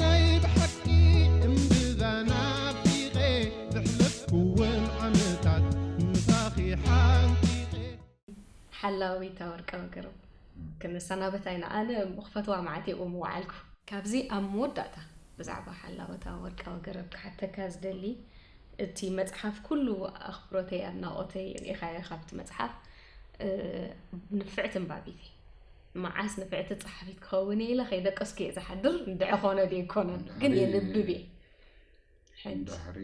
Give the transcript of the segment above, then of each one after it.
ናይ ብሓቂ እምብዛ ናፊቐ ዘሕለፍኩወን ዓመታት ምሳኺ ሓንቂቐ። ሓላዊት ኣወርቃዊ ገረብ፣ ክንሰናበት ኣይና። ኣነ ክፈትዋ መዓት እየ ምወዓልኩ። ካብዚ ኣብ መወዳእታ ብዛዕባ ሓላዊት ኣወርቃዊ ገረብ ክሓተካ ዝደሊ፣ እቲ መጽሓፍ ኩሉ ኣኽብሮተይ ኣድናቖተይ ርኢኻዮ ካብቲ መጽሓፍ። ንፍዕቲ ኣንባቢት እየ። መዓስ ንፍዕቲ ጸሓፊት ክኸውን እየ ኢለ ከይደቀስኩ እየ ዝሓድር። እንድዒ ኮነ ድዩ ኣይኮነን ግን የንብብ እየ። እንድሕሪ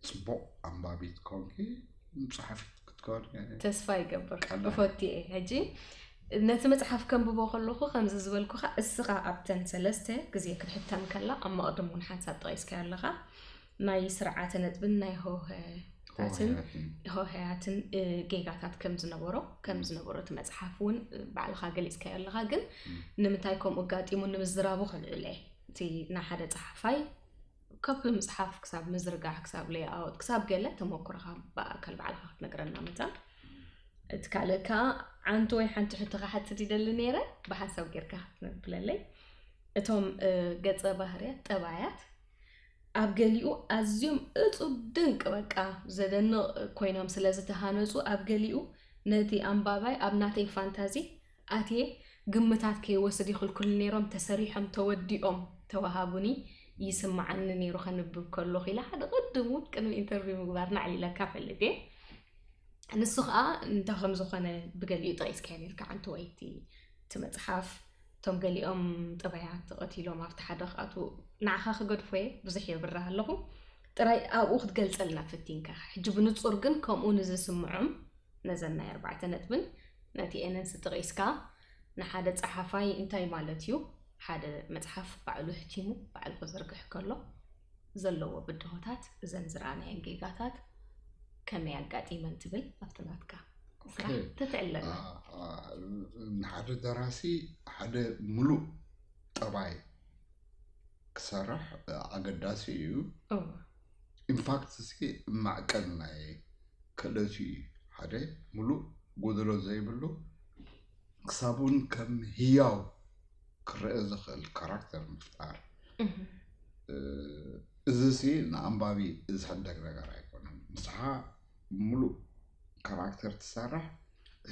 ፅቡቕ ኣንባቢት ኮንኪ ጸሓፊት ክትከውን ተስፋ ይገብር። እፎቲ እየ። ሕጂ ነቲ መፅሓፍ ከንብቦ ከለኹ ከምዚ ዝበልኩኻ፣ እስኻ ኣብተን ሰለስተ ግዜ ክትሕተም ከላ ኣብ መቕድም እውን ሓንሳብ ጠቒስካዮ ኣለኻ፣ ናይ ስርዓተ ነጥብን ናይ ሆሄታትን ሆሄያትን ጌጋታት ከም ዝነበሮ ከም ዝነበሮ እቲ መፅሓፍ እውን ባዕልኻ ገሊፅካዮ ኣለኻ። ግን ንምንታይ ከምኡ ኣጋጢሙ ንምዝራቡ ከልዕለ እቲ ንሓደ ፀሓፋይ ካብ ምፅሓፍ ክሳብ ምዝርጋሕ ክሳብ ሌይኣውት ክሳብ ገለ ተመኩሮኻ ብኣካል ባዕልኻ ክትነግረና መታን። እቲ ካልእ ከዓ ዓንቱ ወይ ሓንቲ ሕቶ ክሓትት ይደሊ ነይረ ብሓንሳብ ጌርካ ክትነብለለይ። እቶም ገፀ ባህርያት ጠባያት ኣብ ገሊኡ ኣዝዮም እፁብ ድንቅ በቃ ዘደንቕ ኮይኖም ስለ ዝተሃነፁ ኣብ ገሊኡ ነቲ ኣንባባይ ኣብ ናተይ ፋንታዚ ኣትየ ግምታት ከይወስድ ይኽልክሉ ነይሮም ተሰሪሖም ተወዲኦም ተዋሃቡኒ ይስምዓኒ ነይሩ ከንብብ ከለኹ ኢላ ሓደ ቅድም እውን ቅድሚ ኢንተርቪው ምግባርና ኣዕሊለካ ፈልጥ እየ። ንሱ ከዓ እንታይ ከም ዝኾነ ብገሊኡ ጠቒስካዮ ነርካ ዓንቱ ወይ እቲ መፅሓፍ እቶም ገሊኦም ጠባያት ተቐቲሎም ኣብቲ ሓደ ክኣትዉ ንዓኻ ክገድፎ እየ ብዙሕ የብርህ ኣለኹ ጥራይ ኣብኡ ክትገልፀልና ፈቲንካ ሕጂ ብንፁር ግን ከምኡ ንዝስምዖም ነዘን ናይ ኣርባዕተ ነጥብን ነቲ ኤነንስ ጥቒስካ ንሓደ ጸሓፋይ እንታይ ማለት እዩ ሓደ መጽሓፍ ባዕሉ ሕቲሙ ባዕሉ ክዝርግሕ ከሎ ዘለዎ ብድሆታት እዘን ዝረኣናየን ጌጋታት ከመይ ኣጋጢመን ትብል ኣብቲ ናትካ ስራሕ ተትዕለና ንሓደ ደራሲ ሓደ ሙሉእ ጠባይ ክሰርሕ ኣገዳሲ እዩ። ኢንፋክት ሲ ማዕቀን ናይ ክእለቱ እዩ ሓደ ሙሉእ ጎደሎ ዘይብሉ ክሳብ እውን ከም ህያው ክረአ ዝኽእል ካራክተር ምፍጣር። እዚ ሲ ንኣንባቢ ዝሕደግ ነገር ኣይኮነን። ንስኻ ሙሉእ ካራክተር ትሰርሕ።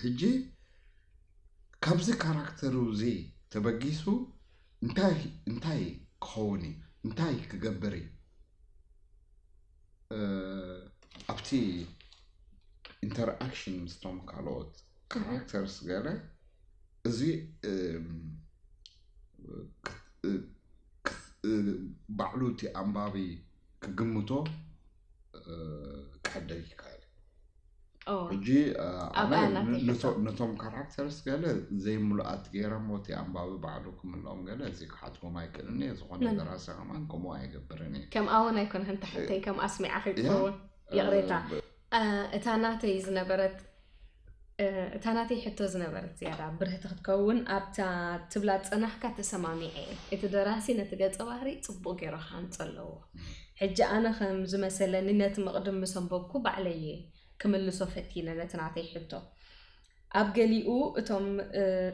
ሕጂ ካብዚ ካራክተር እዚ ተበጊሱ እንታይ እንታይ ክኸውን እዩ? እንታይ ክገብር እዩ? ኣብቲ ኢንተርኣክሽን ምስቶም ካልኦት ካራክተርስ ገለ እዚ ባዕሉ እቲ ኣንባቢ ክግምቶ ክሕደግ ይከኣል። ሕጂ ነቶም ካራክተርስ ገለ ዘይምሉኣት ገይረሞ እቲ ኣንባቢ ባዕሉ ክምልኦም ገለ እዚ ክሓትዎም ኣይክእልን እየ። ዝኾነ ደራሲ ከማን ከምኡ ኣይገብርን እየ። ከም ኣወን ኣይኮንክን ተሓተይ ከም ኣስሚዓ ከይትኸውን ይቕሬታ። እታ ናተይ ዝነበረት እታ ናተይ ሕቶ ዝነበረት ዝያዳ ብርህቲ ክትከውን ኣብታ ትብላ ዝጸናሕካ ተሰማሚዐ እየ። እቲ ደራሲ ነቲ ገጸ ባህሪ ጽቡቕ ገይሩ ክሃንጾ ኣለዎ። ሕጂ ኣነ ከም ዝመሰለኒ ነቲ መቕድም ምስ ኣንበብኩ ባዕለይ እየ ክምልሶ ፈቲነ ነቲ ናተይ ሕቶ። ኣብ ገሊኡ እቶም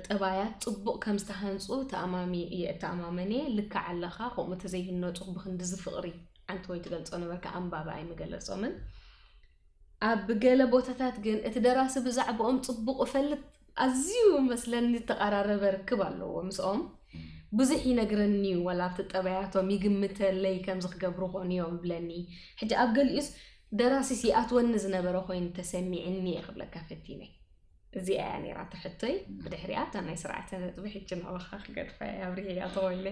ጠባያት ጽቡቕ ከም ዝተሃንጹ ተኣማሚ እየ እተኣማመን እየ። ልክዕ ኣለኻ፣ ከምኡ ተዘይህነጹ ብኽንድዚ ፍቕሪ ዓንተወይ ትገልጾ ነበርካ ኣንባቢ ኣይምገለጾምን። ኣብ ገለ ቦታታት ግን እቲ ደራሲ ብዛዕባኦም ጽቡቕ እፈልጥ ኣዝዩ መስለኒ እተቓራረበ ርክብ ኣለዎ ምስኦም። ብዙሕ ይነግረኒ እዩ ዋላ ኣብቲ ጠባያቶም ይግምተለይ ከምዚ ክገብሩ ኾኑ እዮም ይብለኒ። ሕጂ ኣብ ገሊኡስ ደራሲስ ይኣትወኒ ዝነበረ ኮይኑ ተሰሚዕኒ እየ ክብለካ ፈቲነ። እዚኣ እያ ነይራ እታ ሕቶይ። ብድሕሪኣ እታ ናይ ስርዓተ ነጥቢ ሕጂ ናባኻ ክገድፋ እየ ኣብሪሀያ ተኾይነ።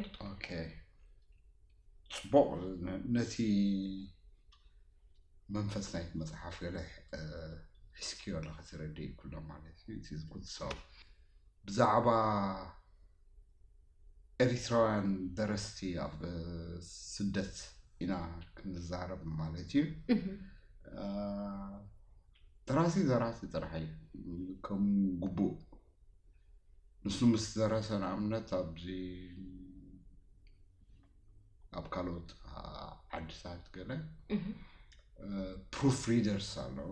ፅቡቕ ነቲ መንፈስ ናይቲ መፅሓፍ ገለ ሒዝክዮ ኣለኻ ትረድእ ኩሎ ማለት እዩ እቲ ዝጉድሶ ብዛዕባ ኤሪትራውያን ደረስቲ ኣብ ስደት ኢና ክንዛረብ ማለት እዩ። ደራሲ ደራሲ ጥራሕ እዩ ከም ግቡእ ንሱ ምስ ደረሰ ንኣብነት ኣብዚ ኣብ ካልኦት ዓድታት ገለ ፕሩፍ ሪደርስ ኣለዉ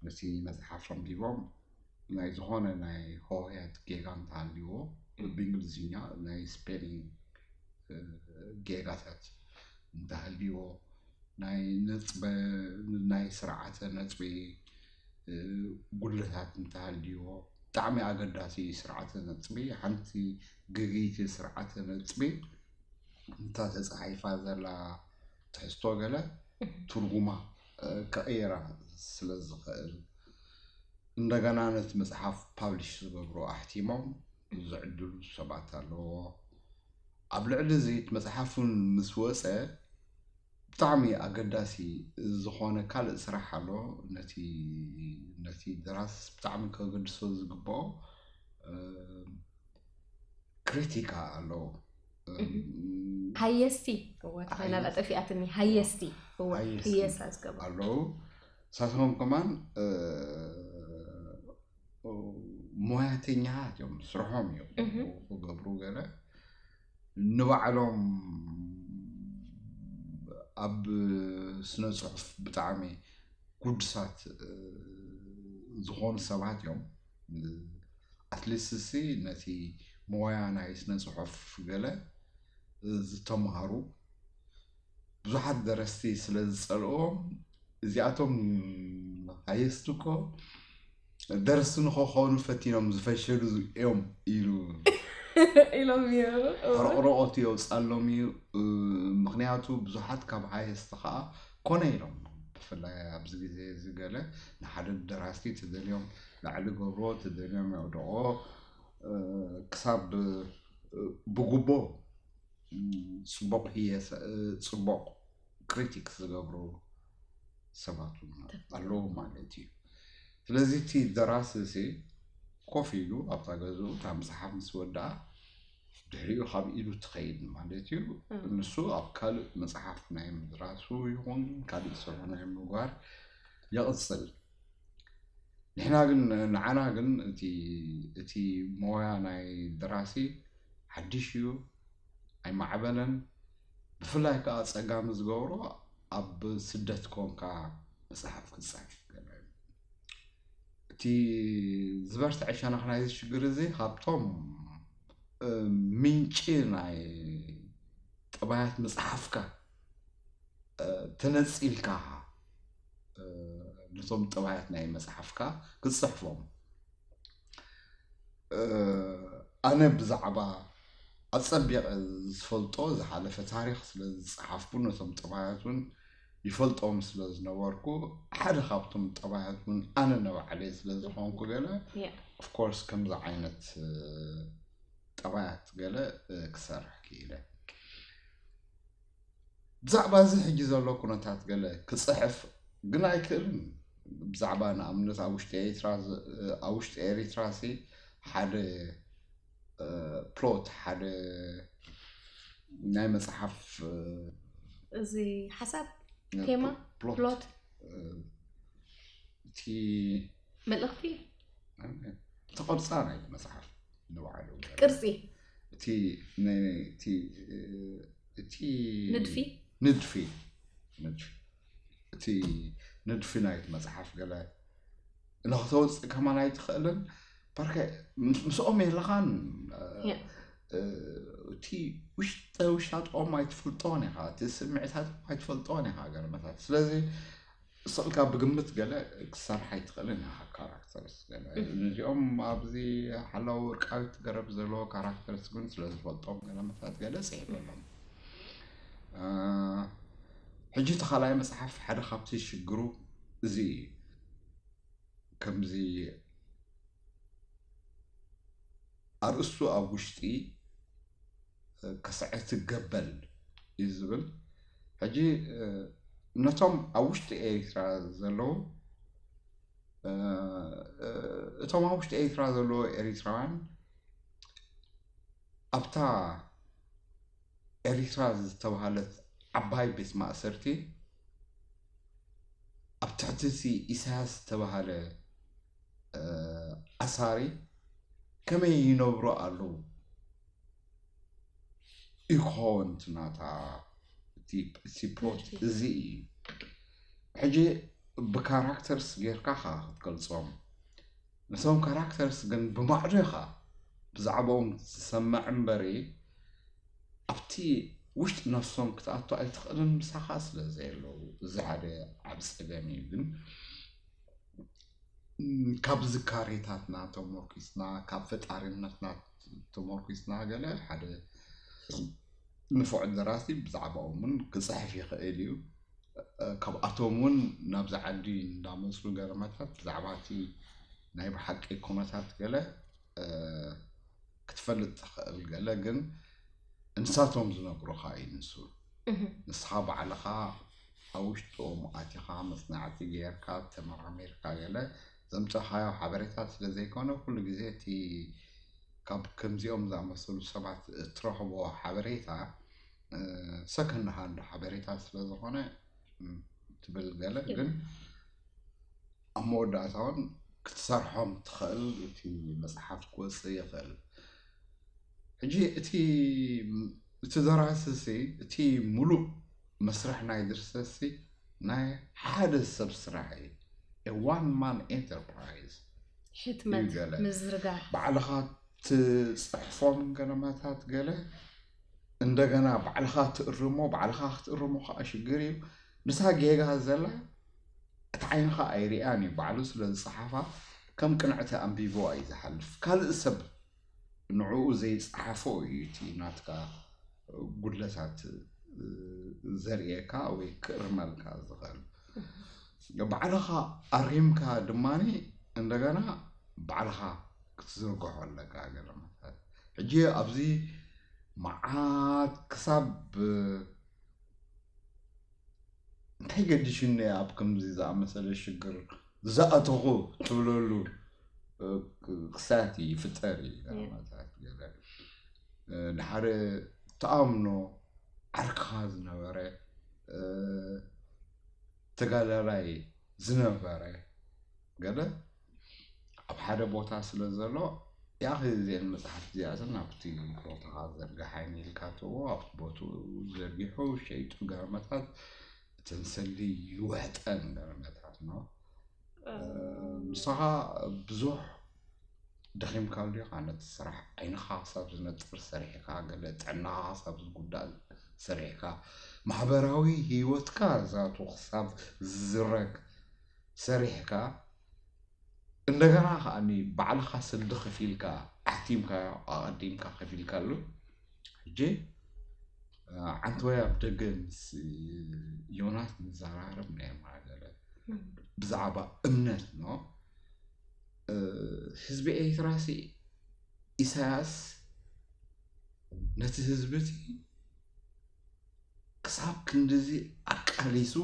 ነቲ መፅሓፍ ኣንቢቦም ናይ ዝኾነ ናይ ሆህያት ጌጋ እንተሃልዎ ብእንግሊዝኛ ናይ ስፔሊንግ ጌጋታት እንተሃልይዎ፣ ናይ ነጥበ ናይ ስርዓተ ነጥቢ ጉድለታት እንተሃልይዎ፣ ብጣዕሚ ኣገዳሲ ስርዓተ ነጥቢ፣ ሓንቲ ግግይቲ ስርዓተ ነጥቢ እንታ ተፃሒፋ ዘላ ትሕዝቶ ገለ ትርጉማ ክቕይራ ስለ ዝኽእል፣ እንደገና ነቲ መፅሓፍ ፓብሊሽ ዝገብሩ ኣሕቲሞም ዝዕድሉ ሰባት ኣለዎ። ኣብ ልዕሊ እዚ እቲ መፅሓፍ እውን ምስ ወፀ ብጣዕሚ ኣገዳሲ ዝኾነ ካልእ ስራሕ ኣሎ። ነቲ ነቲ ደራሲ ብጣዕሚ ከገድሶ ዝግብኦ ክሪቲካ ኣለዎ። ሃየስቲ እወ ናብኣ ጠፊኣትኒ ሃየስቲ እወ ህየሳ ዝገብሩ ኣለዉ። ንሳቶም ከማን ሞያተኛታት እዮም፣ ስርሖም እዮም ክገብሩ ገለ ንባዕሎም ኣብ ስነ ፅሑፍ ብጣዕሚ ግዱሳት ዝኾኑ ሰባት እዮም። ኣትሊስት ሲ ነቲ ሞያ ናይ ስነ ፅሑፍ ገለ ዝተምሃሩ ብዙሓት ደረስቲ ስለ ዝፀልኦም፣ እዚኣቶም ሃየስት እኮ ደረስቲ ንኸኾኑ ፈቲኖም ዝፈሸሉ እዮም ኢሉ ኢሎም እዮም። ሕርቕርቆቱ የውፃሎም እዩ። ምክንያቱ ብዙሓት ካብ ሃየስት ከዓ ኮነ ኢሎም፣ ብፍላይ ኣብዚ ግዜ እዚ ገለ ንሓደ ደራሲ ተደልዮም ላዕሊ ገብርዎ ተደልዮም የውድቕዎ ክሳብ ብጉቦ ፅቡቕ ህየሳ ፅቡቕ ክሪቲክ ዝገብሩ ሰባት እውን ኣለዉ ማለት እዩ። ስለዚ እቲ ደራሲ ሲ ኮፍ ኢሉ ኣብታ ገዝኡ እታ መፅሓፍ ምስ ወድኣ ድሕሪኡ ካብ ኢዱ ትኸይድ ማለት እዩ። ንሱ ኣብ ካልእ መፅሓፍ ናይ ምድራሱ ይኹን ካልእ ስርሑ ናይ ምግባር ይቕፅል። ንሕና ግን ንዓና ግን እቲ እቲ ሞያ ናይ ደራሲ ሓድሽ እዩ፣ ኣይማዕበለን። ብፍላይ ከዓ ፀጋሚ ዝገብሮ ኣብ ስደት ኮንካ መፅሓፍ ክትፅሕፍ ገለ እዩ። እቲ ዝበርትዐ ሸነኽ ናይዚ ሽግር እዚ ካብቶም ምንጪ ናይ ጠባያት መፅሓፍካ ተነፂልካ ነቶም ጠባያት ናይ መፅሓፍካ ክትፅሕፎም ኣነ ብዛዕባ ኣፀቢቐ ዝፈልጦ ዝሓለፈ ታሪክ ስለ ዝፀሓፍኩ ነቶም ጠባያት እውን ይፈልጦም ስለ ዝነበርኩ ሓደ ካብቶም ጠባያት እውን ኣነ ነባዕለይ ስለ ዝኾንኩ ገለ ኦፍኮርስ ከምዚ ዓይነት ጠባያት ገለ ክሰርሕ ክኢለ። ብዛዕባ እዚ ሕጂ ዘሎ ኩነታት ገለ ክፅሕፍ ግን ኣይክእልን። ብዛዕባ ንኣብነት ኣብ ውሽጢ ኤሪትራ ኣብ ውሽጢ ኤሪትራ ሲ ሓደ ፕሎት ሓደ ናይ መፅሓፍ እዚ ሓሳብ ቴማ ፕሎት እቲ መልእኽቲ እቲ ቅርፃ ናይ መፅሓፍ ንባዕሉ ቅርፂ እቲ እቲ ንድፊ ንድፊ ንድፊ እቲ ንድፊ ናይቲ መፅሓፍ ገለ ንክተውፅእ ከማን ኣይትኽእልን። በርከ ምስኦም የለኻን። እቲ ውሽጠ ውሻጥኦም ኣይትፈልጦን ኢኻ፣ እቲ ስምዒታቶም ኣይትፈልጦን ኢኻ ገለመታት። ስለዚ ስቕልካ ብግምት ገለ ክሰርሕ ኣይትኽእልን ኢኻ ካራክተርስ ገለ። እዚኦም ኣብዚ ሓላው ወርቃዊት ገረብ ዘለዎ ካራክተርስ ግን ስለ ዝፈልጦም ገለመታት ገለ ፅሒፈሎም። ሕጂ እቲ ካልኣይ መፅሓፍ ሓደ ካብቲ ሽግሩ እዚ እዩ። ከምዚ ኣርእስቱ ኣብ ውሽጢ ከስዕቲ ገበል እዩ ዝብል። ሕጂ ነቶም ኣብ ውሽጢ ኤሪትራ ዘለዉ እቶም ኣብ ውሽጢ ኤሪትራ ዘለዉ ኤሪትራውያን ኣብታ ኤሪትራ ዝተባሃለት ዓባይ ቤት ማእሰርቲ ኣብ ትሕቲ እቲ ኢሳያስ ዝተባሃለ ኣሳሪ ከመይ ይነብሩ ኣለዉ እዩ ክኸውን እቲ ናታ እቲ ፕሎት እዚ እዩ። ሕጂ ብካራክተርስ ጌርካ ኻ ክትገልጾም ነቶም ካራክተርስ ግን ብማዕዶ ኢኻ ብዛዕባኦም ትሰምዕ እምበሪ ኣብቲ ውሽጢ ነፍሶም ክትኣቱ ኣይትኽእልን፣ ምሳኻ ስለ ዘየለዉ። እዚ ሓደ ዓብ ጸገም እዩ። ግን ካብ ዝካሬታትና ተመርኪስና፣ ካብ ፈጣሪነትና ተመርኪስና፣ ገለ ሓደ ንፉዕ ደራሲ ብዛዕባኦም እውን ክፅሕፍ ይኽእል እዩ። ካብኣቶም እውን ናብዚ ዓዲ እንዳመፁ ገረመታት ብዛዕባ እቲ ናይ ብሓቂ ኩነታት ገለ ክትፈልጥ ትኽእል። ገለ ግን እንሳቶም ዝነግሩኻ እዩ ንሱ። ንስኻ ባዕልኻ ኣብ ውሽጦም ኣቲኻ መፅናዕቲ ጌርካ ተመራሚርካ ገለ ዘምፀኻዮ ሓበሬታት ስለ ዘይኮነ፣ ኩሉ ግዜ እቲ ካብ ከምዚኦም ዝኣመሰሉ ሰባት እትረኽቦ ሓበሬታ ሰከንድ ሃንድ ሓበሬታ ስለ ዝኾነ ትብል ገለ ግን ኣብ መወዳእታ እውን ክትሰርሖም ትኽእል፣ እቲ መፅሓፍ ክወፅእ ይኽእል። ሕጂ እቲ እቲ ደራሲ ሲ እቲ ሙሉእ መስርሕ ናይ ድርሰት ሲ ናይ ሓደ ሰብ ስራሕ እዩ። ዋን ማን ኤንተርፕራይዝ ሕትመት ምዝርጋሕ ባዕልኻ ትፅሕፎም ገለመታት ገለ እንደገና ባዕልኻ ትእርሞ፣ ባዕልኻ ክትእርሞ ከዓ ሽግር እዩ። ንሳ ጌጋ ዘላ እቲ ዓይንኻ ኣይሪኣን እዩ። ባዕሉ ስለ ዝፀሓፋ ከም ቅንዕቲ ኣንቢብዋ እዩ ዝሓልፍ። ካልእ ሰብ ንዕኡ ዘይፀሓፎ እዩ እቲ ናትካ ጉድለታት ዘርእየካ ወይ ክእርመልካ ዝኽእል። ባዕልኻ ኣሪምካ ድማ እንደገና ባዕልኻ ክትዝርግሖ ኣለካ ገለመታት። ሕጂ ኣብዚ መዓት ክሳብ እንታይ ገዲሽኒ ኣብ ከምዚ ዝኣመሰለ ሽግር ዝኣተኹ ትብለሉ ክሳት ይፍጠር እዩ። ገለመታት ገለ ንሓደ ተኣምኖ ዓርክኻ ዝነበረ ተጋዳላይ ዝነበረ ገለ ኣብ ሓደ ቦታ ስለ ዘሎ ያኺ እዚአን መፅሓፍቲ እዚኣተን ኣብቲ ቦታኻ ዘርግሓኒ ኢልካ ትዎ ኣብቲ ቦትኡ ዘርጊሑ ሸይጡ ገረመታት እተን ሰልዲ ይውሕጠን ገረመታት ነው። ምሳኻ ብዙሕ ደኺምካሉ ኢኻ ነቲ ስራሕ ዓይንኻ ክሳብ ዝነጥር ሰሪሕካ ገለ ጥዕናኻ ክሳብ ዝጉዳእ ሰሪሕካ ማሕበራዊ ህይወትካ ዛቱ ክሳብ ዝዝረግ ሰሪሕካ እንደገና ከዓኒ ባዕልኻ ስልዲ ከፊልካ ኣሕቲምካዮ ኣቐዲምካ ከፊልካሉ ሕጂ ዓንተወይ ኣብ ደገ ምስ ዮናስ ንዘራረብ ናይ ማገለ ብዛዕባ እምነት ነው። ህዝቢ ኤርትራ ሲ ኢሳያስ ነቲ ህዝቢ እቲ ክሳብ ክንድዚ ኣቃሊሱ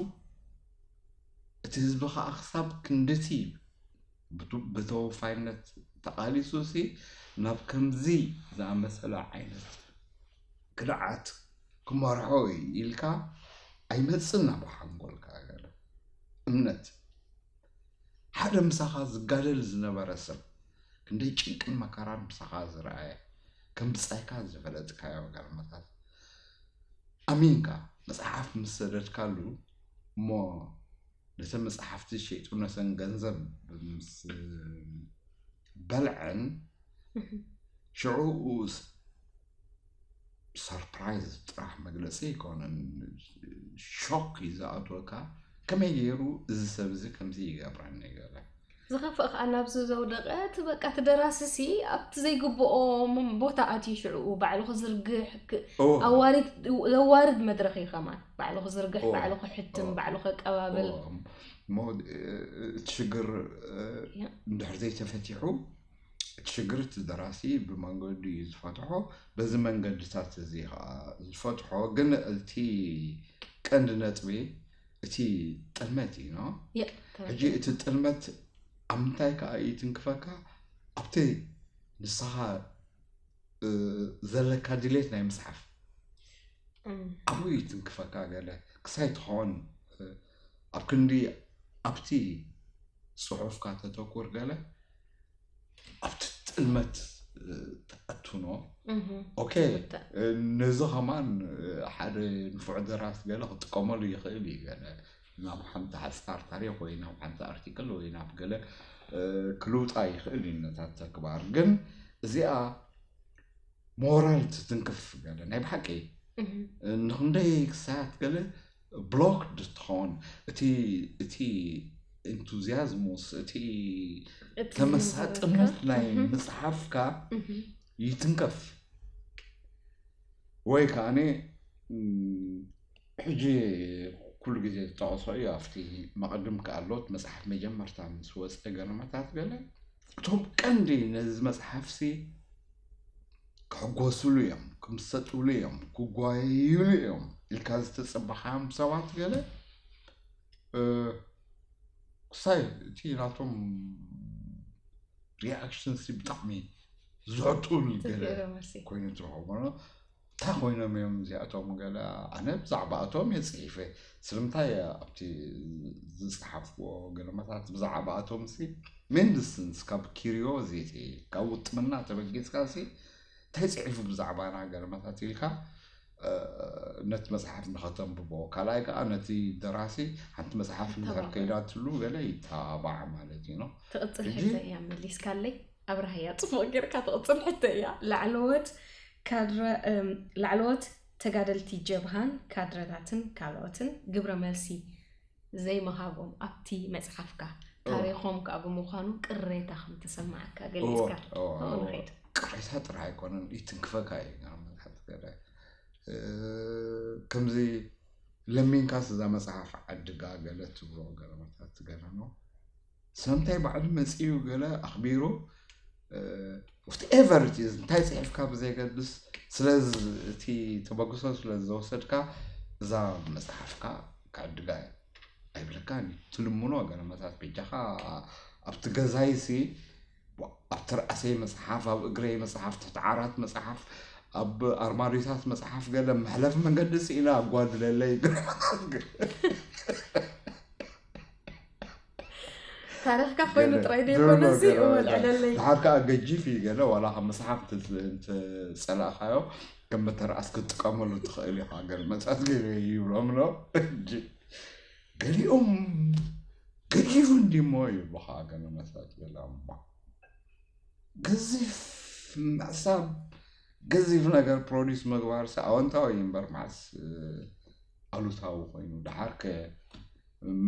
እቲ ህዝቢ ከዓ ክሳብ ክንድቲ ብተወፋይነት ተቃሊሱ ሲ ናብ ከምዚ ዝኣመሰለ ዓይነት ክድዓት ክመርሖ እዩ ኢልካ ኣይመፅን ናብ ሓንጎልካ ገለ እምነት ሓደ ምሳኻ ዝጋደል ዝነበረ ሰብ ክንደይ ጭንቅን መከራን ምሳኻ ዝረኣየ ከም ብፃይካ ዝፈለጥካዮ ገርመታት ኣሚንካ መፅሓፍ ምስ ሰደድካሉ እሞ ነተን መፅሓፍቲ ሸይጡ ነተን ገንዘብ ምስ በልዐን ሽዑ ሰርፕራይዝ ጥራሕ መግለፂ ኣይኮነን ሾክ እዩ ዝኣትወካ ከመይ ገይሩ እዚ ሰብ እዚ ከምዚ ይገብረኒ ገለ ዝኸፍእ ከዓ ናብዚ ዘውደቀ እቲ በቃ እቲ ደራሲ ሲ ኣብቲ ዘይግብኦ ቦታ ኣትዩ ሽዕኡ ባዕሉ ክዝርግሕ ዘዋርድ መድረክ እዩ ከማን ባዕሉ ክዝርግሕ ባዕሉ ክሕትም ባዕሉ ከቀባብል እሞ እቲ ሽግር እንድሕር ዘይተፈቲሑ እቲ ሽግር እቲ ደራሲ ብመንገዱ እዩ ዝፈትሖ በዚ መንገድታት እዚ ከዓ ዝፈትሖ ግን እቲ ቀንዲ ነጥቢ እቲ ጥልመት እዩ ሕጂ እቲ ጥልመት ኣብ ምንታይ ከዓ እዩ ትንክፈካ ኣብቲ ንስኻ ዘለካ ድሌት ናይ ምፅሓፍ ኣብኡ እዩ ትንክፈካ ገለ ክሳይ ትኸውን ኣብ ክንዲ ኣብቲ ፅሑፍካ ተተኩር ገለ ኣብቲ ጥልመት ትኣቱኖ ኦኬ ነዚ ከማን ሓደ ንፉዕ ደራሲ ገለ ክጥቀመሉ ይኽእል እዩ ገለ ናብ ሓንቲ ሓፃር ታሪክ ወይ ናብ ሓንቲ ኣርቲክል ወይ ናብ ገለ ክልውጣ ይኽእል እዩ ነታት ተግባር ግን እዚኣ ሞራል ትትንክፍ ገለ ናይ ብሓቂ ንክንደይ ክሳያት ገለ ብሎክድ ትኸውን። እቲ እቲ ኢንቱዚያዝሙስ፣ እቲ ተመሳጥነት ናይ ምጽሓፍካ ይትንከፍ። ወይ ከዓኒ ሕጂ ኩሉ ግዜ ዝጠቐሶ እዩ ኣብቲ መቐድም ክኣሎት መጽሓፍ መጀመርታ ምስ ወፀ ገለመታት ገለ እቶም ቀንዲ ነዚ መጽሓፍሲ ክሕጎስሉ እዮም፣ ክምሰጥሉ እዮም፣ ክጓየዩሉ እዮም ኢልካ ዝተጸበኻዮም ሰባት ገለ ክሳይ እቲ ናቶም ሪኣክሽን ሲ ብጣዕሚ ዝዕጡል ገለ ኮይኑ ትረኸቦ። እንታይ ኮይኖም እዮም እዚኣቶም? ገለ ኣነ ብዛዕባኣቶም እየ ፅሒፈ። ስለምንታይ ኣብቲ ዝፀሓፍዎ ገለመታት ብዛዕባኣቶም ሲ ሜንድስንስ ካብ ኪሪዮዚቲ ካብ ውጥምና ተበጊስካ ሲ እንታይ ፅሒፉ ብዛዕባና ገለመታት ኢልካ ነቲ መፅሓፍ ንኸተንብቦ፣ ካልኣይ ከዓ ነቲ ደራሲ ሓንቲ መፅሓፍ እንድሕር ከይዳትሉ ገለ ይተባባዕ ማለት እዩ ነው። ትቕፅል ሕቶ እያ መሊስካለይ። ኣብርሃያ፣ ጽቡቕ ጌርካ ትቕጽል ሕቶ እያ። ላዕለዎት ካድረ ላዕለዎት ተጋደልቲ ጀብሃን ካድረታትን ካልኦትን ግብረ መልሲ ዘይምሃቦም ኣብቲ መጽሓፍካ ታሪኾም ከኣ ብምዃኑ ቅሬታ ከም ተሰማዓካ ገሊጽካ። ቅሬታ ጥራሕ ኣይኮነን፣ ይትንክፈካ እዩ። ከምዚ ለሚንካስ እዛ መጽሓፍ ዓድጋ ገለ ትብሎ ገለመታት ትገረኖ ሰምታይ ባዕሉ መጺኡ ገለ ኣኽቢሩ whatever it is እንታይ ጽሒፍካ ብዘይገድስ ስለዚ እቲ ተበግሶ ስለ ዝወሰድካ እዛ መጽሓፍካ ክዕድጋ እየ ኣይብለካን እዩ። ትልምኖ ገለመታት በጃኻ ኣብቲ ገዛይሲ ኣብቲ ርኣሰይ መጽሓፍ ኣብ እግረይ መጽሓፍ ትሕቲ ዓራት መጽሓፍ ኣብ ኣርማዲታት መጽሓፍ ገለ መሕለፊ መንገዲ ስኢነ ኣጓድለለይ ገለመታት ገለ ታሪኽካ ኮይኑ ጥራይ ዘይኮነ እዚ እወልዕለለይ። ድሓር ከዓ ገጂፍ እዩ ገለ ዋላ ካብ መፅሓፍ እንተፀላእካዮ ከም መተርኣስ ክትጥቀመሉ ትኽእል ኢኻ። ገለ መፅሓፍ ገለ ይብሎም ሎ ገሊኦም ገጂፍ እንዲሞ ይብሉኻ። ገለ መፅሓፍ ገለ እሞ ገዚፍ ምሕሳብ ገዚፍ ነገር ፕሮዲስ ምግባር ሲ ኣወንታዊ እዩ እምበር መዓስ ኣሉታዊ ኮይኑ ድሓር ከ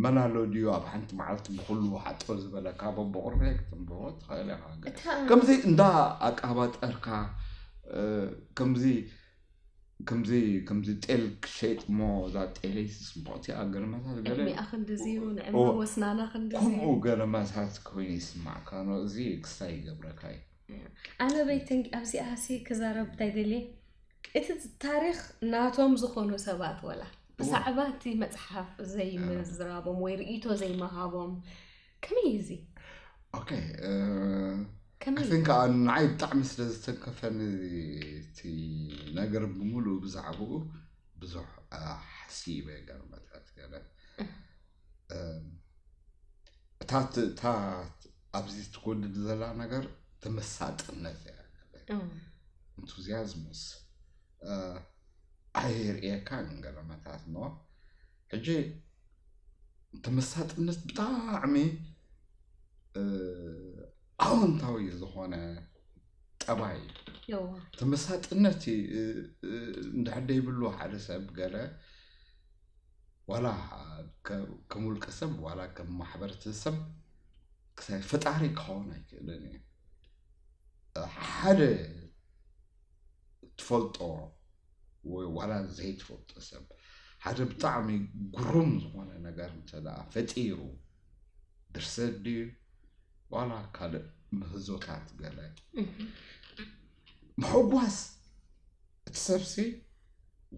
መን ኣሎ ድዩ ኣብ ሓንቲ መዓልቲ ብኩሉ ሓጦ ዝበለካ በብቑርቤ ክትንብቦ ትኽእል ኢኻ። ከምዚ እንዳ ኣቃባጠርካ ከምዚ ከምዚ ከምዚ ጤል ክሸይጥ እሞ እዛ ጤለይ ስስምዕቲ ኣገልመታት ገለ ዕድሜኣ ክንድዚ እዩ ንዕመ ወስናና ክንድዚ ከምኡ ገለመታት ኮይኑ ይስማዕካ ኖ እዚ ክስታይ ይገብረካ እዩ። ኣነ በይተንጊ ኣብዚኣ ሲ ክዛረብ እንታይ ደልየ እቲ ታሪኽ ናቶም ዝኾኑ ሰባት ወላ ብዛዕባ እቲ መፅሓፍ ዘይምዝራቦም ወይ ርእይቶ ዘይምሃቦም ከመይ እዩ እዚ? ኦኬ ከመይ I think ንዓይ ብጣዕሚ ስለ ዝተንከፈኒ እቲ ነገር ብምሉእ ብዛዕባኡ ብዙሕ ሓሲበ ገርመታት ገለ እታ እታ ኣብዚ ትጎድል ዘላ ነገር ተመሳጥነት እያ። ኢንቱዚያዝሙስ ኣይርእየካን ገለመታት ኖ ሕጂ ተመሳጥነት ብጣዕሚ ኣወንታዊ ዝኾነ ጠባይ እዩ። ተመሳጥነት እንድሕር ደይብሉ ሓደ ሰብ ገለ ዋላ ከም ውልቀ ሰብ ዋላ ከም ማሕበረተሰብ ክሳይ ፈጣሪ ክኸውን ኣይክእልን እዩ። ሓደ ትፈልጦ ወይ ዋላ ዘይትፈልጦ ሰብ ሓደ ብጣዕሚ ግሩም ዝኾነ ነገር እንተ ደኣ ፈጢሩ ድርሰት ድዩ ዋላ ካልእ ምህዞታት ገለ ምሕጓስ እቲ ሰብሲ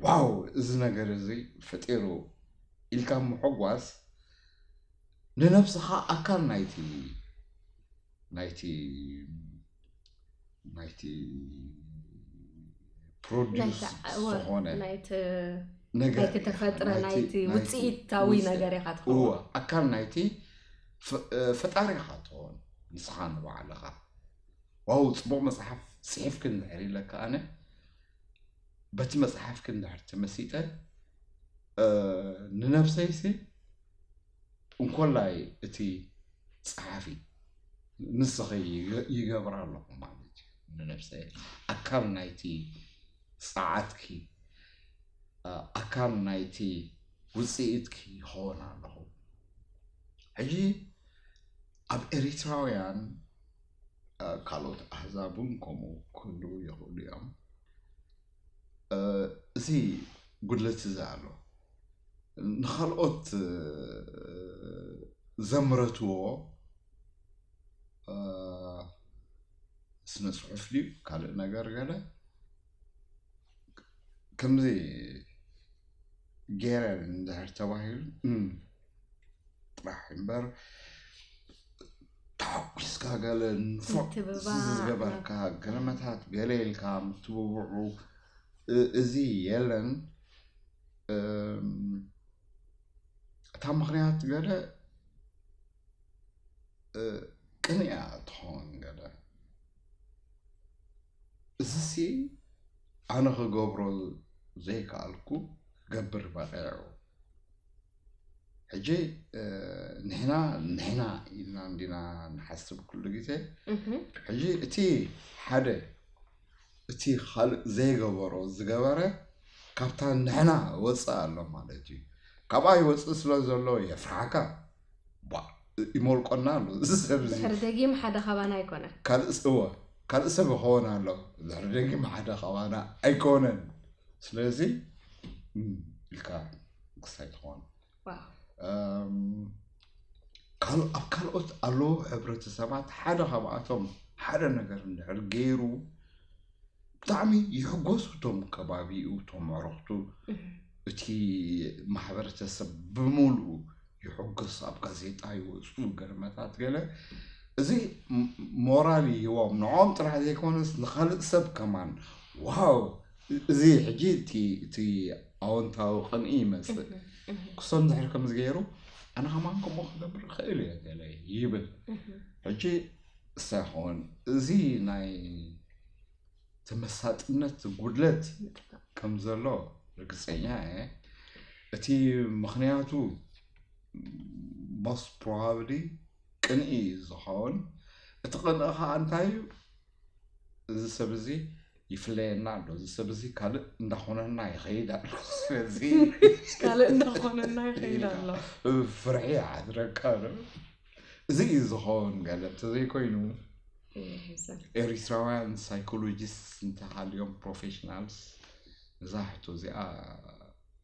ዋው እዚ ነገር እዚ ፈጢሩ ኢልካ ምሕጓስ ንነብስኻ ኣካል ናይቲ ናይቲ ናይቲ ፕሮዲስ ዝኾነ ናይቲ ተፈጥረ ናይቲ ውፅኢታዊ ነገር ኢኻ ትኸውን። ኣካል ናይቲ ፈጣሪ ኢኻ ትኸውን ንስኻ ንባዕልኻ። ዋው ፅቡቕ መፅሓፍ ፅሒፍክ እንድሕር ኢለካ ኣነ በቲ መፅሓፍክ እንድሕር ተመሲጠ ንነብሰይሲ እንኮላይ እቲ ጸሓፊ ንስኺ ይገብራ ኣለኹ ማለት እዩ ንነብሰይ ኣካል ናይቲ ጸዓትኪ ኣካል ናይቲ ውፅኢት ክኸውን ኣለኹ። ሕጂ ኣብ ኤሪትራውያን ካልኦት ኣህዛብ እውን ከምኡ ክህልዉ ይኽእሉ እዮም። እዚ ጉድለት እዚ ኣሎ። ንኻልኦት ዘምረትዎ ስነ ፅሑፍ ድዩ ካልእ ነገር ገለ ከምዚ ገይረ እንድሕር ተባሂሉ ጥራሕ እምበር ተሓጒስካ ገለ ንፉዕ ዝገበርካ ገለመታት ገለ ኢልካ ምትብብዑ እዚ የለን። እታ ምኽንያት ገለ ቅንያ ትኸውን ገለ እዚሲ ኣነ ክገብሮ ዘይከኣልኩ ክገብር በቂዑ። ሕጂ ንሕና ንሕና ኢልና እንዲና ንሓስብ ኩሉ ግዜ። ሕጂ እቲ ሓደ እቲ ካልእ ዘይገበሮ ዝገበረ ካብታ ንሕና ወፅእ ኣሎ ማለት እዩ። ካብኣ ይወፅእ ስለ ዘሎ የፍርሓካ ይሞልቆና ኣሎ እዚ ሰብ እዚ። ድሕሪ ደጊም ሓደ ካባና ኣይኮነን። ካልእ እወ ካልእ ሰብ ይኸውን ኣሎ። ድሕሪ ደጊም ሓደ ካባና ኣይኮነን። ስለዚ ኢልካ ክሳይ ትኾን ኣብ ካልኦት ኣለዉ ሕብረተሰባት ሓደ ካብኣቶም ሓደ ነገር እንድሕር ገይሩ ብጣዕሚ ይሕጎሱ እቶም ከባቢኡ እቶም ኣዕሩኽቱ እቲ ማሕበረተሰብ ብምሉኡ ይሕጎስ ኣብ ጋዜጣ ይወፁ ገርመታት ገለ እዚ ሞራል ይህቦም ንዕኦም ጥራሕ ዘይኮነስ ንካልእ ሰብ ከማን ዋው እዚ ሕጂ እቲ ኣወንታዊ ቅንኢ ይመፅእ ክሶም ድሕር ከምዚ ገይሩ ኣነ ከማን ከምኡ ክገብር ይኽእል እየ ገለ ይብል ሕጂ ሳይኾን እዚ ናይ ተመሳጥነት ጉድለት ከም ዘሎ ርግፀኛ እየ። እቲ ምኽንያቱ most probably ቅንኢ እዩ ዝኸውን። እቲ ቅንኢ ከዓ እንታይ እዩ? እዚ ሰብ እዚ ይፍለየና ኣሎ፣ እዚ ሰብ እዚ ካልእ እንዳኾነና ይኸይድ ኣሎ። ስለዚ ካልእ እንዳኾነና ይኸይድ ኣሎ። ፍርሒ ይሓድረካ ኣሎ። እዚ እዩ ዝኸውን ገለ እንተዘይኮይኑ ኤሪትራውያን ሳይኮሎጂስት እንተሃልዮም ፕሮፌሽናልስ ነዛ ሕቶ እዚኣ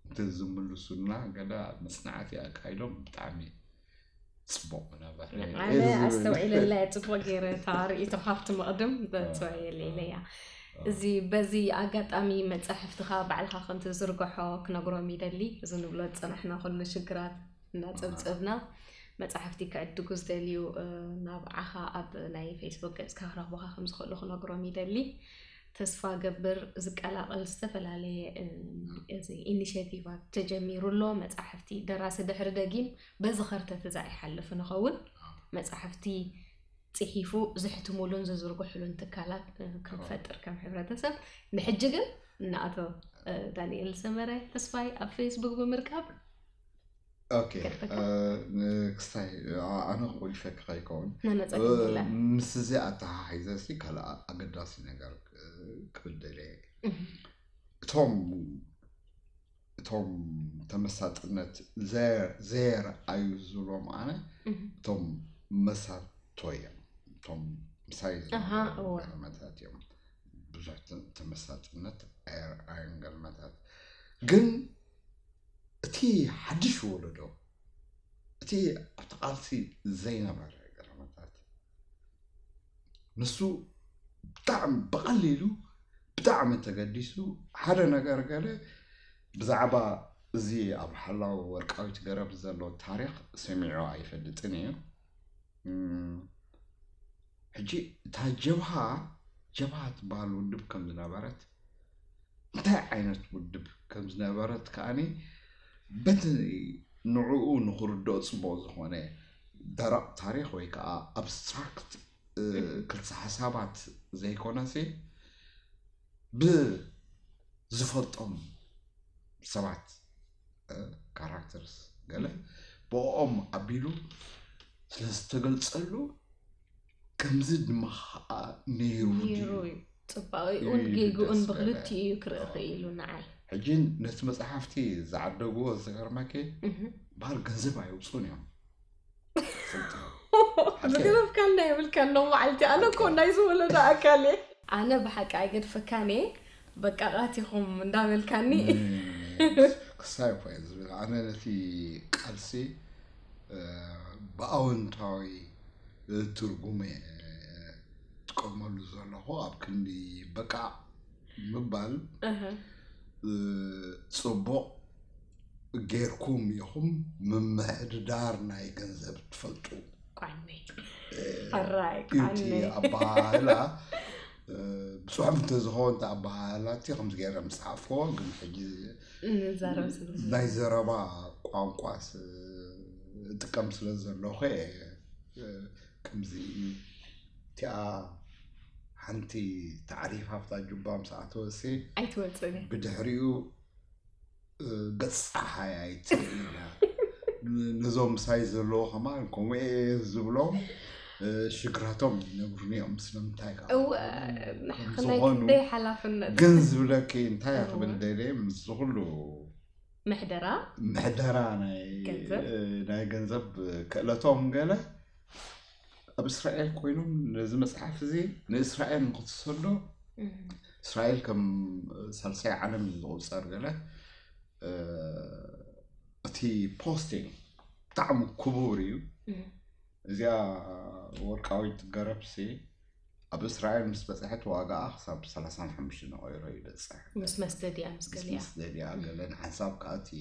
እንተዝምልሱልና ገለ መፅናዕቲ ኣካይዶም ብጣዕሚ ፅቡቅ ምነበረ። ኣነ ኣስተውዒለላ እየ ፅቡቅ ገይረ እታ ርእይቶ ካብቲ መቕድም በፅወየለይለያ። እዚ በዚ ኣጋጣሚ መፃሕፍትኻ ባዕልኻ ከም ትዝርግሖ ክነግሮም ይደሊ። እዚ ንብሎ ዝፀናሕና ኩሉ ሽግራት እናፀብፀብና መፃሕፍቲ ክዕድጉ ዝደልዩ ናብዓኻ ኣብ ናይ ፌስቡክ ገፅካ ክረኽቡኻ ከም ዝኽእሉ ክነግሮም ይደሊ። ተስፋ ገብር ዝቀላቐል ዝተፈላለየ እዚ ኢኒሽቲቫት ተጀሚሩ ኣሎ። መፃሕፍቲ ደራሲ ድሕሪ ደጊም በዚ ኸርተት እዛ ይሓልፍ ንኸውን መፃሕፍቲ ፅሒፉ ዝሕትሙሉን ዝዝርግሕሉን ትካላት ክንፈጥር ከም ሕብረተሰብ ንሕጂ ግን እናኣቶ ዳንኤል ሰመረ ተስፋይ ኣብ ፌስቡክ ብምርካብ ክስታይ ኣነ ክቆይፈኪ ከይከውን ነነፀግላ ምስ እዚ ኣተሓሒዘ ሲ ካልእ ኣገዳሲ ነገር ክብል ደልየ እቶም እቶም ተመሳጥነት ዘየርኣዩ ዝብሎም ኣነ እቶም መሳቶ እዮም እቶም ምሳይ ዝነበሩ ገልመታት እዮም ብዙሕ ተመሳጥነት ኣየርኣዩን ገልመታት ግን እቲ ሓድሽ ወለዶ እቲ ኣብቲ ቃልሲ ዘይነበረ ገለመታት ንሱ ብጣዕሚ ብቐሊሉ ብጣዕሚ ተገዲሱ ሓደ ነገር ገለ ብዛዕባ እዚ ኣብ ሓላው ወርቃዊት ገረብ ዘሎ ታሪክ ሰሚዑ ኣይፈልጥን እዩ። ሕጂ እታ ጀብሃ ጀብሃ ትበሃል ውድብ ከም ዝነበረት እንታይ ዓይነት ውድብ ከም ዝነበረት ከኣኒ በቲ ንዕኡ ንክርድኦ ፅቡቅ ዝኾነ ደረቕ ታሪክ ወይ ከዓ ኣብስትራክት ክልተ ሓሳባት ዘይኮነሲ ብዝፈልጦም ሰባት ካራክተርስ ገለ ብኦም ኣቢሉ ስለዝተገልፀሉ ከምዚ ድማ ከዓ ነይሩ ነይሩ እዩ ፅባቂኡን ጌግኡን ብክልቲኡ እዩ ክርኢ ክኢሉ ንዓይ ሕጂ ነቲ መጽሓፍቲ ዝዓደግዎ ዝገርመኪ እህ። በሃል ገንዘብ ኣየውፅኡን እዮም። ዝገረፍካና የብልካን ሎም መዓልቲ ኣነ እኮ ናይ ዝወለደ ኣካል እየ። ኣነ ብሓቂ ኣይገድፈካን እየ። በቃ ቃቲኹም እንዳበልካኒ ክሳይ እኮ እየ ዝብል ኣነ ነቲ ቃልሲ እ፣ ብኣወንታዊ ትርጉም እየ ጥቀመሉ ዘለኹ። ኣብ ክንዲ በቃ ምባል እህ። እ፣ ጽቡቕ ጌርኩም ኢኹም ምምሕድዳር ናይ ገንዘብ ትፈልጡ። ቋኒ ሕራይ ዩቲ ቋኒ ኣባህላ እ፣ ብጽሑፍ እንተዝኸውን እቲ ኣባህላ እቲ ከምዚ ገይረ ምጽሓፍዎ፣ ግን ሕጂ ንዛረብ ስለ ናይ ዘረባ ቋንቋ ስ- እጥቀም ስለ ዘለኹ እየ፣ እ፣ ከምዚ እዩ። እቲኣ ሓንቲ ታዕሪፍ ኣብታ ጁባ ምስ ኣተወሲ ኣይትወፅእን እየ። ብድሕሪኡ እ፣ ገጽ ፀሓይ ኣይትርኢ እያ። ን- ነዞም ምሳይ ዘለዉ ከማን ከምኡ እየ ዝብሎም እ፣ ሽግራቶም ይነግሩኒ እዮም። ስለምንታይ ከዓ እወ ከም ናይ ዝኾኑ ክንደይ ሓላፍነት ግን ዝብለኪ እንታይ እያ ክብል እወ። ደልየ ምስ ዝኹሉ ምሕደራ ምሕደራ ናይ ገንዘብ? እ፣ ናይ ገንዘብ ክእለቶም ገለ ኣብ እስራኤል ኮይኖም ነዚ መጽሓፍ እዚ ንእስራኤል ንክትሰዶ እህ። እስራኤል ከም ሳልሳይ ዓለም እዩ ዝቑጸር ገለ እ፣ እቲ ፖስቲንግ ብጣዕሚ ክቡር እዩ። እህ። እዚኣ ወርቃዊት ገረብሲ ኣብ እስራኤል ምስ በፅሐት ዋጋኣ ክሳብ ሰላሳን ሓሙሽተን ኦይሮ ይበፅሕ። ምስ መስደድያ ምስ ምስ ገሊያ ምስ ደልያ ገለ ንሓንሳብ ከዓ እቲ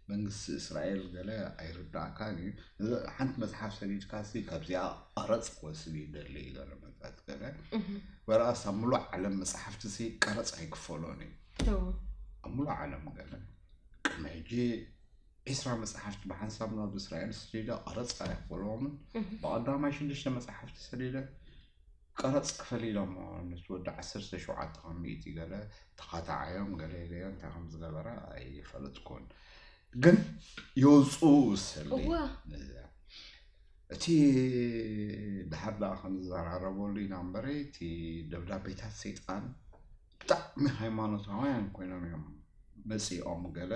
መንግስቲ እስራኤል ገለ ኣይርዳእካን እዩ። እዚ ሓንቲ መፅሓፍ ሰዲድካ ሲ ካብዚኣ ቀረፅ ክወስድ ይደሊ እዩ ገለ መፅት ገለ እህ። ወላስ ኣብ ሙሉእ ዓለም መፅሓፍቲ ሲ ቀረፅ ኣይክፈሎን እዩ። እዎ። ኣብ ሙሉእ ዓለም ገለ ቅድሚ ሕጂ ዒስራ መፅሓፍቲ ብሓንሳብ ናብ እስራኤል ሰዲደ ቀረፅ ኣይክፈለዎምን። እህ። ብቐዳማይ ሽዱሽተ መፅሓፍቲ ሰዲደ ቀረፅ ክፈል ኢሎሞ። ነቲ ወዲ ዓሰርተ ሸውዓተ ካብ ሚእቲ ገለ ተኻታዓዮም ገለ ኢለዮ እንታይ ከም ዝገበረ ኣይፈለጥኩን። ግን የውፅኡ ስሊ እዋ። እቲ ድሓር ደኣ ክንዘራረበሉ ኢና እምበረ እቲ ደብዳቤታት ሰይጣን ብጣዕሚ ሃይማኖታውያን ኮይኖም እዮም መፂኦም። ገለ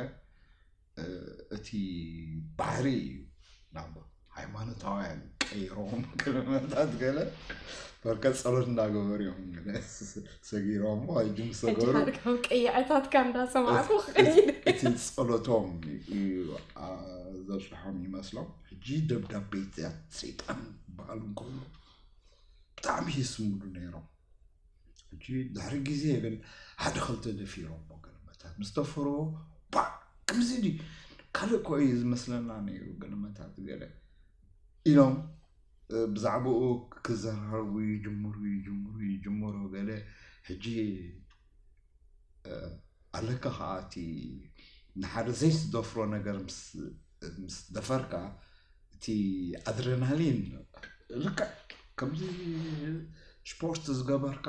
እ፣ እቲ ባህሪ እዩ ናብ ሃይማኖታውያን ቀይሮም ገለመታት ገለ በርከት ጸሎት እንዳገበሩ እዮም ገለ ሰጊሮም ሕጂ ምስ ሕጂ ሰገሩ ሓደ ካብ ቀይዐታትካ እንዳሰማዕኩ እቲ ክኸይድ እቲ ጸሎቶም እዩ አ፣ ዘብፅሖም ይመስሎም። ሕጂ ደብዳቤታት ሰይጣን በሃሉ እንከሎ ብጣዕሚ ይስምዱ ነይሮም። ሕጂ ድሕሪ ግዜ ግን ሓደ ክልተ ደፊሮም ገለመታት ምስ ደፈርዎ ባ ከምዚ ድዩ ካልእ እኮ እዩ ዝመስለና ነይሩ ገለመታት ገለ ኢሎም እ፣ ብዛዕባኡ ክዘራረቡ ይጅምሩ ይጅምሩ ይጅምሩ ገለ ሕጂ እ፣ ኣለካ ከዓ እቲ ንሓደ ዘይትደፍሮ ነገር ምስ ምስ ደፈርካ እቲ ኣድረናሊን ልክዕ ከምዚ ስፖርት ዝገበርካ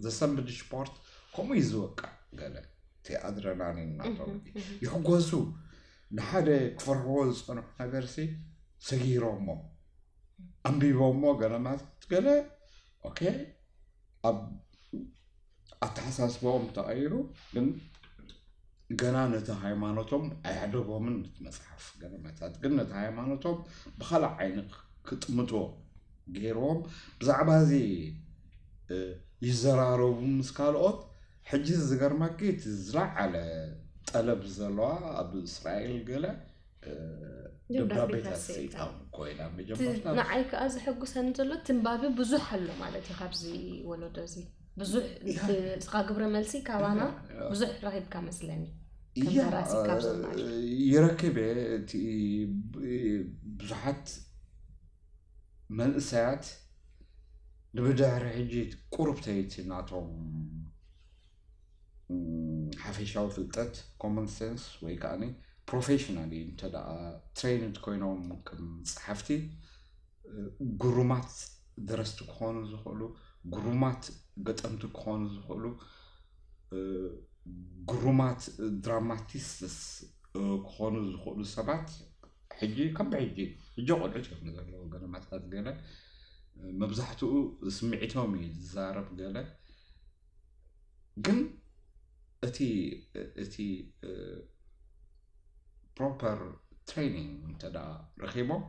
ዘሰንብድ ስፖርት ከምኡ እዩ ዝወቅዕ ገለ እቲ ኣድረናሊን ናቶም ይሕጎሱ ንሓደ ክፈርሕዎ ዝፀንሑ ነገርሲ ሰጊሮሞ ኣንቢቦሞ ገለ ማለት ገለ ኦኬ ኣብ ኣተሓሳስባኦም ተቐይሩ ግን ገና ነቲ ሃይማኖቶም ኣየዕደጎምን ነቲ መፅሓፍ ገለመታት ግን ነቲ ሃይማኖቶም ብካልእ ዓይኒ ክጥምትዎ ገይርዎም ብዛዕባ እዚ እ፣ ይዘራረቡ ምስ ካልኦት ሕጂ ዝገርመኪ እቲ ዝለዓለ ጠለብ ዘለዋ ኣብ እስራኤል ገለ እ፣ ደብዳቤታት ደብዳቤታት ሰይጣን ሰይጣን ኮይና እቲ መጀመርታ ንዓይ ከዓ ዘሐጉሰኒ ዘሎ ትንባቢ ብዙሕ ኣሎ ማለት እዩ ካብዚ ወለዶ እዚ ብዙሕ ያ። እቲ ንስኻ ግብረ መልሲ ካባና ያ። ብዙሕ ረኺብካ መስለኒ ከም እያ ደራሲ ካብ ዝናሽ ይረክብ እየ እቲ ብዙሓት መንእሰያት ንብድሕሪ ሕጂ ቁሩብተይቲ ናቶም ም፣ ሓፈሻዊ ፍልጠት ኮመን ሴንስ ወይ ከዓ ፕሮፌሽናሊ እንተ ደኣ ትሬይንድ ኮይኖም ከም ጸሓፍቲ እ፣ ግሩማት ደረስቲ ክኾኑ ዝኽእሉ ግሩማት ገጠምቲ ክኾኑ ዝኽእሉ እ፣ ግሩማት ድራማቲስትስ እ፣ ክኾኑ ዝኽእሉ ሰባት ሕጂ ከም ብሕጂ ሕጂ ቆልዑት እዮም ዘለዉ ገለመታት ገለ እ፣ መብዛሕትኡ ስምዒቶም እዩ ዝዛረብ ገለ ግን እቲ እቲ proper training እንተ ደኣ ረኺቦም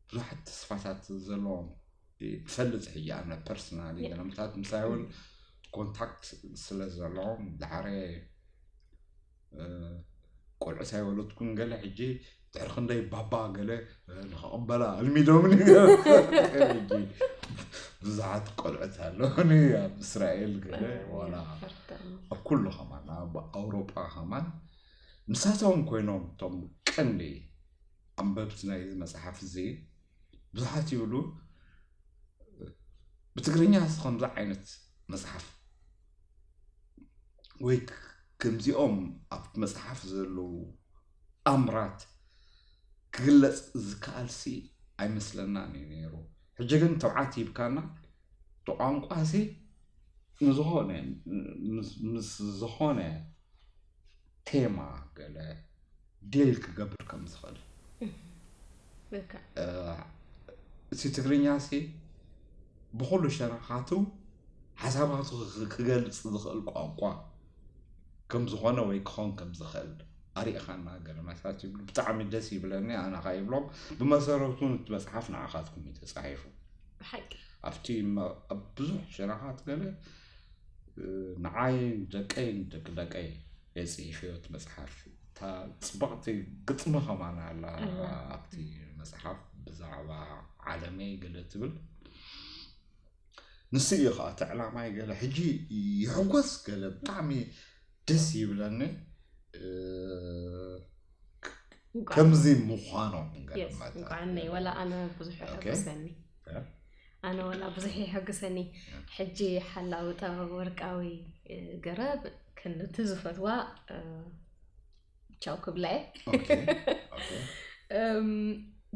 ብዙሓት ተስፋታት ዘለዎም ይፈልጥ። ሕጂ ኣነ personally ገለምታት ምሳይ እውን ኮንታክት ስለ ዘለዎም ዳሕረ ቆልዑት ኣይወለድኩን ገለ ሕጂ ድሕሪ ክንደይ ባባ ገለ ንክቕበላ ኣልሚዶምኒ። ሕጂ ብዙሓት ቆልዑት ኣለውኒ ኣብ እስራኤል ገለ ዋላ ኣብ ኩሉ ከማን ኣብ ኣውሮፓ ከማን ንሳቶም ኮይኖም እቶም ቀንዲ ኣንበብቲ ናይዚ መፅሓፍ እዚ ብዙሓት ይብሉ ብትግርኛ ከምዚ ዓይነት መፅሓፍ ወይ ከምዚኦም ኣብቲ መፅሓፍ ዘለዉ ኣምራት ክግለፅ ዝከኣልሲ ኣይመስለናን እዩ ነይሩ። ሕጂ ግን ትብዓት ሂብካና እቲ ቋንቋ ሲ ንዝኾነ ምስ ዝኾነ ቴማ ገለ ዲል ክገብር ከም ዝኽእል እቲ ትግርኛ ሲ ብኩሉ ሸነኻቱ ሓሳባቱ ክገልፅ ዝኽእል ቋንቋ ከም ዝኾነ ወይ ክኾን ከም ዝኽእል ኣሪእኻና ገለ መታት ይብሉ። ብጣዕሚ ደስ ይብለኒ። ኣነ ካ ይብሎም ብመሰረቱ እቲ መፅሓፍ ንዓኻትኩም እዩ ተፃሒፉ። ብሓቂ ኣብቲ ኣብ ብዙሕ ሸነኻት ገለ ንዓይ ደቀይ ደቂ ደቀይ የፅሒፈዮ እቲ መፅሓፍ። እታ ፅብቕቲ ግጥሚ ከማን ኣላ ኣብቲ መፅሓፍ ብዛዕባ ዓለመይ ገለ ትብል ንሱ እዩ ከዓ እቲ ዕላማይ ገለ ሕጂ ይሕጎስ ገለ ብጣዕሚ ደስ ይብለኒ ከምዚ ምዃኖም ገለ እንኳዓነይ ወላ ኣነ ብዙሕ ይሕጎሰኒ ኣነ ወላ ብዙሕ ይሕግሰኒ ሕጂ ሓላዊ ጥበብ ወርቃዊ ገረብ ክንድቲ ዝፈትዋ ቻው ክብላ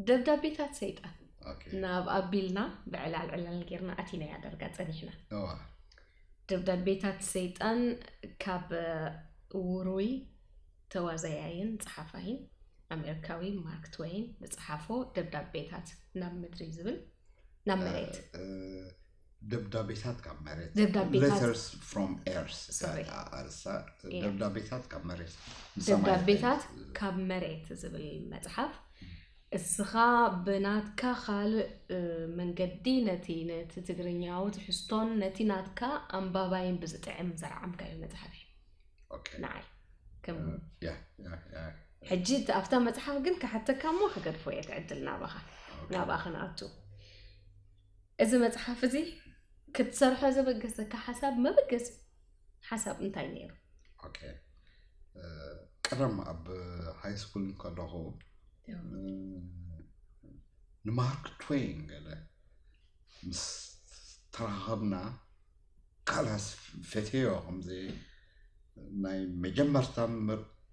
ደብዳቤታት ሰይጣን ናብ ኣቢልና ብዕላል ዕላል ጌርና ኣቲናያ ደርጋ ፀኒሕና ደብዳቤታት ሰይጣን ካብ ውሩይ ተዋዛያይን ፀሓፋይን ኣሜሪካዊ ማርክ ትወይን ዝፀሓፎ ደብዳቤታት ናብ ምድሪ ዝብል ናብ መሬት ደብዳቤታት ካብ መሬት ደብዳቤታት letters from earth Sorry. ኣርሳ ደብዳቤታት ካብ መሬት ንሰማይ ደብዳቤታት ካብ መሬት ዝብል መፅሓፍ እስኻ ብናትካ ካልእ መንገዲ ነቲ ነቲ ትግርኛዊ ትሕዝቶን ነቲ ናትካ ኣንባባይን ብዝጥዕም ዘርዓምካዮ መፅሓፍ እዩ okay ንዓይ ከም yeah yeah yeah ሕጂ ኣብታ መፅሓፍ ግን ክሓተካ እሞ ክገድፎ እየ ትዕድል ናባኻ ናብኣ ክንኣቱ እዚ መፅሓፍ እዚ ክትሰርሖ ዘበገሰካ ሓሳብ መበገሲ ሓሳብ እንታይ ነይሩ okay ቀደም ኣብ ሃይ ስኩል ከለኹ ንማርክ ትወይን ገለ ምስ ተራኸብና ካላስ ፈትዮ ከምዚ ናይ መጀመርታ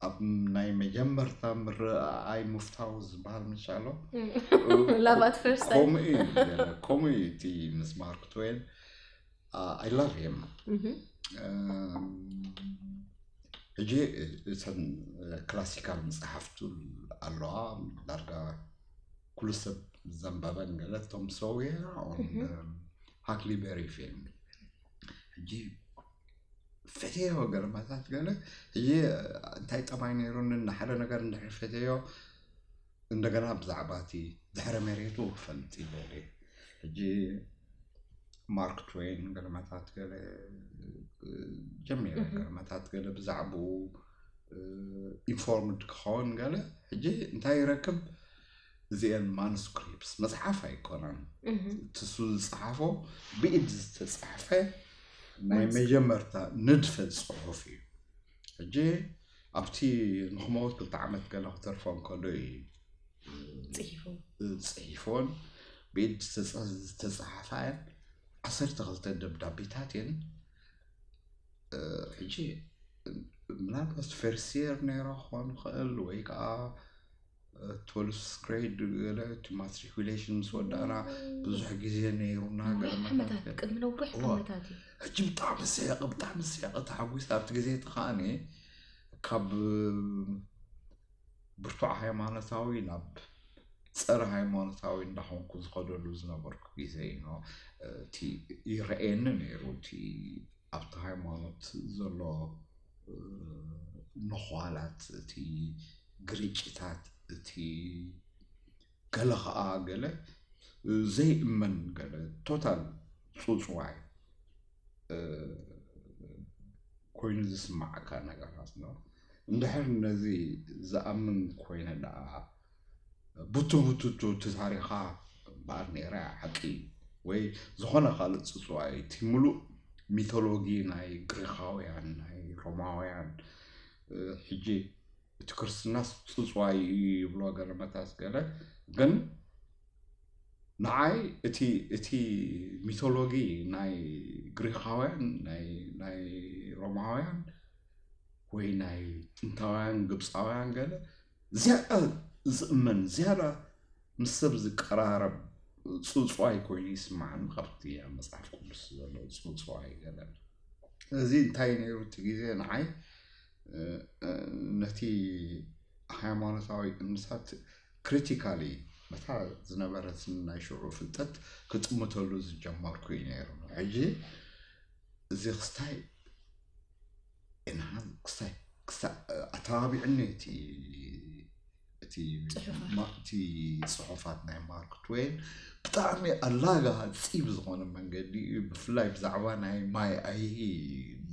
ኣብ ናይ መጀመርታ ምርኣይ ምፍታው ዝበሃል ምሻሎ love at first sight ከምኡ እዩ ከምኡ እዩ እቲ ምስ ማርክ ትወይን I love him ሕጂ እተን ክላሲካል መፅሓፍቱ ኣለዋ ዳርጋ ኩሉ ሰብ ዘንበበን ገለ ቶም ሰውያ ሃክሊበሪ ፊልም ሕጂ ፈትዮ ገለማታት ገለ ሕጂ እንታይ ጠባይ ነይሩኒ ንሓደ ነገር እንድሕር ፈትዮ እንደገና ብዛዕባ እቲ ድሕረ መሬቱ ክፈልጥ ይደሊ ሕጂ ማርክ ትወይን ገለማታት ገለ ጀሚረ ገለማታት ገለ ብዛዕባኡ informed ክኸውን ገለ ሕጂ እንታይ ይረክብ እዚአን manuscripts መፅሓፍ ኣይኮነን ትሱ ዝፀሓፎ ብኢድ ዝተፃሕፈ ናይ መጀመርታ ንድፈ ፅሑፍ እዩ ሕጂ ኣብቲ ንክመውት ክልተ ዓመት ገለ ክተርፎ እንከሎ እዩ ፅሒፉ ፅሒፎን ብኢድ ዝተፃሓፋ እየን ዓሰርተ ክልተ ደብዳቤታት እየን ሕጂ ምናልባት ፈርስየር ነይራ ክኾን ይኽእል ወይ ከዓ twelfth grade ገለ እቲ matriculation ምስ ወዳእና ብዙሕ ግዜ ነይሩና ገለ ዓመታት ቅድሚ ነዊሕ ዓመታት እዩ ሕጂ ብጣዕሚ ስያቂ ብጣዕሚ ስያቂ ተሓጒስ ኣብቲ ግዜ እቲ ከዓኒ ካብ ብርቱዕ ሃይማኖታዊ ናብ ፀረ ሃይማኖታዊ እንዳኾንኩ ዝኸደሉ ዝነበርኩ ግዜ እዩ እቲ ይረአየኒ ነይሩ እቲ ኣብቲ ሃይማኖት ዘሎ ነዃላት፣ እቲ ግርጭታት፣ እቲ ገለ ኸዓ ገለ ዘይእመን፣ ገለ ቶታል ጽውጽዋይ ኮይኑ ዝስማዓካ ነገራት ነው። እንድሕር ነዚ ዝኣምን ኮይነ ደኣ ቡቱ ቡቱቱ እቲ ታሪኻ እምበኣር ነይራ እያ፣ ሓቂ እዩ። ወይ ዝኾነ ካልእ ጽጽዋይ፣ እቲ ምሉእ ሚቶሎጊ ናይ ግሪኻውያን፣ ናይ ሮማውያን፣ እ፣ ሕጂ እቲ ክርስትናስ ጽጽዋይ እዩ ይብሎ ገለመታት ገለ፣ ግን ንዓይ እቲ፣ እቲ ሚቶሎጊ ናይ ግሪኻውያን፣ ናይ፣ ናይ ሮማውያን ወይ ናይ ጥንታውያን ግብጻውያን ገለ ዝያዳ ዝእመን፣ ዝያዳ ምስ ሰብ ዝቀራረብ ጽውጽዋይ ኮይኑ ይስማዓኒ፣ ካብቲ ኣብ መጽሓፍ ቅዱስ ዘሎ ጽውጽዋይ ገለ። እዚ እንታይ ነይሩ እቲ ግዜ ንዓይ፣ እ፣ እ፣ ነቲ ሃይማኖታዊ እምነታት ክሪቲካሊ፣ በታ ዝነበረት ናይ ሽዑ ፍልጠት ክጥምተሉ ዝጀመርኩ እዩ ነይሩ። ሕጂ እዚ ክስታይ እንሃ ክስታይ ክስታይ ኣተባቢዕኒ እቲ፣ እቲ ጽሑፋት። ማ-፣ እቲ ጽሑፋት ናይ ማርክ ትዌን ብጣዕሚ ኣላጋጺ ብዝኾነ መንገዲ እዩ። ብፍላይ ብዛዕባ ናይ ማይ ኣይሂ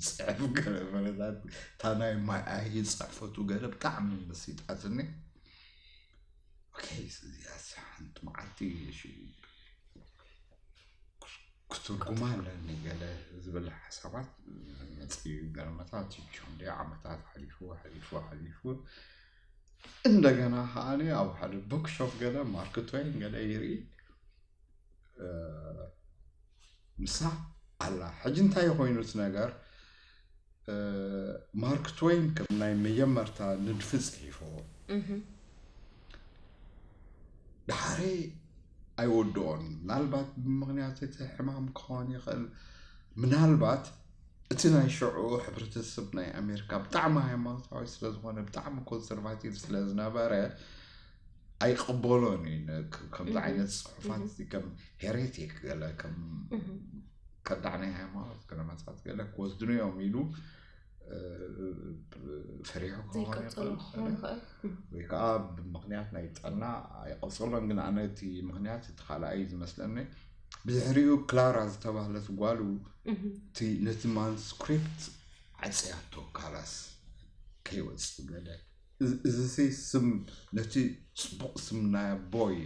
ዝጽሕፍ ገለ መለታት፣ እታ ናይ ማይ ኣይሂ ዝጽሕፈቱ ገለ ብጣዕሚ መሲጣትኒ። ኦኬ፣ እዚኣስ ሓንቲ መዓልቲ ሽ-፣ ክትርጉማ ኣለኒ ገለ ዝብል ሓሳባት መፅዩ። ገርመታት እዩ። ክንደይ ዓመታት ሓሊፉ፣ ሓሊፉ፣ ሓሊፉ። እንደገና ከዓኒ ኣብ ሓደ ቡክሾፕ ገለ ማርክ ትዌን ገለ ይርኢ፣ እ፣ ምሳ ኣላ። ሕጂ እንታይ ኮይኑ እቲ ነገር? እ፣ ማርክ ትዌን ከም ናይ መጀመርታ ንድፊ ጽሒፍዎ። ድሓረይ ኣይወድኦን። ምናልባት ብምኽንያት እቲ ሕማም ክኸውን ይኽእል። ምናልባት እቲ ናይ ሽዑ ሕብረተሰብ ናይ ኣሜሪካ ብጣዕሚ ሃይማኖታዊ ስለ ዝኾነ፣ ብጣዕሚ ኮንሰርቫቲቭ ስለ ዝነበረ ኣይቕበሎን እዩ። ነ-፣ ከ-፣ ከምዚ እህ። ዓይነት ጽሑፋት እህ። እዚ ከም ሄሬቲክ ገለ፣ ከም እህ። ከዳዕ ናይ ሃይማኖት ገለ መጻት ገለ ክወስድኑ እዮም ኢሉ፣ እ፣ ፈሪሑ ክኸውን ዘይቀጸሎ ይኽእል። ክኸውን ይኽእል። እህ። ወይ ከዓ ብምኽንያት ናይ ጥዕና ኣይቐጸሎን። ግን ኣነ እቲ ምኽንያት እቲ ካልኣይ እዩ ዝመስለኒ። ብድሕሪኡ ክላራ ዝተባህለት ጓሉ እህ። እቲ ነቲ ማንስክሪፕት ዓጽያቶ፣ ካላስ ከይወጽእ ገለ። እዚ፣ እዚ ሲ ስም፣ ነቲ ጽቡቕ ስም ናይ ኣቦይ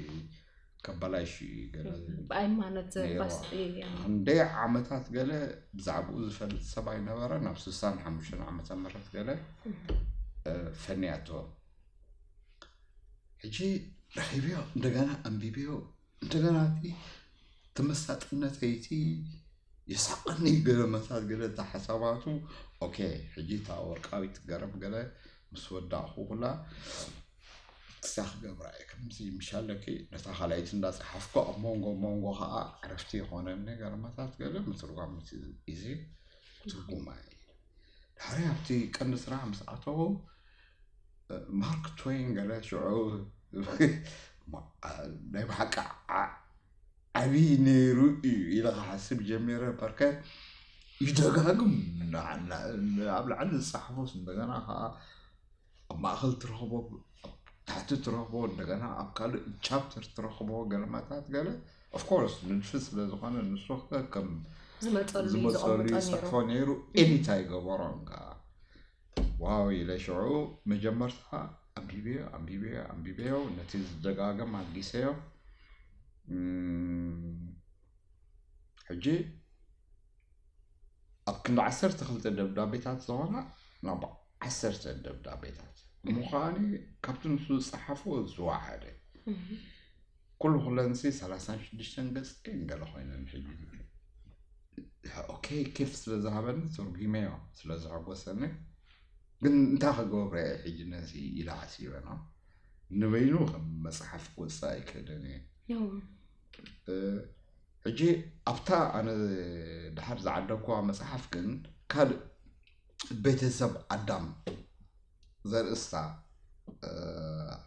ከበላሽ እዩ ገለ እህ። ብኣይማኖት ነይርዋ። ባስ-፣ እያ። ክንደይ ዓመታት ገለ ብዛዕባኡ ዝፈልጥ ሰብ ኣይነበረን። ኣብ ስሳን ሓሙሽተን ዓመተ ምህረት ገለ፣ እህ። እ፣ ፈንያቶ። ሕጂ ረኺብዮ፣ እንደገና ኣንቢብዮ፣ እንደገና እቲ ተመሳጥነተይ እቲ የሳቐኒ ገለ መታት ገለ እታ ሓሳባቱ። ኦኬ፣ ሕጂ እታ ወርቃዊት ገረብ ገለ ምስ ወዳእኹ ኩላ ክሳ ክገብራ እየ። ከምዚ ምሻለኪ ነታ ካልኣይቲ እንዳጸሓፍኩ ኣብ መንጎ መንጎ ኸዓ ዕረፍቲ ይኾነኒ ገለ መታት ገለ ምትርጓም እቲ ኢዚ ትርጉማ እዩ። ድሕሪ ኣብቲ ቀንዲ ስራሕ ምስ ኣተዉ፣ ማርክ ትዌን ገለ ሽዑ ናይ ብሓቂ ዓ-፣ ዓብዪ ነይሩ እዩ ኢለ ክሓስብ ጀሚረ። በርከ ይደጋግም፣ ና-፣ ና-፣ ኣብ ላዕሊ ዝጸሓፎስ እንደገና ከዓ ኣብ ማእኸል ትረኽቦ፣ ኣብ ታሕቲ ትረኽቦ፣ እንደገና ኣብ ካልእ ቻፕተር ትረኽቦ ገለመታት ገለ። ኦፍኮርስ ንድፊ ስለ ዝኾነ ንሱ ከ ከም ዝመፀሉ እዩ ዝመፀሉ ዘቐምጦ ነይሩ። ይፅሕፎ ነይሩ። ኤዲት ኣይገበሮን ከዓ። ዋው ኢለ ሽዑ መጀመርታ ኣንቢበዮ፣ ኣንቢበዮ፣ ኣንቢበዮ፣ ነቲ ዝደጋገም ኣልጊሰዮ። እም፣ ሕጂ ኣብ ክንዲ ዓሰርተ ክልተ ደብዳቤታት ዝኾና ናብ ዓሰርተ ደብዳቤታት። እሞ ከዓኒ ካብቲ ንሱ ዝጸሓፎ ዝወሓደ። እህ። ኩሉ ኩለንሲ ሰላሳን ሽዱሽተን ገጽ ገለ ኮይነን ሕጂ። ኦኬ፣ ኬፍ ስለ ዝሃበኒ ተርጒመዮ ስለ ዘሐጎሰኒ። ግን እንታይ ክገብሮ እየ ሕጂ ነዚ ኢለ ሓሲበ ነው። ንበይኑ ከም መጽሓፍ ክወጽእ ኣይክእልን እየ። ያው። እ፣ ሕጂ ኣብታ ኣነ ድሓር ዝዓደግኩዋ መጽሓፍ ግን ካልእ ቤተሰብ ኣዳም ዘርእስታ፣ እ፣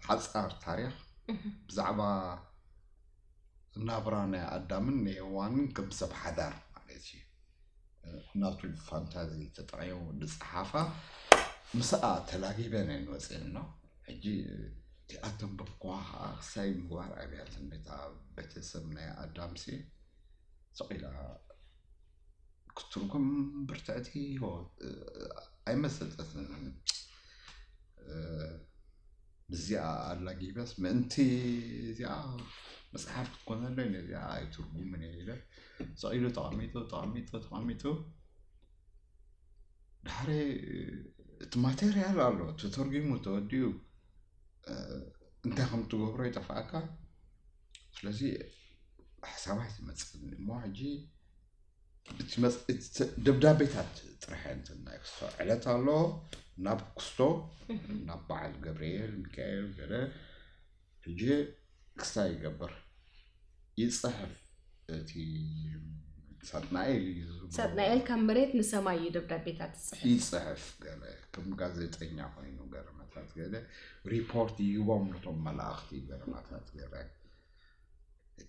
ሓጻር ታሪኽ እህ። ብዛዕባ ናብራ ናይ ኣዳምን ናይ ሄዋንን ከም ሰብ ሓዳር ማለት እዩ። እ፣ ናቱ ፋንታዚ ተጠቒሙ ዝጸሓፋ ምስኣ ተላጊበን እየን ወፅኤን ነው። ሕጂ እቲኣቶም በኳ ከዓ ክሳይ ምግባር ኣብያትን ቤታ ቤተሰብ ናይ ኣዳምሲ ስቕ ኢላ ክትርጉም ብርትዕቲ ህይወት ኣይመሰጠትን። ብዚኣ ኣላጊበስ ምእንቲ እዚኣ መፅሓፍ ክትኮነለይ ነዚኣ ኣይትርጉምን እየ ኢለ ስቕ ኢሉ ተቐሚጡ ተቐሚጡ ተቐሚጡ ድሕሪ እቲ ማቴርያል ኣሎ ተተርጊሙ ተወዲኡ እንታይ ከም ትገብሮ ይጠፍኣካ። ስለዚ ሓሳባት ይመፅእኒ እሞ ሕጂ ደብዳቤታት ጥራሕ እንትን ናይ ክስቶ ዕለት ኣሎ ናብ ክስቶ ናብ በዓል ገብርኤል ሚካኤል ገለ ሕጂ ክስታ ይገብር ይፅሕፍ እቲ ሳጥናኤል እዩ ዝብሎ። ሳጥናኤል ካብ መሬት ንሰማይ እዩ ደብዳቤታት ዝፅሕፍ። ይፅሕፍ ገለ ከም ጋዜጠኛ ኮይኑ ገረመታት ገለ ሪፖርት ይህቦም ነቶም መላእኽቲ ገረመታት ገለ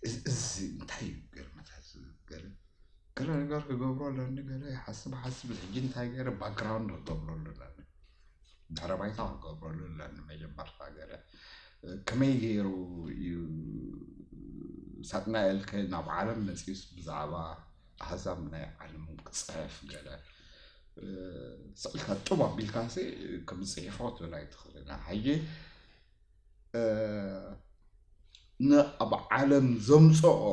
እዚ እንታይ እዩ ገረመታት ገለ ገለ ነገር ክገብሮ ኣለኒ ገለ ይሓስብ ሓስብ ሕጂ እንታይ ገይረ ባክግራውንድ ክገብረሉ ኣለኒ ድሕረ ባይታ ክገብረሉ ኣለኒ መጀመርታ ገለ ከመይ ገይሩ እዩ ሳጥናኤል ከ ናብ ዓለም መፂኡስ ብዛዕባ ኣህዛብ ናይ ዓለም ክፅሕፍ ገለ ስቕልካ ጡብ ኣቢልካሲ ከም ዝፅሒፎ ትብል ኣይትኽእልን ሕጂ ንኣብ ዓለም ዘምፅኦ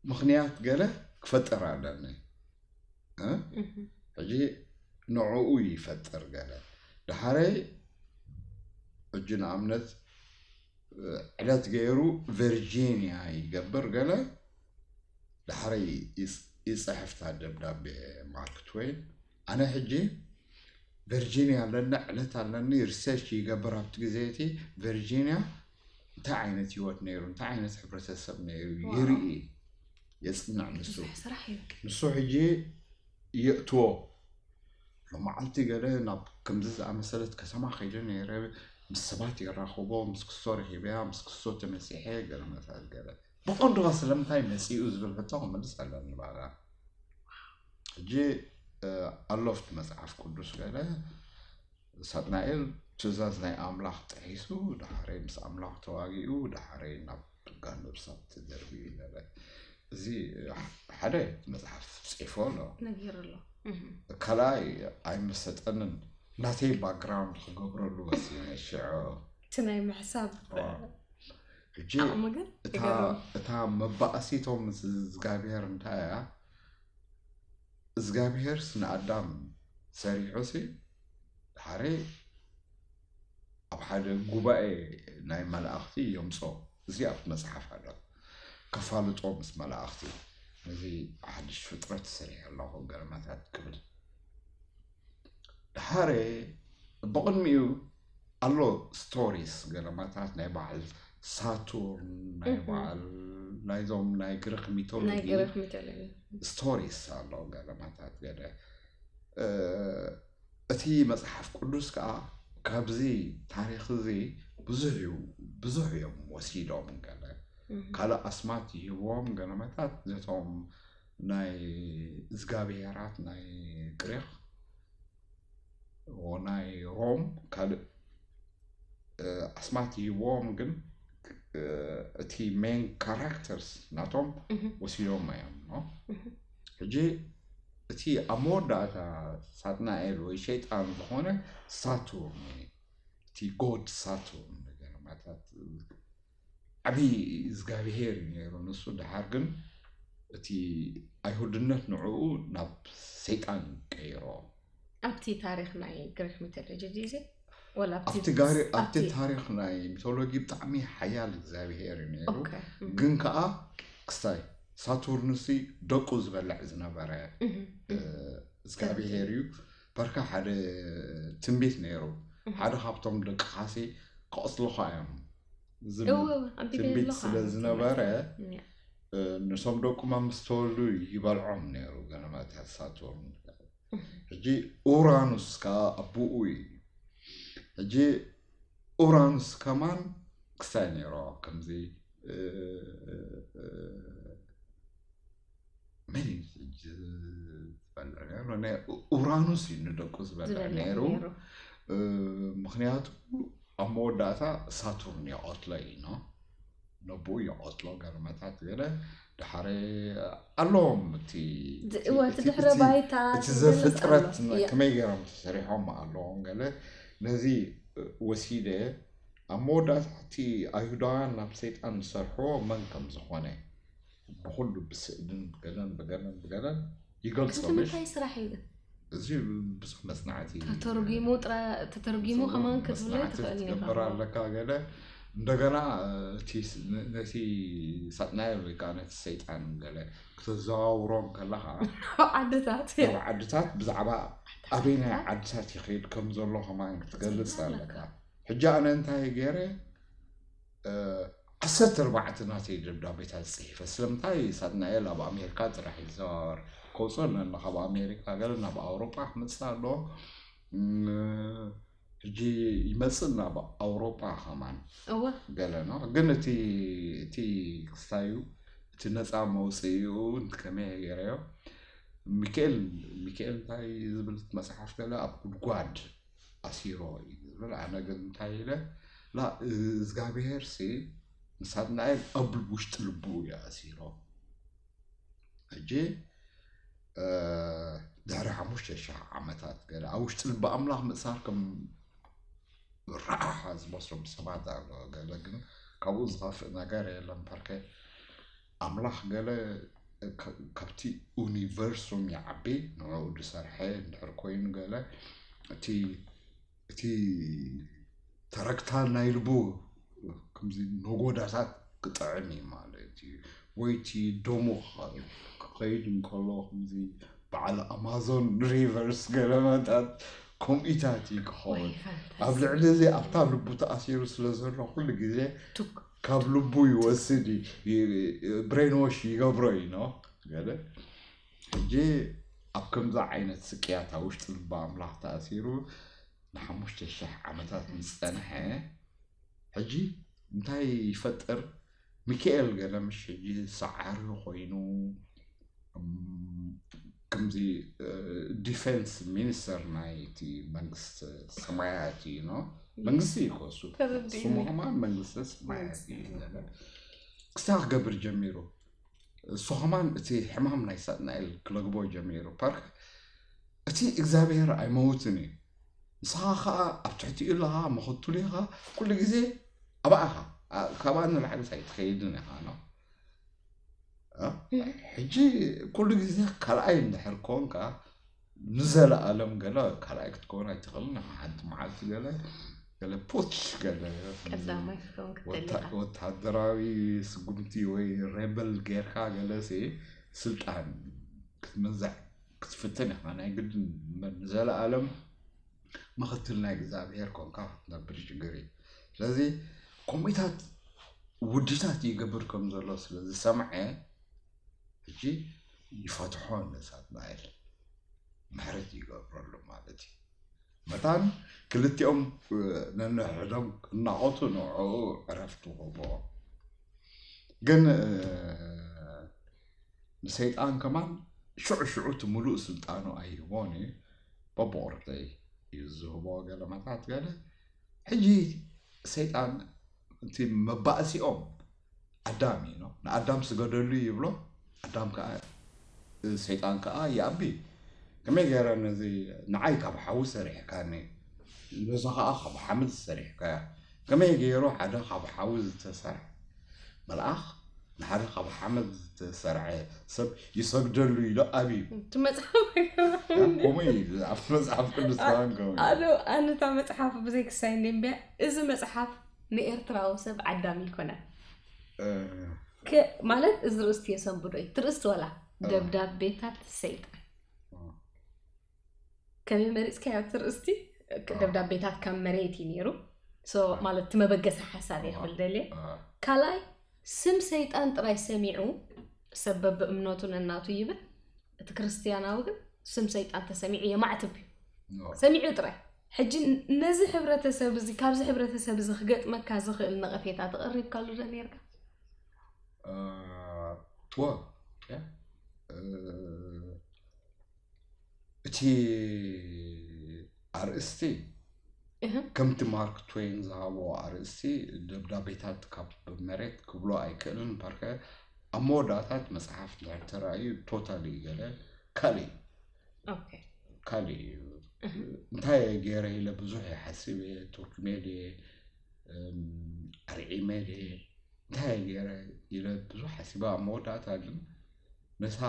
ምኽንያት ገለ ክፈጥር ኣለኒ ሕጂ ንዕኡ ይፈጥር ገለ ድሓረይ ሕጂ ንኣብነት ዕለት ገይሩ ቨርጂኒያ ይገብር ገለ ድሓረይ ይፅሕፍታ ደብዳቤ ማርክ ትወይን ኣነ ሕጂ ቨርጂኒያ ኣለና ዕለት ኣለኒ ሪሰርች ይገብር ኣብቲ ግዜ እቲ ቨርጂኒያ እንታይ ዓይነት ህይወት ነይሩ እንታይ ዓይነት ሕብረተሰብ ነይሩ ይርኢ የፅንዕ ንሱ ንሱ ሕጂ የእትዎ ሎመዓልቲ ገለ ናብ ከምዚ ዝኣመሰለት ከተማ ከይደ ነይረ ምስ ሰባት የራኽቦ ምስ ክስቶ ረኺበያ ምስ ክስቶ ተመሲሐ ገለ መታት ገለ ብቐንዱኻ ስለምንታይ መፂኡ ዝብል ሕቶ ክመልስ ኣለኒ ባላ ሕጂ ኣሎፍት መፅሓፍ ቅዱስ ገለ ሳጥናኤል ትእዛዝ ናይ ኣምላኽ ጥሒሱ ዳሕረይ ምስ ኣምላኽ ተዋጊኡ ዳሕረይ ናብ ጋንብ ሳት ተደርቢዩ ነበረ እዚ ሓደ መፅሓፍ ፅሒፎ ኣሎ ነጊሩ ኣሎ ካልኣይ ኣይመሰጠንን ናተይ ባክግራውንድ ክገብረሉ ወሲነ ሽዑ እቲ ናይ ምሕሳብ ሕጂ ዓቕሚ ግን እታ መባእሲቶም እግዚኣብሔር እንታይ እያ እግዚኣብሔርስ ንኣዳም ሰሪሑሲ ድሓረይ ኣብ ሓደ ጉባኤ ናይ መላእኽቲ የምፅኦ እዚ ኣብቲ መፅሓፍ ኣሎ ከፋልጦ ምስ መላእኽቲ ነዚ ሓድሽ ፍጥረት ሰሪሐ ኣለኹ ገለመታት ክብል ድሓረ ብቕድሚኡ ኣሎ ስቶሪስ ገለመታት ናይ በዓል ሳቱርን ናይ በዓል ናይዞም ናይ ግሪክ ናይ ሚቶሎጂ ግሪክ ሚቶሎጂ ስቶሪስ ኣሎ ገለመታት ገለ እቲ መፅሓፍ ቅዱስ ከዓ ካብዚ ታሪክ እዚ ብዙሕ እዩ ብዙሕ እዮም ወሲዶም ገለ ካልእ ኣስማት ይህብዎም ገለመታት ነቶም ናይ እግዚኣብሄራት ናይ ግሪክ ናይ ሮም ካልእ ኣስማት ይህብዎም ግን እቲ ሜን ካራክተርስ ናቶም ወሲዶም እዮም ሕጂ እቲ ኣብ መወዳእታ ሳጥናኤል ወይ ሸይጣን ዝኾነ ሳቱርን እቲ ጎድ ሳቱርን ገለመታት ዓብዪ እግዚኣብሄር እዩ ነይሩ ንሱ ድሓር ግን እቲ ኣይሁድነት ንዕኡ ናብ ሰይጣን ቀይሮ ኣብቲ ታሪክ ናይ ግሪክ ሚቶሎጂ ዲዚ ወላ ኣብቲ ጋሪ ኣብቲ ታሪክ ናይ ሚቶሎጂ ብጣዕሚ ሓያል እግዚኣብሄር እዩ ነይሩ ግን ከዓ ክስታይ ሳቱርንሲ ደቁ ዝበልዕ ዝነበረ እግዚኣብሄር እዩ በርካ ሓደ ትንቢት ነይሩ ሓደ ካብቶም ደቅኻሲ ክቐስልኻ እዮም ዝብል ትንቢት ስለ ዝነበረ ንሶም ደቁማ ምስ ተወልዱ ይበልዖም ነይሩ ገለመታት ሳቱርን ሕጂ ኡራኑስ ከዓ ኣቦኡ እዩ ሕጂ ኡራኑስ ከማን ክስታይ ነይሮ ከምዚ መን እዩ ዝበልዕ ነይሩ ናይ ኡራኑስ እዩ ንደቁ ዝበልዕ ነይሩ ምክንያቱ ኣብ መወዳእታ ሳቱርን ይቐትሎ እዩ። ነብኡ ይቐትሎ፣ ገርመታት ገለ ድሓረ ኣለዎም። እቲ እወ፣ እቲ ድሕረ ባይታ እቲ ዘፍጥረት ከመይ ገይሮም ተሰሪሖም ኣለዎም። ገለ ነዚ ወሲደ ኣብ መወዳእታ እቲ ኣይሁዳውያን ናብ ሰይጣን ዝሰርሕዎ መን ከም ዝኾነ ብኩሉ ብስእልን ብገለን ብገለን ብገለን ይገልጾ። ምሽ እንታይ ስራሕ እዩ ግን? እዚ ብዙሕ መጽናዕቲ ተተርጒሙ ጥራ ተተርጒሙ ከማን ክትብሎ መጽናዕቲ ትኽእል ክትገብር ኢኻ። ኣለካ። ገለ እንደገና እቲ ስ- ነ- ነቲ ሳጥናኤል ወይ ከዓ ነቲ ሰይጣን ገለ ክተዘዋውሮም ከለኻ ዓድታት ኣብ ዓድታት ብዛዕባ ኣበይናይ ዓድታት ይኸይድ ከም ዘሎ ከማን ክትገልጽ ኣለካ። ሕጂ ኣነ እንታይ ገይረ፣ ዓሰርተ ኣርባዕተ ናተይ ደብዳቤታት ጽሒፈ። ስለምንታይ ሳጥናኤል ኣብ ኣሜሪካ ጥራሕ ይዘዋወር? ከውፅኦ ኣለና ካብ ኣሜሪካ ገለ ናብ ኣውሮጳ ክመፅእ ኣለዎ። ሕጂ ይመፅእ ናብ ኣውሮጳ ከማን እወ ገለ ነው። ግን እቲ እቲ ክስታዩ እቲ ነፃ መውፅኢኡ ከመይ ገይረዮ? ሚካኤል ሚካኤል እንታይ ዝብል መፅሓፍ ገለ ኣብ ጉድጓድ ኣሲሮ እዩ ዝብል። ኣነ ግን እንታይ ኢለ ላ እግዚኣብሔር ሲ ንሳጥናኤል ኣብ ውሽጢ ልቡ እዩ ኣሲሮ። ሕጂ ድሕሪ ሓሙሽተ ሺሕ ዓመታት ገለ ኣብ ውሽጢ ልቢ ኣምላኽ ምእሳር ከም ረሓሓ ዝመስሎም ሰባት ኣሎ። ገለ ግን ካብኡ ዝኸፍእ ነገር የለን። ፐርከ ኣምላኽ ገለ ካብቲ ዩኒቨርሱም ይዓቢ ንዕኡ ዝሰርሐ እንድሕር ኮይኑ ገለ እቲ እቲ ተረክታል ናይ ልቡ ከምዚ ነጎዳታት ክጥዕም እዩ ማለት እዩ። ወይ እቲ ደሙ ክኸይድ እንከሎ ከምዚ በዓል ኣማዞን ሪቨርስ ገለመታት ከምኢታት እዩ ክኸውን። ኣብ ልዕሊ እዚ ኣብታ ልቡ ተኣሲሩ ስለ ዘሎ ኩሉ ግዜ ካብ ልቡ ይወስድ እዩ። ብሬንዎሽ ይገብሮ እዩ ነው ገለ። ሕጂ ኣብ ከምዚ ዓይነት ስቅያት ኣብ ውሽጢ ልባ ኣምላኽ ተኣሲሩ ንሓሙሽተ ሽሕ ዓመታት ምስ ጸንሐ ሕጂ እንታይ ይፈጥር? ሚካኤል ገለ ምሽ ሕጂ ሰዓሪ ኮይኑ ከምዚ ዲፌንስ ሚኒስተር ናይ እቲ መንግስቲ ሰማያት እዩ ነው መንግስቲ እዩ ከሱ ስሙ ከማን መንግስቲ ሰማያት እዩ። ክስታ ክገብር ጀሚሩ እሱ ከማን እቲ ሕማም ናይ ሳጥናኤል ክለግቦ ጀሚሩ። ፓርክ እቲ እግዚኣብሔር ኣይመውትን እዩ። ንስኻ ከዓ ኣብ ትሕቲኡ ኣለኻ መኸቱል ኢኻ ኩሉ ግዜ ኣባኣኻ ካብኣ ንላዕሊ ኣይትኸይድን ኢኻ ነው። ሕጂ ኩሉ ግዜ ካልኣይ እንድሕር ኮንካ ንዘለኣለም ገለ ካልኣይ ክትከውን ኣይትኽእልን ኢኻ። ሓንቲ መዓልቲ ገለ ገለ ፑሽ ገለ ቀዳማይ ክትከውን ክትደሊ ኢኻ። ወታደራዊ ስጉምቲ ወይ ሬበል ጌርካ ገለ ሲ ስልጣን ክትመንዛዕ ክትፍትን ኢኻ። ናይ ግድን ንዘለኣለም ምኽትል ናይ እግዚኣብሔር ኮንካ ክትነብር ሽግር እዩ። ስለዚ ከምኡታት ውዲታት ይገብር ከም ዘሎ ስለ ዝሰምዐ ሕጂ ይፈትሖ ነሳትናኤል ምሕረት ይገብረሉ ማለት እዩ። መታን ክልቲኦም ነንሕዶም ክናቆቱ ንዕኡ ዕረፍቲ ክህቦ ግን ንሰይጣን ከማን ሽዑ ሽዑ እቲ ሙሉእ ስልጣኑ ኣይህቦን እዩ። በብቑርብተይ እዩ ዝህቦ ገለመታት ገለ። ሕጂ ሰይጣን እቲ መባእሲኦም ኣዳም እዩ ነው። ንኣዳም ስገደሉ ይብሎ። ኣዳም ከዓ ሰይጣን ከዓ ይኣቢ። ከመይ ገይረ ነዚ ንዓይ ካብ ሓዊ ሰሪሕካኒ ነዚ ከዓ ካብ ሓመድ ሰሪሕካያ። ከመይ ገይሩ ሓደ ካብ ሓዊ ዝተሰርሐ መልኣኽ ንሓደ ካብ ሓመድ ዝተሰርዐ ሰብ ይሰግደሉ ኢሉ ኣብዩ። እቲ መፅሓፍ ከምኡ እዩ ኣብቲ መፅሓፍ ቅዱስ ከማን ከምኡ እዩ። ኣዶ ኣነታ መፅሓፍ ብዘይ ክሳይ እንደ እምቢያ እዚ መፅሓፍ ንኤርትራዊ ሰብ ዓዳሚ ይኮነ እ፣ ከ- ማለት እዚ ርእስቲ የሰንብዶ እዩ ትርእስቲ ወላ ደብዳቤታት ሰይጣን ከመይ መሪፅካዮ ኣብቲ ርእስቲ ደብዳቤታት ካብ መሬት እዩ ነይሩ ሶ ማለት እቲ መበገሲ ሓሳብ እየ ክብል ደልየ እ፣ ካልኣይ ስም ሰይጣን ጥራይ ሰሚዑ ሰብ በብእምነቱ ነናቱ ይብል እቲ ክርስትያናዊ ግን ስም ሰይጣን ተሰሚዑ የማዕትብ እዩ እ፣ ሰሚዑ ጥራይ ሕጂ ነዚ ሕብረተሰብ እዚ ካብዚ ሕብረተሰብ እዚ ክገጥመካ ዝኽእል ነቐፌታ ተቐሪብካሉ ዶ ነርካ እ፣ ትወ ያ፣ እ፣ እቲ ኣርእስቲ ከምቲ ማርክ ትወይን ዝሃቦ ኣርእስቲ ደብዳቤታት ካብ መሬት ክብሎ ኣይክእልን። ፓርከ ኣብ መወዳእታት መጽሓፍ እንድሕር ተራእዩ ቶታሊ ገለ ካልእ እዩ። ካልእ እዩ። እንታይ እየ ገይረ ኢለ ብዙሕ ይሓስብ እየ። ቶርኪሜ ድየ ኣርዒመ ድየ እንታይ እየ ገይረ ኢለ ብዙሕ ሓሲበ። ኣብ መወዳእታ ግን ነታ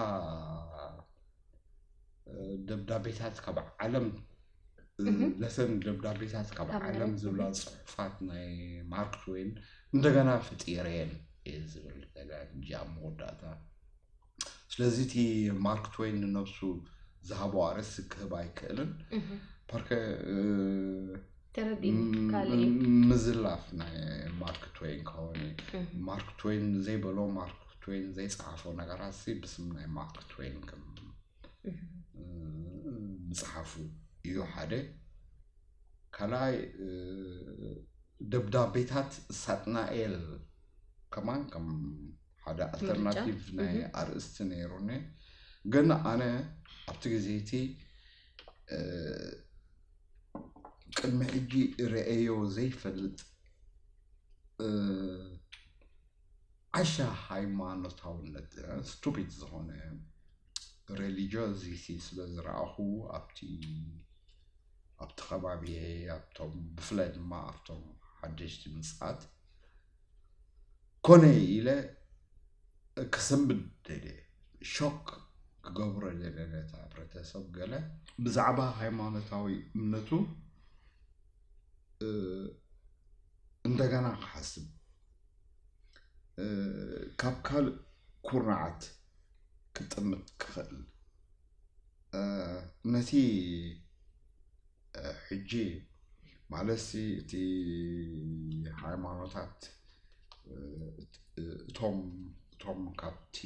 ደብዳቤታት ካብ ዓለም ነተን ደብዳቤታት ካብ ዓለም ዝብላ ጽሑፋት ናይ ማርክ ትወይን እንደገና ፈጢረየን እየ ዝብል። እጂ ኣብ መወዳእታ ስለዚ እቲ ማርክ ትወይን ንነብሱ ዝሃቦ ኣርእስቲ ክህብ ኣይክእልን። ፓርከ ተረዲእኒ። ካልእ ምዝላፍ ናይ ማርክ ትወይን ከሆነ ማርክ ትወይን ዘይበሎ ማርክ ትወይን ዘይጸሓፎ ነገራት ሲ ብስም ናይ ማርክ ትወይን ከም ምጽሓፉ እዩ ሓደ። ካልኣይ ደብዳቤታት ሳጥናኤል ከማን ከም ሓደ ኣልተርናቲቭ ናይ ኣርእስቲ ነይሩኒ። ግን ኣነ ኣብቲ ግዜ እቲ ቅድሚ ሕጂ ርእዮ ዘይፈልጥ ዓሻ ሃይማኖታውነት ስቱፒድ ዝኾነ ሬሊጂዮሲቲ ስለ ዝረኣኹ ኣብቲ ኣብቲ ከባቢ ኣብቶም ብፍላይ ድማ ኣብቶም ሓደሽቲ ምፅኣት ኮነ ኢለ ክሰንብድ ደልየ ሾክ ክገብሮ ደልየ ነቲ ሕብረተሰብ ገለ ብዛዕባ ሃይማኖታዊ እምነቱ እንደገና ክሓስብ ካብ ካልእ ኩርናዓት ክጥምት ክኽእል ነቲ ሕጂ ማለትሲ እቲ ሃይማኖታት እቶም እቶም ካብቲ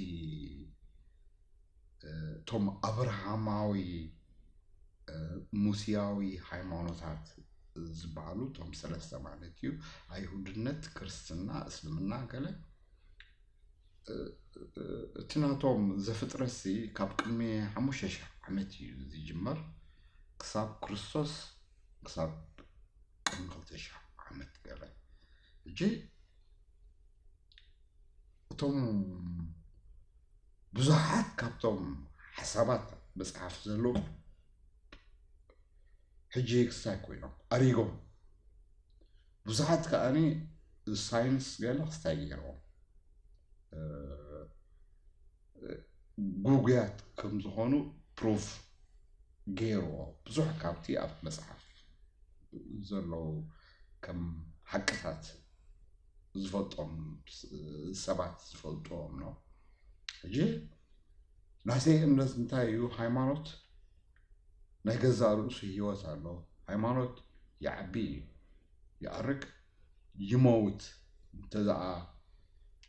እቶም ኣብርሃማዊ ሙስያዊ ሃይማኖታት ዝበሃሉ እቶም ሰለስተ ማለት እዩ። ኣይሁድነት፣ ክርስትና፣ እስልምና ገለ እቲ ናቶም ዘፍጥረትሲ ካብ ቅድሚ ሓሙሽተ ሽሕ ዓመት እዩ ዝጅመር ክሳብ ክርስቶስ ክሳብ ቅድሚ ክልተ ሽሕ ዓመት ገለ። ሕጂ እቶም ብዙሓት ካብቶም ሓሳባት መፅሓፍ ዘለዉ ሕጂ ክስታይ ኮይኖም ኣሪጎም ብዙሓት ከኣኒ ሳይንስ ገለ ክስታይ ገይሮም ጉጉያት ከም ዝኾኑ ፕሩፍ ገይርዎ ብዙሕ ካብቲ ኣብ መፅሓፍ ዘለዉ ከም ሓቅታት ዝፈልጦም ሰባት ዝፈልጥዎም ነው። ሕጂ ናተይ እምነት እንታይ እዩ? ሃይማኖት ናይ ገዛእ ርእሱ ህይወት ኣለዎ። ሃይማኖት ይዓቢ እዩ፣ ይኣርግ፣ ይመውት። እንተደኣ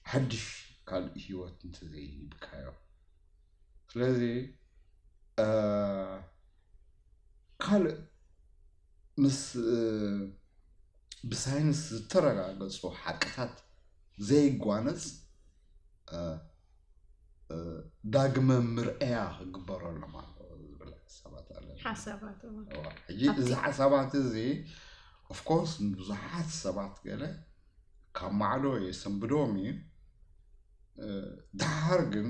ሓድሽ ካልእ ህይወት እንተዘይሂብካዮ። ስለዚ ካልእ ምስ ብሳይንስ ዝተረጋገፁ ሓቅታት ዘይጓነፅ ዳግመ ምርኣያ ክግበረሎም ኣለዎ ዝብል ሓሳባት ኣለና። ሓሳባት እዋ። እዋ፣ ሕጂ እዚ ሓሳባት እዚ ኦፍኮርስ ንብዙሓት ሰባት ገለ ካብ ማዕዶ የሰንብዶም እዩ። እ፣ ደሓር ግን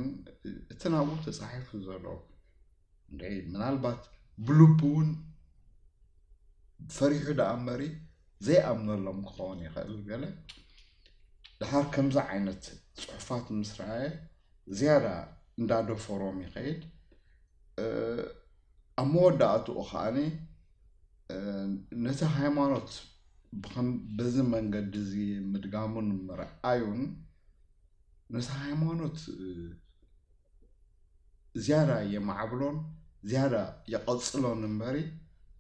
እቲ ናብኡ ተፃሒፉ ዘሎ እንደ ምናልባት ብልቡ እውን ፈሪሑ ደኣ እምበሪ ዘይኣምነሎም ክኸውን ይኽእል። ገለ ደሓር ከምዚ ዓይነት ፅሑፋት ምስ ረኣየ ዝያዳ እንዳደፈሮም ይኸይድ። እ፣ ኣብ መወዳእትኡ ከዓኒ እ፣ ነቲ ሃይማኖት ብኸም በዚ መንገዲ እዚ ምድጋሙን ምርኣዩን ነቲ ሃይማኖት እ፣ ዝያዳ የማዕብሎን ዝያዳ የቐፅሎን እምበሪ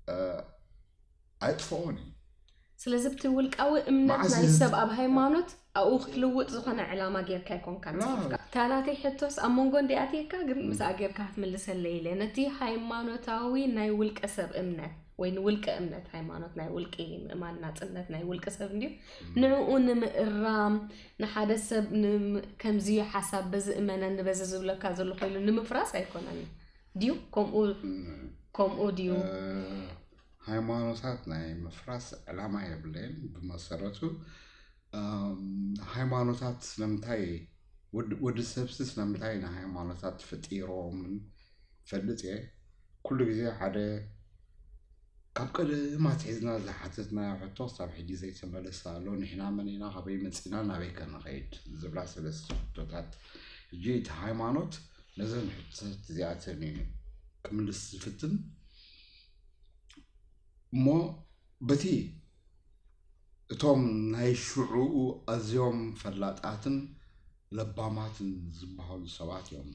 እ፣ ኣይጥፍኦን እዩ። ስለዚ ብቲ ውልቃዊ እምነት መዓስ ናይ እዚ ሰብ ኣብ ሃይማኖት ኣብኡ ክትልውጥ ዝኾነ ዕላማ ጌርካ ኣይኮንካን ጽሒፍካ። እታ ናተይ ሕቶስ ኣብ መንጎ እንዲኣትየካ ግን ምስኣ ጌርካ ክትምልሰለይ ኢለ። ነቲ ሃይማኖታዊ ናይ ውልቀ ሰብ እምነት ወይ ንውልቀ እምነት ሃይማኖት ናይ ውልቂ ምእማን ናጽነት ናይ ውልቂ ሰብ እንድዩ። ንዕኡ ንምእራም ንሓደ ሰብ ንም- ከምዚ እዩ ሓሳብ በዚ እመነኒ በዚ ዝብለካ ዘሎ ኮይሉ ንምፍራስ ኣይኮነን ድዩ? ከምኡ ከምኡ ድዩ? ሃይማኖታት ናይ ምፍራስ ዕላማ የብለይን። ብመሰረቱ ሃይማኖታት ስለምንታይ ወዲ ሰብሲ ስለምንታይ ንሃይማኖታት ፈጢሮምን ፈልጥ እየ። ኩሉ ግዜ ሓደ ካብ ቀደም ኣትሒዝና ዝሓተትናዮ ሕቶ ክሳብ ሕጂ ዘይተመለሰ ኣሎ። ንሕና መን ኢና፣ ካበይ መፂና፣ ናበይ ከ ንኸይድ ዝብላ ሰለስተ ሕቶታት። ሕጂ እቲ ሃይማኖት ነዘን ሕቶታት እዚኣተን እዩ ክምልስ ዝፍትን። እሞ በቲ እቶም ናይ ሽዑኡ ኣዝዮም ፈላጣትን ለባማትን ዝበሃሉ ሰባት እዮም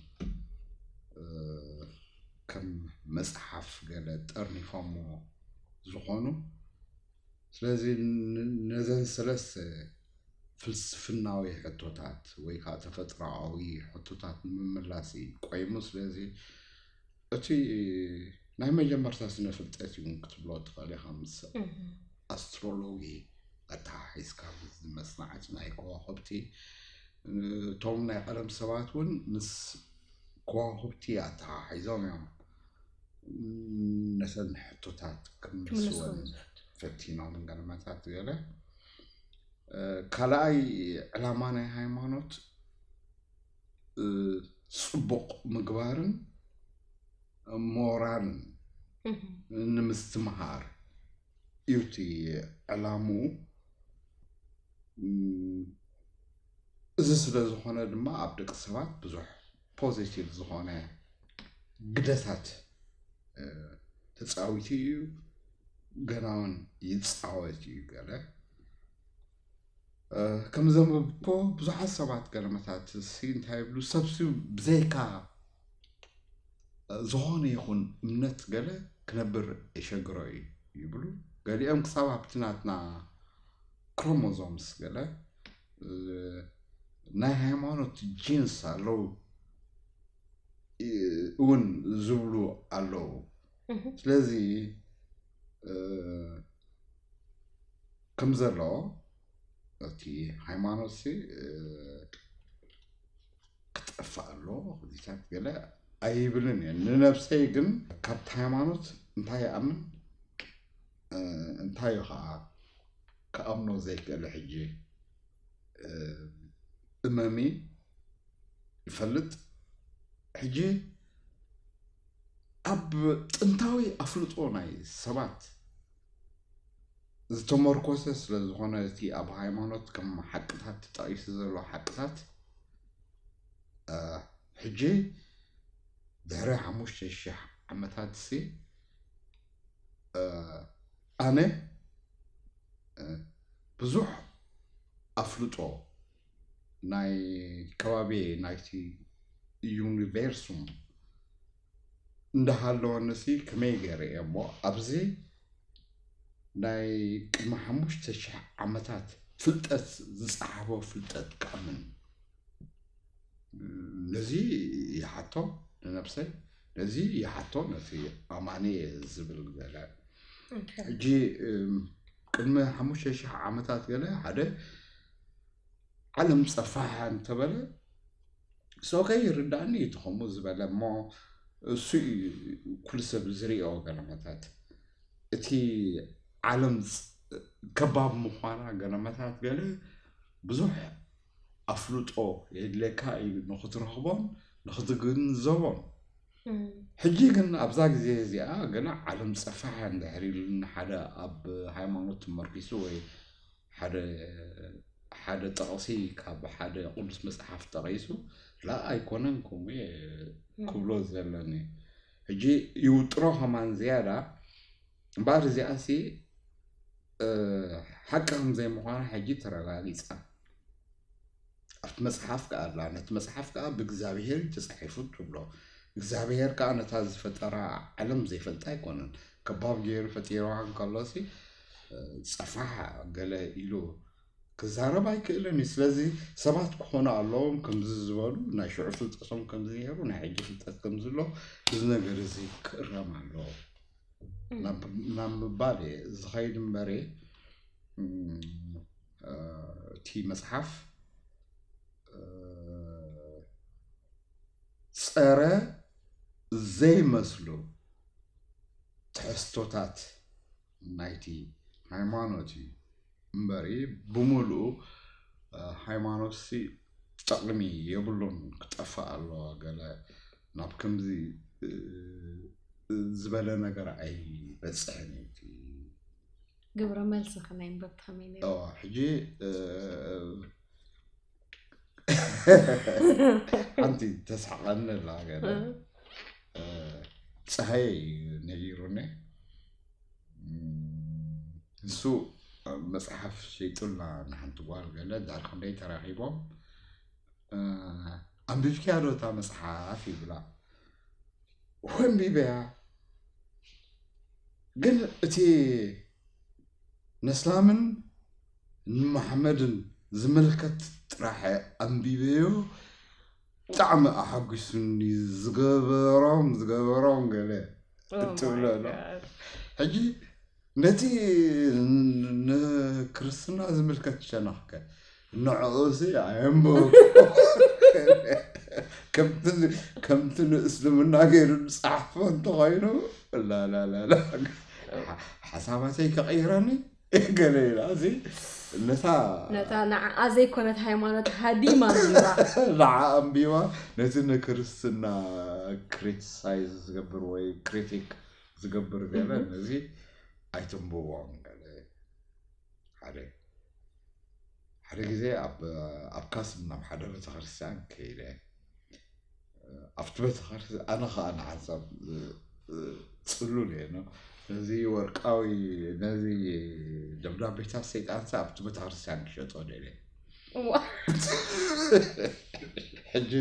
ከም መፅሓፍ ገለ ጠርኒፎሞ ዝኾኑ። ስለዚ ነዘን ሰለስተ ፍልስፍናዊ ሕቶታት ወይ ከዓ ተፈጥሮኣዊ ሕቶታት ንምምላስ እዩ ቆይሙ። ስለዚ እቲ ናይ መጀመርታ ስነ ፍልጠት እዩ ክትብሎ ትኽእል ኢኻ። ምስ ኣስትሮሎጂ ኣተሓሒዝካ፣ ምስ መፅናዕቲ ናይ ከዋኽብቲ፣ እቶም ናይ ቀደም ሰባት እውን ምስ ከዋኽብቲ ኣተሓሒዞም እዮም ነተን ሕቶታት ክምልስወን ፈቲኖም። ገለመታት ገለ ካልኣይ ዕላማ ናይ ሃይማኖት ፅቡቕ ምግባርን ሞራልን ንምስትምሃር እዩ እቲ ዕላምኡ። እዚ ስለ ዝኾነ ድማ ኣብ ደቂ ሰባት ብዙሕ ፖዚቲቭ ዝኾነ ግደታት ተፃዊቱ እዩ፣ ገና እውን ይፃወት እዩ። ገለ ከም ዘንበብኮ ብዙሓት ሰባት ገለመታት ሲ እንታይ ይብሉ፣ ሰብሲ ብዘይካ ዝኾነ ይኹን እምነት ገለ ክነብር የሸግሮ እዩ ይብሉ። ገሊኦም ክሳብ ኣብቲ ናትና ክሮሞዞምስ ገለ ናይ ሃይማኖት ጂንስ ኣለዉ እውን ዝብሉ ኣለዉ። ስለዚ ከም ዘሎ እቲ ሃይማኖት ክጠፍእ ኣሎ ክዚታት ገለ ኣይብልን እየ። ንነብሰይ ግን ካብቲ ሃይማኖት እንታይ ይኣምን እንታይ እዩ ከዓ ክኣምኖ ዘይክእል ሕጂ እመሚ ይፈልጥ። ሕጂ ኣብ ጥንታዊ ኣፍልጦ ናይ ሰባት ዝተመርኮሰ ስለ ዝኾነ እቲ ኣብ ሃይማኖት ከም ሓቅታት ተጠቒሱ ዘሎ ሓቅታት ሕጂ ድሕሪ ሓሙሽተ ሽሕ ዓመታት ሲ ኣነ ብዙሕ ኣፍልጦ ናይ ከባቢ ናይቲ ዩኒቨርሱም እንዳሃለወንሲ ከመይ ገይረ እየ እሞ ኣብዚ ናይ ቅድሚ ሓሙሽተ ሽሕ ዓመታት ፍልጠት ዝፀሓፎ ፍልጠት ክኣምን ነዚ ይሓቶ ንነብሰይ ነዚ ይሓቶ ነቲ ኣማኒ ዝብል ገለ ሕጂ ቅድሚ ሓሙሽተ ሽሕ ዓመታት ገለ ሓደ ዓለም ፀፋሕ እንተበለ ሰውከ ይርዳእኒ እቲ ከምኡ ዝበለ እሞ እሱ ኩሉ ሰብ ዝሪኦ ገለመታት እቲ ዓለም ከባብ ምዃና ገለመታት ገለ ብዙሕ ኣፍልጦ የድለካ እዩ ንክትረኽቦን ንክትግንዘቦን። ሕጂ ግን ኣብዛ ግዜ እዚኣ ገለ ዓለም ፀፋሕ እንድሕር ኢሉኒ ሓደ ኣብ ሃይማኖት ተመርኪሱ ወይ ሓደ ሓደ ጥቕሲ ካብ ሓደ ቅዱስ መፅሓፍ ጠቒሱ ላ ኣይኮነን ከምኡ ክብሎ ዘለኒ ሕጂ ይውጥሮ ከማን ዝያዳ እምበኣር እዚኣሲ ሓቂ ከም ዘይምዃና ሕጂ ተረጋጊፃ ኣብቲ መፅሓፍ ከዓ ኣላ ነቲ መፅሓፍ ከዓ ብእግዚኣብሄር እዩ ተፃሒፉ ትብሎ እግዚኣብሄር ከዓ ነታ ዝፈጠራ ዓለም ዘይፈልጣ ኣይኮነን ከባብ ገይሩ ፈጢርዋ እንከሎሲ ፀፋሕ ገለ ኢሉ ክዛረብ ኣይክእልን እዩ ስለዚ ሰባት ክኾኑ ኣለዎም ከምዚ ዝበሉ ናይ ሽዑ ፍልጠቶም ከምዚ ነይሩ ናይ ሕጂ ፍልጠት ከምዚ ኣሎ እዚ ነገር እዚ ክእረም ኣለዎ ናብ ምባል እየ ዝኸይድ እምበረ እቲ መፅሓፍ ፀረ ዘይመስሉ ትሕዝቶታት ናይቲ ሃይማኖት እዩ እምበሪ፣ ብምሉኡ ሃይማኖትሲ ጥቕሚ የብሉን፣ ክጠፍእ ኣለዎ፣ ገለ ናብ ከምዚ ዝበለ ነገር ኣይበፅሕን እዩ። ግብረ መልሲ ከናይ ንበብ ከመይ ነይሩ? ሕጂ ሓንቲ ተስሓቐኒ ኣላ ገለ ፀሃየ እዩ ነጊሩኒ። ንሱ መፅሓፍ ሸይጡልና ንሓንቲ ጓል ገለ ዳር ክንደይ ተራኺቦም፣ ኣንቢብኪያ ዶ እታ መፅሓፍ ይብላ። ወንቢበያ ግን እቲ ነስላምን ንመሓመድን ዝምልከት ጥራሕ ኣንቢበዮ። ብጣዕሚ ኣሓጒሱኒ። ዝገበሮም ዝገበሮም ገለ እትብሎ ኣሎ። ሕጂ ነቲ ንክርስትና ዝምልከት ሸነኽከ ንዕኡሲ ኣየንብብ ከምቲ ንእስልምና ገይሩ ዝፀሓፎ እንተኮይኑ ላላላላ ሓሳባተይ ከቐይረኒ ገለ ኢላ እዚ ነታ ነታ ንዓኣ ዘይኮነት ሃይማኖት ሃዲማ ንባ ንዓ ኣንቢባ ነቲ ንክርስትና ክሪቲሳይዝ ዝገብር ወይ ክሪቲክ ዝገብር ገለ ነዚ ኣይትንብቦም ገለ ሓደ ሓደ ግዜ ኣብ ኣብ ካስም ናብ ሓደ ቤተክርስትያን ከይደ ኣብቲ ቤተክርስትያን ኣነ ከዓ ንሓንሳብ ፅሉል እየ ነዚ ወርቃዊ ነዚ ደብዳቤታት ሰይጣንሳ ኣብቲ ቤተክርስትያን ክሸጦ ደለ ሕጂ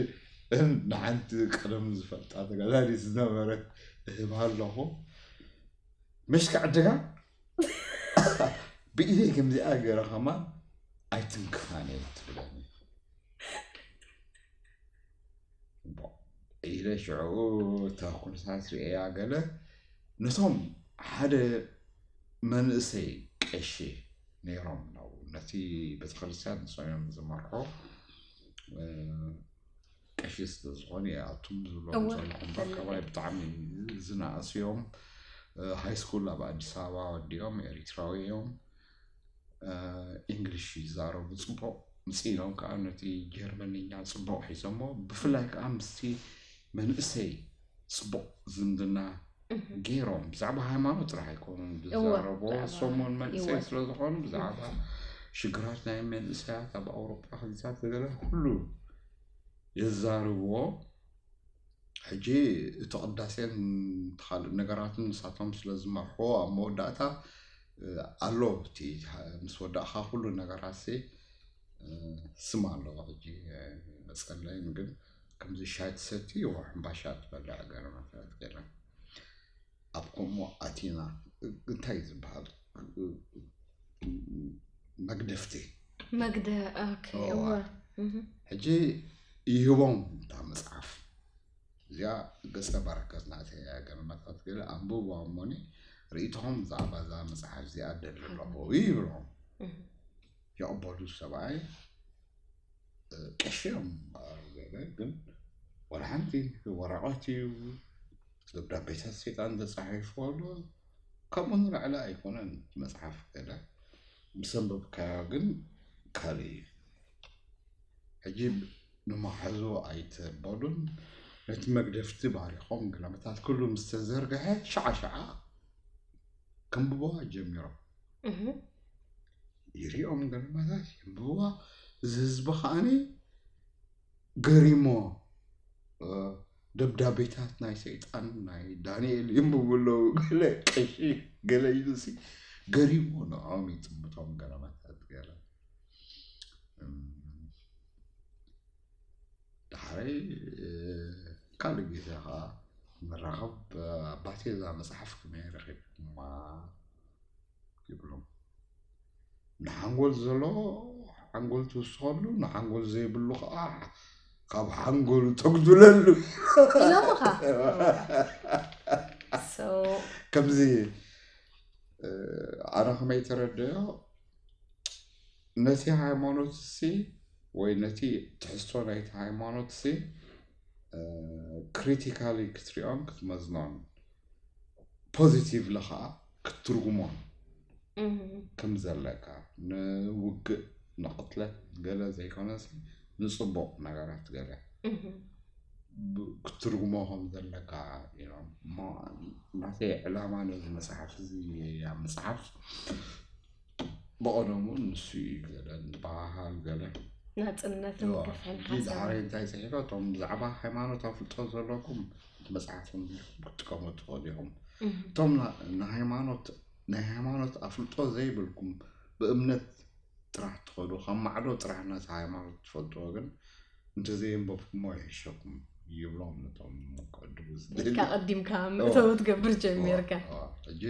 ንሓንቲ ቀደም ዝፈልጣ ተጋዳሊት ዝነበረት እህብ ኣለኹ ምሽ ክዕድጋ ብኢደይ ከምዚኣ ገይረ ከማን ኣይትንክፋን እየ ትብለኒ ኢለ ሽዑ እታ ኩነታት ርእያ ገለ ነቶም ሓደ መንእሰይ ቀሺ ነይሮም ነው ነቲ ቤተክርስትያን ንሶም እዮም ዝመርሑ ቀሺ ስለዝኾኑ ይኣቱም ዝብሎም ዘለኹም በከባይ ብጣዕሚ ዝነኣስዮም ሃይ ስኩል ኣብ ኣዲስ ኣበባ ወዲኦም ኤሪትራዊ እዮም ኢንግሊሽ ይዛረቡ ፅቡቕ ምፅኢሎም ከዓ ነቲ ጀርመንኛ ፅቡቕ ሒዞሞ ብፍላይ ከዓ ምስቲ መንእሰይ ፅቡቕ ዝምድና ገይሮም ብዛዕባ ሃይማኖት ጥራሕ ኣይኮኑን ዝዛረቦ ሰሙን መንእሰይ ስለዝኾኑ ብዛዕባ ሽግራት ናይ መንእሰያት ኣብ ኣውሮጳ ክዚታት ገለ ኩሉ የዛርብዎ ሕጂ እቲ ቅዳሴን ካልእ ነገራትን ንሳቶም ስለ ዝመርሕዎ ኣብ መወዳእታ ኣሎ እቲ ምስ ወዳእካ ኩሉ ነገራት ሲ ስም ኣለዎ ሕጂ መፀለይን ግን ከምዚ ሻይ ትሰቲ ሕምባሻ ትበልዕ ገለ መሰረት ገለ ኣብ ከምኡ ኣቲና እንታይ ዝበሃል መግደፍቲ መግደ እወ ሕጂ ይህቦም እታ መፅሓፍ እዚኣ ገፀ በረከት ናተያ ገለመታት ገለ ኣንብቡ ኣሞኒ ርእይቶኹም ብዛዕባ እዛ መፅሓፍ እዚኣ ደሊ ኣለኹ ይብሎም ይቕበሉ ሰብኣይ ቀሺ እዮም ገለ ግን ወላ ሓንቲ ወረቐት እዩ ደብዳቤታት ሰይጣን ተፃሒፉ ኣሎ ከምኡ ንላዕሊ ኣይኮነን መፅሓፍ ገለ ምስ ኣንበብካዮ ግን ካልእ እዩ ሕጂ ንመሓዙ ኣይተበሉን ነቲ መግደፍቲ ባሪኾም ገለመታት ኩሉ ምስ ተዘርግሐ ሸዓ ሸዓ ከንብቦ ጀሚሮም ይሪኦም ገለመታት የንብብዋ እዚ ህዝቢ ከዓኒ ገሪሞ ደብዳቤታት ናይ ሰይጣን ናይ ዳንኤል ይንብቡ ኣለዉ ገለ ቀሺ ገለ ኢሉሲ ገሪሞ ንዖም ይጥምቶም ገለመታት ገለ ዳሕረይ ካልእ ግዜ ከዓ ንራኸብ ኣባቴ እዛ መፅሓፍ ከመይ ረኺብኩማ ይብሎም ንሓንጎል ዘሎ ሓንጎል ትውስኸሉ ንሓንጎል ዘይብሉ ከዓ ካብ ሓንጎሉ ተጉድለሉ ኢሎምኻ ከምዚ ኣነ ከመይ ተረደዮ ነቲ ሃይማኖት ሲ ወይ ነቲ ትሕዝቶ ናይቲ ሃይማኖት ሲ ክሪቲካሊ ክትሪኦን ክትመዝኖን ፖዚቲቭሊ ከዓ ክትትርጉሞን ከም ዘለካ፣ ንውግእ፣ ንቕትለት ገለ ዘይኮነሲ፣ ንጽቡቕ ነገራት ገለ ክትትርጉሞ ከም ዘለካ ኢሎም። ናተይ ዕላማ ነዚ መጽሓፍ እዚ፣ ኣብ መጽሓፍ ብቐደሙ ንሱ እዩ ገለ ንበሃሃል ገለ ናጽነትን ግፍዕን ሓሳብ። እንታይ ጽሒፈ፣ እቶም ብዛዕባ ሃይማኖት ኣፍልጦ ዘለኩም እቲ መጽሓፍ ክትጥቀሙ ትኽእሉ ኢኹም። እቶም ንሃይማኖት ናይ ሃይማኖት ኣፍልጦ ዘይብልኩም፣ ብእምነት ጥራሕ ትኸዱ፣ ካብ ማዕዶ ጥራሕ ነቲ ሃይማኖት ትፈልጥዎ ግን እንተዘየንበብኩሞ ይሕሸኩም ይብሎም ነቶም ክዕድቡ ዝደሊ። ኢልካ ቀዲምካ መእተዊ ትገብር ጀሚርካ። ሕጂ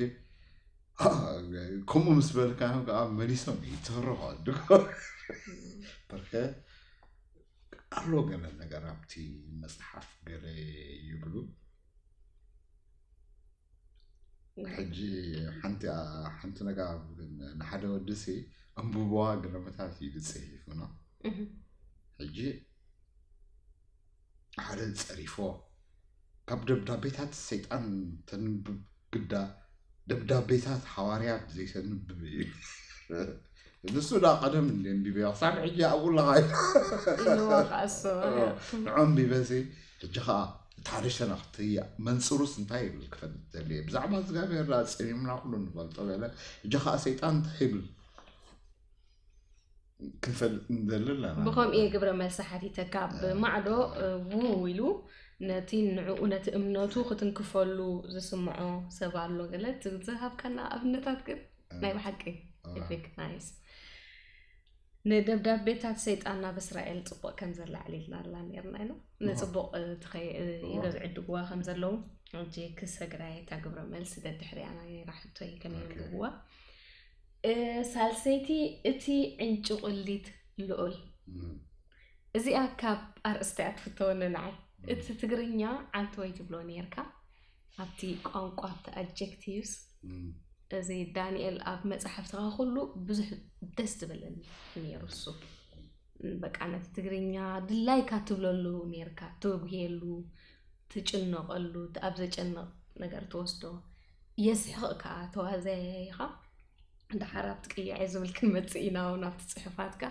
ከምኡ ምስ በልካ ከዓ መሊሶም ይተርሖ ድኮ በርከ ኣሎ ገለ ነገር ኣብቲ መፅሓፍ ገለ ይብሉ። ሕጂ ሓንቲ ሓንቲ ነገር ንሓደ ወዲ ሲ ኣንብብዋ ገለመታት ኢሉ ፅሒፉና። ሕጂ ሓደ ፀሪፎ ካብ ደብዳቤታት ሰይጣን ተንብብ ግዳ ደብዳቤታት ሃዋርያት ዘይተንብብ እዩ። ንሱ ዳ ቀደም እንደ ኣንቢበዮ ክሳብ ሕጂ ኣብኡ ኣለኻ ኢሉ። ኣለዎ ከኣሶ ንዖ ኣንቢበ ሲ ሕጂ ከዓ እቲ ሓደ ሸነኽቲ መንፅሩስ እንታይ ይብል ክፈልጥ ዘድልየ ብዛዕባ እግዚኣብሔር ዳ ፀሚምና ኩሉ ንፈልጦ ገለ ሕጂ ከዓ ሰይጣን እንታይ ይብል ክንፈልጥ ንደሊ ኣለና። ብኸምኡ እየ ግብረ መልሲ ሓቲተካ። ብማዕዶ ውው ኢሉ ነቲ ንዕኡ ነቲ እምነቱ ክትንክፈሉ ዝስምዖ ሰብ ኣሎ ገለ ትዝሃብካና ኣብነታት ግን ናይ ብሓቂ ኤፒክ ናይስ። ንደብዳቤታት ሰይጣን ናብ እስራኤል ጽቡቕ ከም ዘላ ኣዕሊልና ኣላ ነርና ኢና። ንጽቡቕ ይገዝዑ ድግዋ ከም ዘለዉ ሕጂ ክሰግዳ እየ። እታ ግብረ መልሲ ደድሕሪኣ ናይራ ሕቶ እዩ ከመይ የንብብዋ። ሳልሰይቲ እቲ ዕንጭቁሊት ልኡል እዚኣ ካብ ኣርእስታ እያ ትፍተወኒ ንዓይ። እቲ ትግርኛ ዓንተወይ ትብሎ ነርካ ኣብቲ ቋንቋ ኣብቲ ኣጀክቲቭስ እዚ ዳንኤል ኣብ መፅሓፍትኻ ኩሉ ብዙሕ ደስ ትብለኒ ነይሩ እሱ በቃ ነቲ ትግርኛ ድላይካ ትብለሉ ነርካ ትብጉየሉ ትጭነቐሉ ኣብ ዘጨንቕ ነገር ትወስዶ የስሕቕ ከዓ ተዋዘያይኻ ድሓር ኣብቲ ቅያዕ ዝብል ክንመፅእ ኢና እውን ኣብቲ ፅሑፋትካ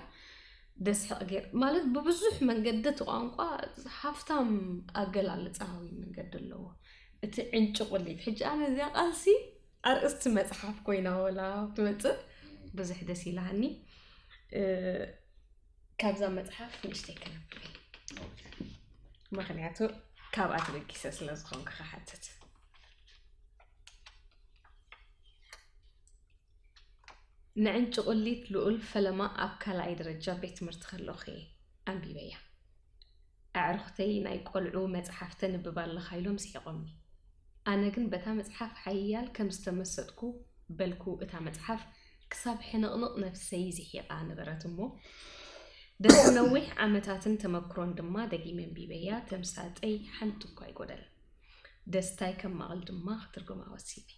ደስሕቕ ገይር ማለት ብብዙሕ መንገዲ እቲ ቋንቋ ሃፍታም ኣገላልፃዊ መንገዲ ኣለዎ። እቲ ዕንጭቁሊት ሕጂ ኣነ እዚኣ ቃልሲ ኣርእስቲ መፅሓፍ ኮይና ወላ ትመፅእ ብዙሕ ደስ ኢላሃኒ። ካብዛ መፅሓፍ ንእሽተይ ክነብብ ምክንያቱ ካብኣ ተበጊሰ ስለዝኾንኩ ክሓትት ንዕንጭቁሊት ልኡል ፈለማ ኣብ ካልኣይ ደረጃ ቤት ትምህርቲ ከለኹ እየ ኣንቢበያ። ኣዕሩኽተይ ናይ ቆልዑ መጽሓፍ ተንብብ ኣለኻ ኢሎም ስሒቖምኒ። ኣነ ግን በታ መጽሓፍ ሓያል ከም ዝተመሰጥኩ በልኩ እታ መጽሓፍ ክሳብ ሕንቕንቕ ነፍሰይ ዝሒቓ ነበረት እሞ ድሕሪ ነዊሕ ዓመታትን ተመክሮን ድማ ደጊመ ኣንቢበያ ተምሳጠይ ሓንቲ እኳ ኣይጎደለን። ደስታይ ከማቕል ድማ ክትርጉማ ወሲነ።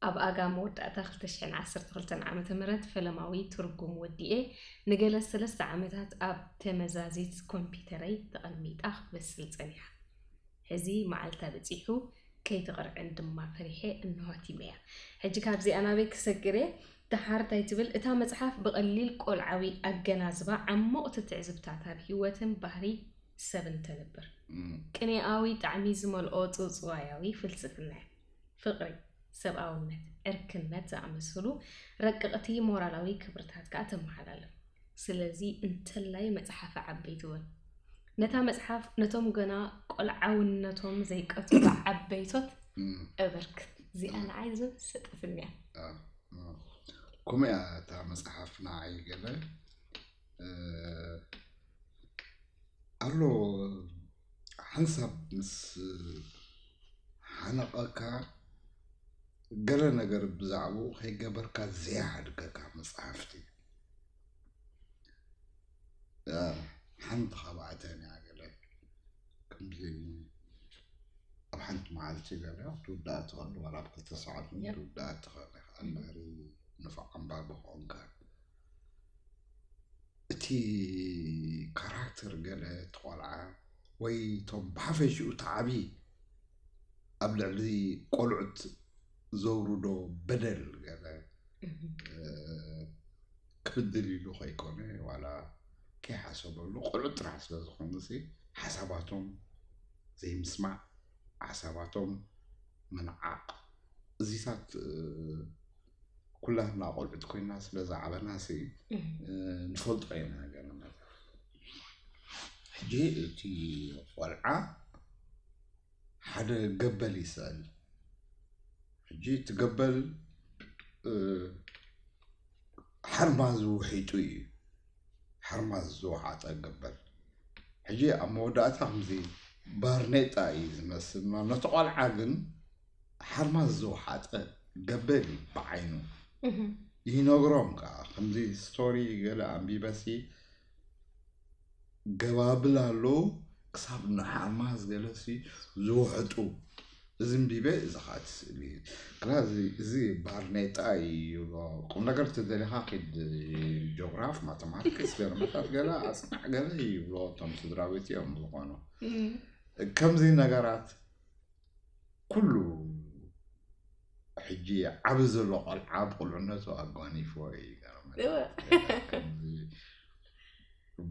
ኣብ ኣጋ መወዳእታ ክልተ ሽሕን ዓሰርተ ክልተን ዓመተ ምህረት ፈለማዊ ትርጉም ወዲኤ ንገለ ሰለስተ ዓመታት ኣብ ተመዛዚት ኮምፒተረይ ተቐሚጣ ክትበስል ጸኒሓ። ሕዚ መዓልታ በጺሑ ከይትቕርዕን ድማ ፈሪሐ እንሆ ኣቲመያ። ሕጂ ካብዚኣ ናበይ ክሰግር እየ? ደሓር እንታይ ትብል? እታ መጽሓፍ ብቐሊል ቆልዓዊ ኣገናዝባ ዓሞቕቲ ትዕዝብታት ኣብ ህይወትን ባህሪ ሰብን ተንብር። ቅኔኣዊ ጣዕሚ ዝመልኦ ጽውጽዋያዊ ፍልስፍና እያ። ፍቕሪ፣ ሰብኣውነት፣ ዕርክነት ዝኣመሰሉ ረቀቕቲ ሞራላዊ ክብርታት ከኣ ተመሓላልፍ። ስለዚ እንተላይ መጽሓፈ ዓበይቲ እውን ነታ መጽሓፍ ነቶም ገና ቆልዓውነቶም ዘይቀተሉ ዓበይቶት እበርክት። እዚኣ ንዓይ ዝብል ሰጠትኒ እያ። ከምኡ እያ እታ መጽሓፍ ንዓይ ገለ ኣሎ ሓንሳብ ምስ ሓነቐካ ገለ ነገር ብዛዕባኡ ከይገበርካ ዘየሓድገካ መፅሓፍቲ ሓንቲ ካብኣተን እያ ገለ ከምዚ ኣብ ሓንቲ መዓልቲ ገለ ክትውዳእ ትኽእል ዋላ ኣብ ክልተ ሰዓት እውን ክትውዳእ ትኽእል ኢኻ ድሕሪ ንፉዕ ኣንባቢ ኮንካ እቲ ካራክተር ገለ እቲ ቆልዓ ወይ እቶም ብሓፈሽኡ እቲ ዓብዪ ኣብ ልዕሊ ቆልዑት ዘውርዶ በደል ገለ ክድል ኢሉ ከይኮነ ዋላ ከይሓሰበሉ ቆልዑ ጥራሕ ስለ ዝኾኑ ሲ ሓሳባቶም ዘይምስማዕ ሓሳባቶም ምንዓቕ እዚታት ኩላትና ቆልዑት ኮይና ስለ ዝዓበና ሲ ንፈልጦ ኢና ገለ መለ ሕጂ እቲ ቆልዓ ሓደ ገበል ይስእል ሕጂ እቲ ገበል ሓርማዝ ውሒጡ እዩ ሓርማዝ ዝወሓጠ ገበል ሕጂ ኣብ መወዳእታ ከምዚ ባርኔጣ እዩ ዝመስል ነቲ ቆልዓ ግን ሓርማዝ ዝወሓጠ ገበል እዩ ብዓይኑ ይነግሮም ከዓ ከምዚ ስቶሪ ገለ ኣንቢበሲ ገባብል ኣለዉ ክሳብ ንሓርማዝ ገለሲ ዝውሕጡ እዚ እምቢበ እዚ ከዓ እቲ ስእሊ እዩ። ግና እዚ- እዚ ባርኔጣ እዩ ይብሎ። ቁም ነገር ተደሊኻ ኪድ ጂኦግራፍ፣ ማተማቲክስ፣ ገለመታት ገለ ኣፅናዕ ገለ ይብሎ። እቶም ስድራ ቤት እዮም ዝኾኑ። ከምዚ ነገራት ኩሉ ሕጂ ዓቢ ዘሎ ቆልዓ ብቁልዕነቱ ኣጓኒፎ እዩ ይገርመኒ። እወ። ከምዚ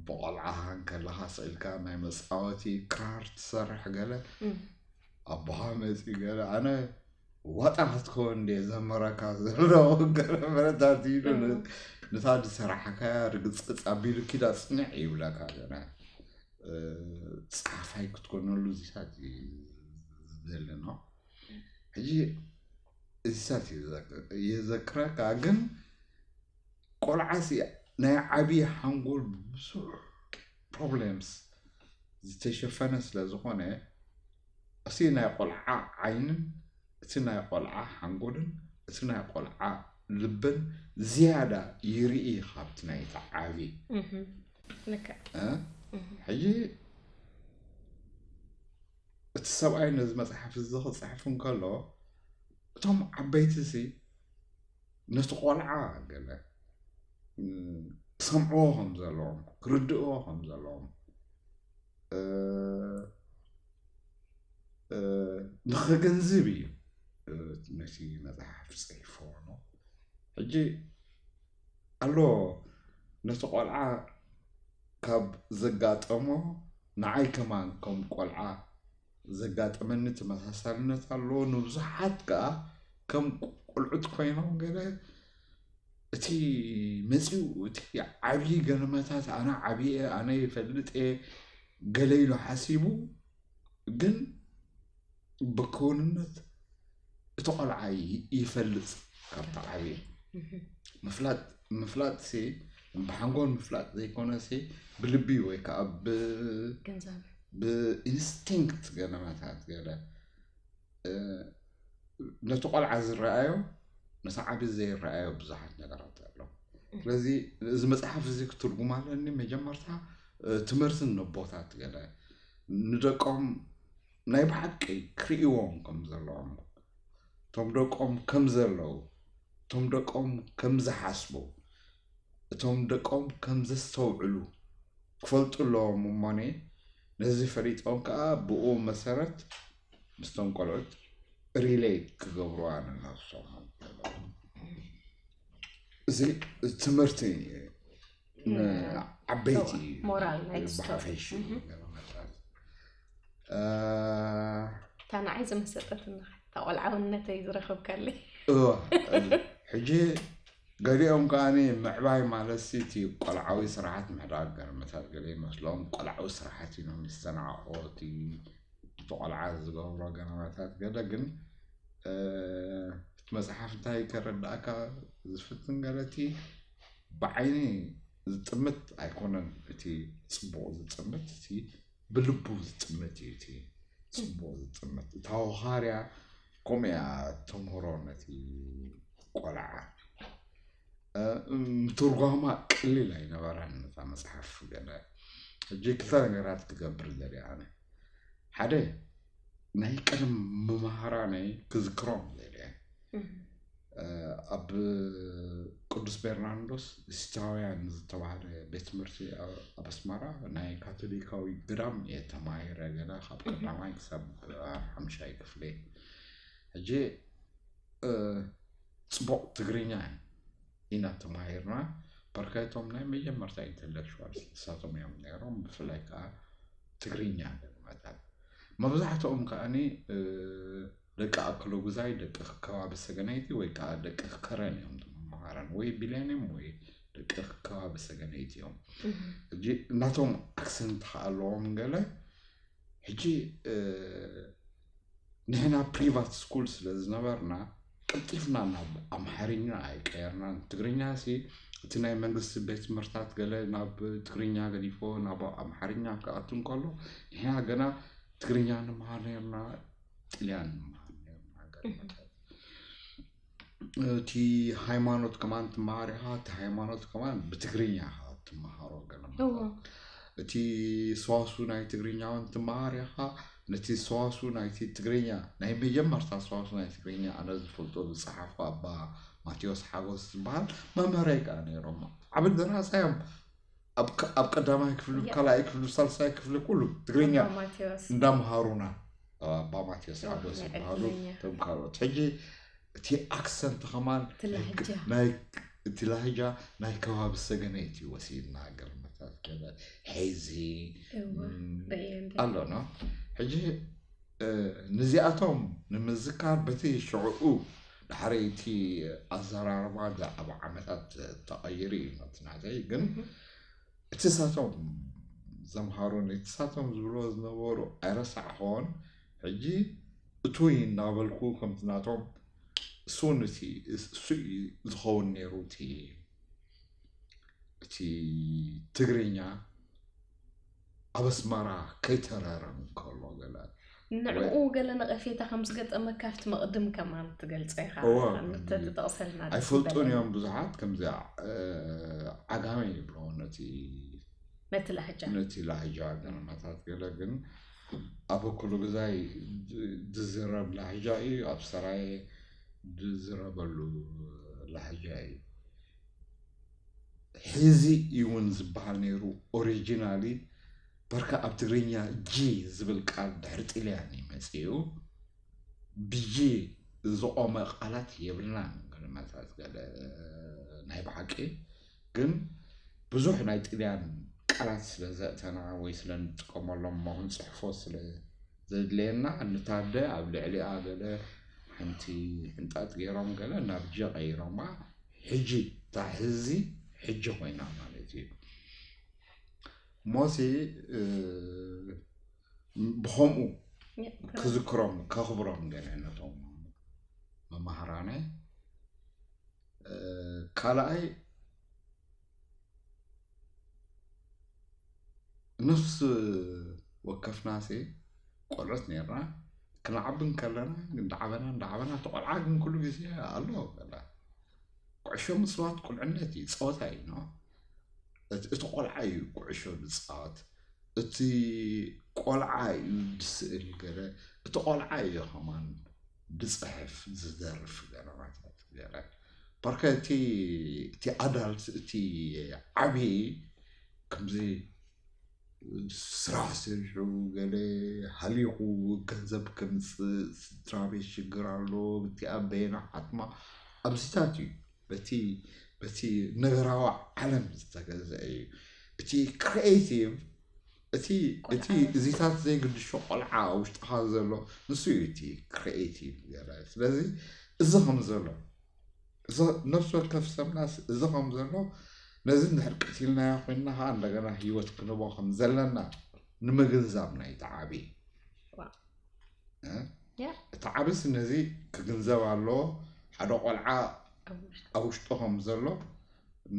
ብቆልዓኻ እንከለኻ ስእልካ ናይ መፃወቲ ክራር ትሰርሕ ገለ ኣቦኻ መፂ ገለ ኣነ ዋጣ ክትከውን እንደ ዘመረካ ዘሎ ገለ መረታት ኢሉ ነታ ዝሰራሕካያ ርግፅፅ ኣቢሉ ኪዳ ፅንዕ ይብለካ ገለ ፀሓፋይ ክትኮነሉ እዚታት እዩ ዝደሊ ነው። ሕጂ እዚታት እዩ ዘዘክረካ ግን ቆልዓሲ ናይ ዓብዪ ሓንጎል ብዙሕ problems ዝተሸፈነ ስለ ዝኾነ እቲ ናይ ቆልዓ ዓይንን እቲ ናይ ቆልዓ ሓንጎልን እቲ ናይ ቆልዓ ልብን ዝያዳ ይርኢ ካብቲ ናይቲ ዓብዪ ልክዕ እ? ሕጂ እቲ ሰብኣይ ነዚ መፅሓፍ እዚ ክፅሕፍ እንከሎ እቶም ዓበይቲ ሲ ነቲ ቆልዓ ገለ እ፣ ክሰምዕዎ ከም ዘለዎም ክርድእዎ ከም ዘለዎም እ፣ እ፣ ንኸገንዝብ እዩ እ፣ ነቲ መፅሓፍ ፅሒፍዎ ነው ሕጂ ኣሎ ነቲ ቆልዓ ካብ ዘጋጠሞ ንዓይ ከማን ከም ቆልዓ ዘጋጠመኒ ተመሳሳልነት ኣለዎ ንብዙሓት ከዓ ከም ቆልዑት ኮይኖም ገለ እቲ መፂኡ እቲ ዓብዪ ገለመታት ኣነ ዓብየ ኣነ ይፈልጥ እየ ገለ ኢሉ ሓሲቡ ግን ብክውንነት እቲ ቆልዓ ይ- ይፈልጥ ካብቲ ዓብየ ምፍላጥ ምፍላጥ ሲ ብሓንጎል ምፍላጥ ዘይኮነ ሲ ብልቢ ወይ ከዓ ብ- ግንዛበ ብኢንስቲንክት ገለመታት ገለ እ፣ ነቲ ቆልዓ ዝረኣዮ ነቲ ዓቢ ዘይረኣዮ ብዙሓት ነገራት ኣሎ ስለዚ እዚ መፅሓፍ እዚ ክትርጉም ኣለኒ መጀመርታ እ፣ ትምህርትን ነቦታት ገለ ንደቆም ናይ ብሓቂ ክርእዎም ከም ዘለዎም እቶም ደቆም ከም ዘለዉ እቶም ደቆም ከም ዝሓስቡ እቶም ደቆም ከም ዘስተውዕሉ ክፈልጡ ኣለዎም እሞኒ ነዚ ፈሊጦም ከዓ ብኡ መሰረት ምስቶም ቆልዑት relate ክገብሩዋ ንነብሶም እዚ ትምህርቲ እዩ። ዓበይቲ እዩ። ሞራል ናይቲ ስቶሪ ብሓፈሽ እታ ንዓይ ዝመሰጠትኒ እታ ቆልዓውነተይ ዝረኸብካለይ እዋ፣ ሕጂ ገሊኦም ከዓ ምዕባይ ማለት ሲ እቲ ቆልዓዊ ስራሓት ምሕዳግ ገርመታት ገለ ይመስሎም ቆልዓዊ ስራሓት ኢኖም ይሰናዕቆ እቲ እቲ ቆልዓ ዝገብሮ ገርመታት ገለ ግን እ፣ እቲ መፅሓፍ እንታይ ከረዳእካ ዝፍትን ገለ እቲ ብዓይኒ ዝጥምት ኣይኮነን እቲ ፅቡቕ ዝጥምት እቲ ብልቡ ዝጥምት እዩ እቲ ፅቡቕ ዝጥምት እታ ወኻርያ ከምኡ እያ ተምህሮ ነቲ ቆልዓ እ፣ ምትርጓማ ቀሊል ኣይነበረን ነታ መፅሓፍ ገለ ሕጂ ክልተ ነገራት ክገብር ደልየ ኣነ ሓደ ናይ ቀደም መምሃራነይ ክዝክሮም ደልየ እ፣ ኣብ ቅዱስ ቤርናርዶስ እስታውያን ዝተባህለ ቤት ትምህርቲ ኣብ ኣስመራ ናይ ካቶሊካዊ ግዳም እየ ተማሂረ ገለ ካብ ቀዳማይ ክሳብ ሓምሻይ ክፍሊ ሕጂ እ፣ ፅቡቕ ትግርኛ ኢና ተማሂርና በርከቶም ናይ መጀመርታ ኢንተሌክቹዋልስ ንሳቶም እዮም ነይሮም። ብፍላይ ከዓ ትግርኛ መታት መብዛሕትኦም ከዓኒ ደቂ ኣክሎ ጉዛይ፣ ደቂ ከባቢ ሰገነይቲ ወይ ከዓ ደቂ ከረን እዮም መምሃራን፣ ወይ ቢሌንዮም ወይ ደቂ ከባቢ ሰገነይቲ እዮም። ሕጂ እናቶም ኣክሰንት ኣለዎም ገለ። ሕጂ ንሕና ፕሪቫት ስኩል ስለ ዝነበርና ቀልጢፍና ናብ ኣምሓርኛ ኣይቀየርናን። ትግርኛ ሲ እቲ ናይ መንግስቲ ቤት ትምህርታት ገለ ናብ ትግርኛ ገዲፎ ናብ ኣምሓርኛ ክኣቱ እንከሎ፣ ንሕና ገና ትግርኛ ንምሃር ነርና፣ ጥልያን ንምሃር ነርና። ገርመታት እቲ ሃይማኖት ከማን ትመሃር ኢኻ። እቲ ሃይማኖት ከማን ብትግርኛ ኢኻ ትመሃሮ። ገርመታት እቲ ሰዋሱ ናይ ትግርኛ እውን ትመሃር ኢኻ። ነቲ ሰዋሱ ናይቲ ትግርኛ፣ ናይ መጀመርታ ሰዋሱ ናይ ትግርኛ ኣነ ዝፈልጦ ዝፀሓፎ ኣባ ማቴዎስ ሓጎስ ዝበሃል መምህረይ ከዓ ነይሮም። ዓቢ ደራሳ እዮም። ኣብ ቀዳማይ ክፍሊ፣ ካልኣይ ክፍሊ፣ ሳልሳይ ክፍሊ ኩሉ ትግርኛ እንዳምሃሩና ኣባ ማቴዎስ ሓጎስ ዝበሃሉ። ቶም ካልኦት ሕጂ እቲ ኣክሰንት ከማን እቲ ላህጃ ናይ ከባቢ ሰገነይቲ ወሲድና ገርመታት ገለ ሐዚ ኣሎ። ሕጂ ንዚኣቶም ንምዝካር በቲ ሽዕኡ ድሕሪ እቲ ኣዘራርባ ኣብ ዓመታት ተቐይሩ እዩ። ነቲ ናተይ ግን እቲ ሳቶም ዘምሃሩኒ፣ እቲ ሳቶም ዝብሎ ዝነበሩ ኣይረሳዕኹን። ሕጂ እቱይ እናበልኩ ከምቲ ናቶም እሱን እቲ እሱ እዩ ዝኸውን ነይሩ። እቲ እቲ ትግርኛ ኣብ ኣስመራ ከይተረረ እንከሎ ገለ ንዕኡ ገለ ነቐፌታ ከም ዝገጠመካ ኣብቲ መቕድም ከማን ትገልጾ ኢኻ። እወ፣ ተጠቕሰልና ደስ ኣይፈልጡን ይበለኒ። እዮም ብዙሓት ከምዚኣ ዓጋመ ይብሎ ነቲ ነቲ ላህጃ ነቲ ላህጃ ገለማታት ገለ ግን ኣብ ኩሉ ግዛይ ዝዝረብ ላህጃ እዩ። ኣብ ሰራየ ዝዝረበሉ ላህጃ እዩ። ሕዚ እውን ዝበሃል ነይሩ። ኦሪጂናሊ በርካ ኣብ ትግርኛ ጂ ዝብል ቃል ድሕሪ ጥልያን እዩ መፅኡ። ብጂ ዝቆመ ቃላት የብልናን። ገለማታት ገለ ናይ ብሓቂ ግን ብዙሕ ናይ ጥልያን ቃላት ስለ ዘእተና ወይ ስለ ንጥቀመሎም እሞ ክንፅሕፎ ስለ ዘድልየና ንታደ ኣብ ልዕሊኣ ገለ ሓንቲ ሕንጣጥ ገይሮም ገለ ናብ ጂ ቀይሮማ። ሕጂ እታ ሕዚ ሕጂ ኮይና ማለት እዩ። ሞሲ ብኸምኡ ክዝክሮም ከኽብሮም ገለ ነቶም መማህራነይ። ካልኣይ ነፍሲ ወከፍናሲ ቆልዑት ነርና። ክንዓቢ እንከለና እንዳዓበና እንዳዓበና እቲ ቆልዓ ግን ኩሉ ግዜ ኣሎ በላ። ኩዕሾ ምፅዋት ቁልዕነት እዩ፣ ፀወታ እዩ። ኖ እቲ ቆልዓ እዩ ኩዕሾ ዝፃወት። እቲ ቆልዓ እዩ ዝስእል ገለ፣ እቲ ቆልዓ እዩ ከማን ዝፅሕፍ ዝደርፍ ገለ ማለት ገለ። በርከ እቲ እቲ ኣዳልት እቲ ዓብዪ ከምዚ ስራሕ ሰሪሑ ገለ ሃሊቑ ገንዘብ ከምፅእ፣ ስድራ ቤት ሽግር ኣሎ፣ እቲኣ በየና ዓትማ ኣብዚታት እዩ። በቲ በቲ ነገራዊ ዓለም ዝተገዘአ እዩ። እቲ ክሪኤቲቭ እቲ እቲ እዚታት ዘይግድሾ ቆልዓ ውሽጥኻ ዘሎ ንሱ እዩ እቲ ክሪኤቲቭ ገለ። ስለዚ እዚ ከም ዘሎ እዚ ነፍሲ ወከፍ ሰብናስ እዚ ከም ዘሎ ነዚ እንድሕር ቀቲልናዮ ኮይንና ከዓ እንደገና ህይወት ክንቦ ከም ዘለና ንምግንዛብ ናይ ተዓቢ እቲ ዓብስ ነዚ ክግንዘብ ኣለዎ። ሓደ ቆልዓ ኣብ ውሽጡ ከም ዘሎ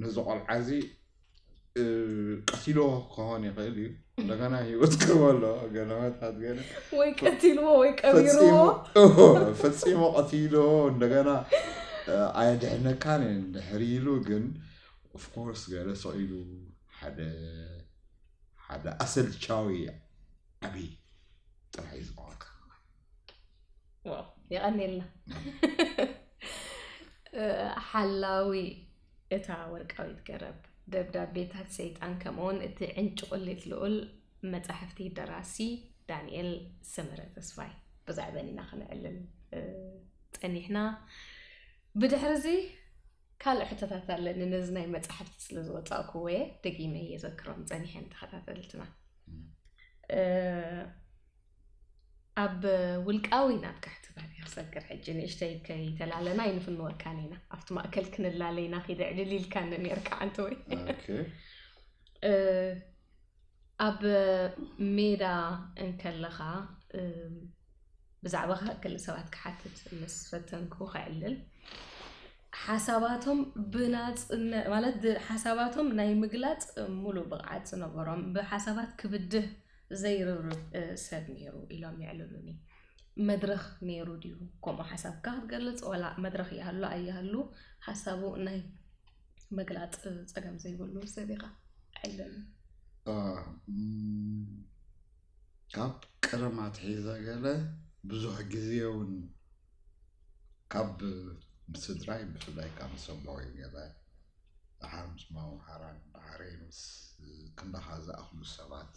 ነዚ ቆልዓ እዚ ቀቲልዎ ክኸውን ይኽእል እዩ። እንደገና ህይወት ክህቦ ኣለዎ። ገለመታት ገለ ወይ ቀቲልዎ ወይ ቀቢርዎ ፈጺሙ ቀቲልዎ እንደገና ኣየድሕነካን እዩ። እንድሕር ኢሉ ግን ኦፍኮርስ ገለ ሰቕ ኢሉ ሓደ ሓደ ኣሰልቻዊ ዓብዪ ጥራሕ እዩ ዝበቃ። የቐኔልና። ሓላዊ እታ ወርቃዊት ገረብ፣ ደብዳቤታት ሰይጣን፣ ከምኡውን እቲ ዕንጭቁሊት ልኡል መጻሕፍቲ ደራሲ ዳንኤል ሰመረ ተስፋይ ብዛዕበን ኢና ክነዕልል ጸኒሕና። ብድሕሪ እዚ ካልእ ሕቶታት ኣለኒ፣ ነዚ ናይ መጻሕፍቲ ስለ ዝወጻእኩዎ እየ ደጊመ እየ ዘክሮም ጸኒሐ ንተኸታተልትና። እ፣ ኣብ ውልቃዊ ናትካ ሕቶታት እየ ክሰግር ሕጂ፣ ንእሽተይ ከይተላለና ኣይንፍንወካን ኢና። ኣብቲ ማእከል ክንላለ ኢና ኺድ ዕልል ኢልካኒ ኔርካ ዓንተወይ። ኦኬ። እ፣ ኣብ ሜዳ እንከለኻ፣ እ፣ ብዛዕባኻ ገለ ሰባት ክሓትት ምስ ፈተንኩ ከዕልል፣ ሓሳባቶም ብናጽነ-፣ ማለት ድ-፣ ሓሳባቶም ናይ ምግላጽ ሙሉእ ብቕዓት ዝነበሮም፣ ብሓሳባት ክብድህ ዘይርብርብ፣ እ፣ ሰብ ነይሩ ኢሎም የዕልሉኒ። መድረኽ ነይሩ ድዩ ከምኡ ሓሳብካ ክትገልጽ፣ ዋላ መድረኽ ይሃሉ ኣይሃሉ ሓሳቡ ናይ ምግላጽ ጸገም ዘይብሉ ሰብ ኢኻ? ዕልል። እ፣ ም፣ ካብ ቀደም ኣትሒዘ ገለ ብዙሕ ግዜ እውን ካብ ስድራይ ብፍላይ ካብ ምስ ኣቦይ ገለ፣ ደሓር ምስ ማሙ ሓራን፣ ደሓረይ ምስ ክንዳኻ ዝኣኽሉ ሰባት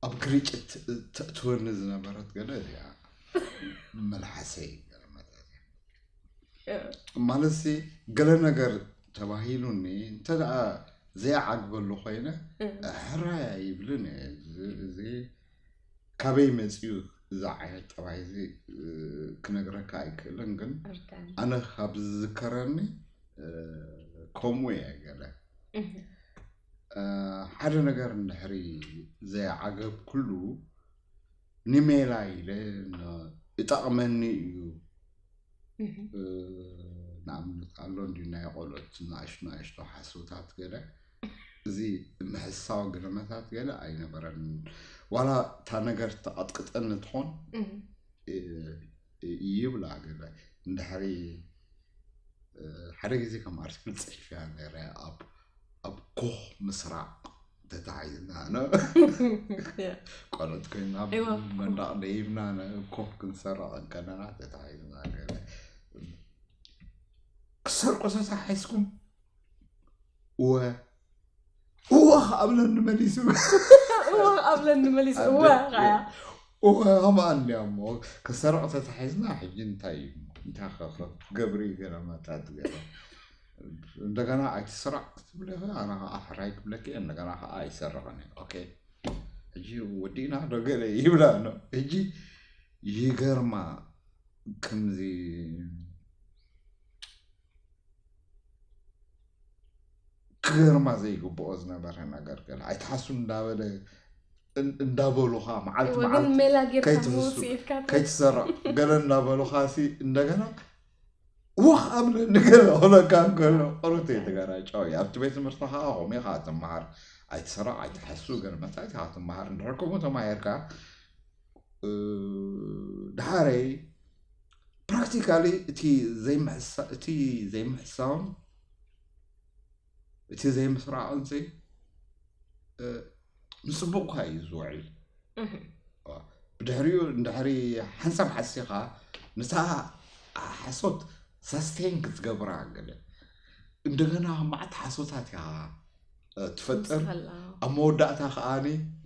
ኣብ ግርጭት ተእትወኒ ዝነበረት ገለ እዚኣ፣ መልሓሰይ ገለ ማለት እያ። ማለት ሲ፣ ገለ ነገር ተባሂሉኒ እንተ ደኣ ዘይዓግበሉ ኮይነ፣ ሕራይ ኣይብልን እየ። እዚ፣ እዚ ካበይ መጺኡ እዚ ዓይነት ጠባይ እዚ፣ እ፣ ክነግረካ ኣይክእልን፣ ግን ኣርካን። ኣነ ካብ ዝዝከረኒ፣ እ፣ ከምኡ እየ ገለ። እህ። እ፣ ሓደ ነገር እንድሕሪ ዘይዓገብኩሉ ንሜላ ኢለ ን-፣ ይጠቕመኒ እዩ። እህ። እ፣ ንኣብነት ኣሎ እንዲ ናይ ቆልዑት ንኣሽቱ ንኣሽቱ ሓሶታት ገለ፣ እዚ ምሕሳው ገለመታት ገለ ኣይነበረን። ዋላ እታ ነገር ተቐጥቅጠኒ ትኾን፣ እህ። እ፣ ይብላ ገለ። እንድሕሪ፣ እ፣ ሓደ ግዜ ከም ኣርቲክል ጽሒፈያ ነይረ፣ ኣብ፣ ኣብ ኮኽ ምስራቕ ተታሒዝና፣ ነ-፣ ያ። ቆልዑት ኮይና እዋ። መንደቕ ደይብና፣ ነ-፣ ኮኽ ክንሰርቕ እንከለና ተታሒዝና ገለ። ክሰርቁ ተታሒዝኩም? እወ። እወ ኣብለኒ መሊሱ። እወ ኣብለኒ መሊሱ፣ እወ ኣደ-፣ ኸያ። እወ፣ ከምኣ እንድያ እሞ፣ ክሰርቕ ተታሒዝና ሕጂ እንታይ እዩ? እንታይ ኸ-፣ ኸ-፣ ክገብር እዩ ገለ መታት ገለ። እንደገና ኣይትስራቕ ክትብለ ኸ፣ ኣነ ኸዓ ሕራይ ክብለኪ እየ፣ እንደገና ኸዓ ኣይሰርቕን እየ። ኦኬ። ሕጂ ወዲእና ዶ ገለ ይብላ ኣሎ። ሕጂ ይገርማ፣ ከምዚ ክገርማ ዘይግብኦ ዝነበረ ነገር ገለ። ኣይትሓሱ እንዳበለ፣ እን-፣ እንዳበሉኻ መዓልቲ እወ፣ ግን መዓልቲ ሜላ ጌርካ ከይትሕሱ፣ መውፅእ ኢልካ ተ- ከይትሰረቕ ገለ እንዳበሉኻ ሲ እንደገና ወኽ ኣብለኒ ገለ ክብለካ እንከሎ ቁሩብ እየ ትገራጨው። ኣብቲ ቤት ትምህርቲ ኸዓ ከምኡ ኢኻ ትመሃር። ኣይትሰረቕ፣ ኣይትሓሱ፣ ገለ መታይት ኢኻ ትመሃር። እንድሕር ከምኡ ተማሂርካ፣ እ፣ ድሓረይ ፕራክቲካሊ እቲ ዘይምሕሳ-፣ እቲ ዘይምሕሳውን እቲ ዘይምስራቕን ሲ፣ እ፣ ንጽቡቕካ እዩ ዝውዕል። እህ። ብድሕሪኡ እንድሕሪ ሓንሳብ ሓሲኻ ነታ ሓሶት ሳስቴን ክትገብራ ገለ፣ እንደገና መዓት ሓሶታት ኢኻ፣ እ፣ ትፈጥር። ትውስኸላ። ኣብ መወዳእታ ከዓኒ፣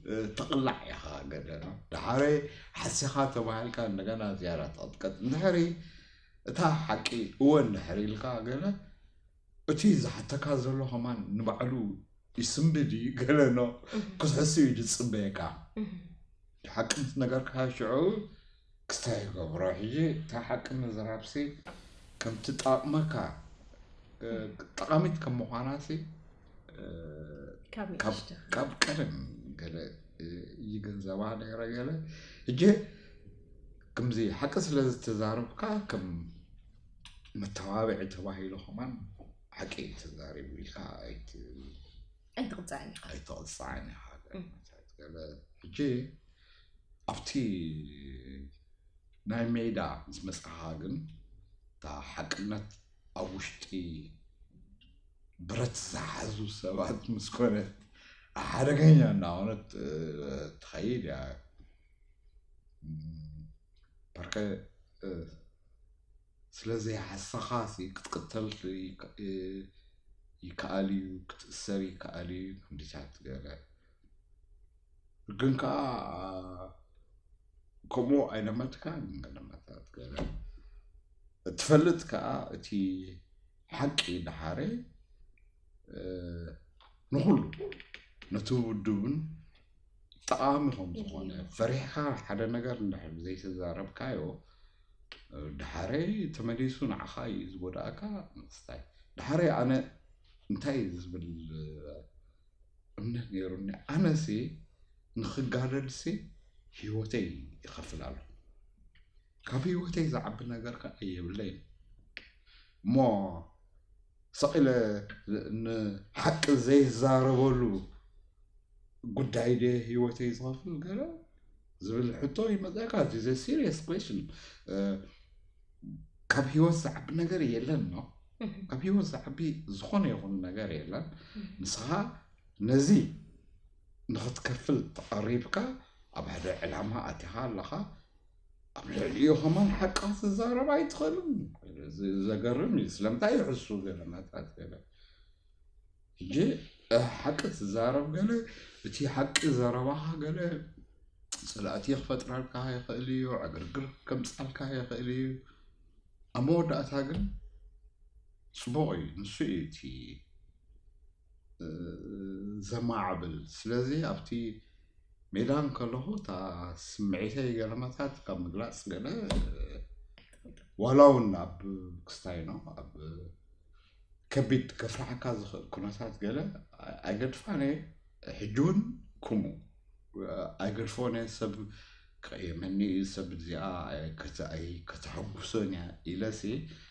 እ፣ ትቕላዕ ኢኻ ገለ። ድሓረይ ሓሲኻ ተባሂልካ እንደገና ዝያዳ ትቕጥቀጥ። እንድሕሪ እታ ሓቂ እወ እንድሕሪ ኢልካ ገለ፣ እቲ ዝሓተካ ዘሎ ከማን ንባዕሉ ይስንብድ እዩ ገለ ኖ፣ እህ። ክትሕሱ እዩ ዝጽበየካ። እህ። ሓቂ ምስ ነገርካ ሽዑ ክስታይ ይገብሮ። ሕጂ እታ ሓቂ ምዝራብሲ ከምቲ ጠቕመካ፣ እ፣ ጠቓሚት ከም ምዃናሲ፣ እ፣ ካብ ካብ፣ ንእሽቶ። ካብ ቀደም ገለ፣ እ፣ ይግንዘባ ነይረ ገለ። ሕጂ ከምዚ ሓቂ ስለ ዝተዛረብካ ከም መተባብዒ ተባሂሉ ከማን ሓቂ እዩ ተዛሪቡ ኢልካ ኣይት-፣ ኣይትቕጻዕን ኢኻ። ኣይተቕጻዕን ኢኻ። እም። ገለ ሕጂ ኣብቲ ናይ ሜዳ ምስ መጻኻ ግን እታ ሓቅነት ኣብ ውሽጢ ብረት ዝሓዙ ሰባት ምስ ኮነት ሓደገኛ እናኾነት፣ እ፣ ትኸይድ እያ። እም፣ በርከ፣ እ፣ ስለ ዘይሓሰኻ ሲ ክትቅተል ይከ-፣ እ፣ ይከኣል እዩ፣ ክትእሰር ይከኣል እዩ፣ ክንዲታት ገለ። ግን ከኣ ከምኡ ኣይለመድካን፣ ገለመታት ገለ። ትፈልጥ ከኣ እቲ ሓቂ ደሓረ ንኹሉ ነቲ ውድብን ጠቓሚ ከም ዝኾነ ፈሪሕካ ሓደ ነገር እንድሕር ዘይተዛረብካዮ ደሓረ ተመሊሱ ንዓኻ እዩ ዝጎዳእካ። ንክስታይ ደሓረ ኣነ እንታይ ዝብል እምነት ነይሩኒ። ኣነሲ ንክጋደልሲ ህይወተይ ይኸፍል ኣለኹ። ካብ ህይወተይ ዝዓቢ ነገር ከዓ የብለይን እሞ ሰቒለ ንሓቂ ዘይዛረበሉ ጉዳይ ደ ህይወተይ ዝኸፍል ገለ ዝብል ሕቶ ይመፀካ። እዚ serious question። ካብ ህይወት ዝዓቢ ነገር የለን ነው። ካብ ህይወት ዝዓቢ ዝኾነ ይኹን ነገር የለን። ንስኻ ነዚ ንኽትከፍል ተቐሪብካ ኣብ ሓደ ዕላማ ኣቲኻ ኣለኻ። ኣብ ልዕሊኡ ከማን ሓቂ ክትዛረብ ኣይትኽእልን። ዘገርም እዩ። ስለምንታይ ይሕሱ ገለ መታት ገለ ሕጂ ሓቂ ትዛረብ ገለ እቲ ሓቂ ዘረባኻ ገለ ፅላእቲ ክፈጥረልካ ይኽእል እዩ፣ ዕግርግር ከምፃልካ ይኽእል እዩ። ኣብ መወዳእታ ግን ፅቡቕ እዩ። ንሱ እዩ እቲ ዘማዕብል። ስለዚ ኣብቲ ሜዳ እንከለኹ እታ ስምዒተይ ገለመታት ካብ ምግላፅ ገለ ዋላ እውን ኣብ ክስታይ ነው ኣብ ከቢድ ከፍርሓካ ዝኽእል ኩነታት ገለ ኣይገድፋን እየ። ሕጂ እውን ኩሙ ኣይገድፎን እየ። ሰብ ክቕየመኒ እዩ፣ ሰብ እዚኣ ከተሓጉሶን እያ ኢለሲ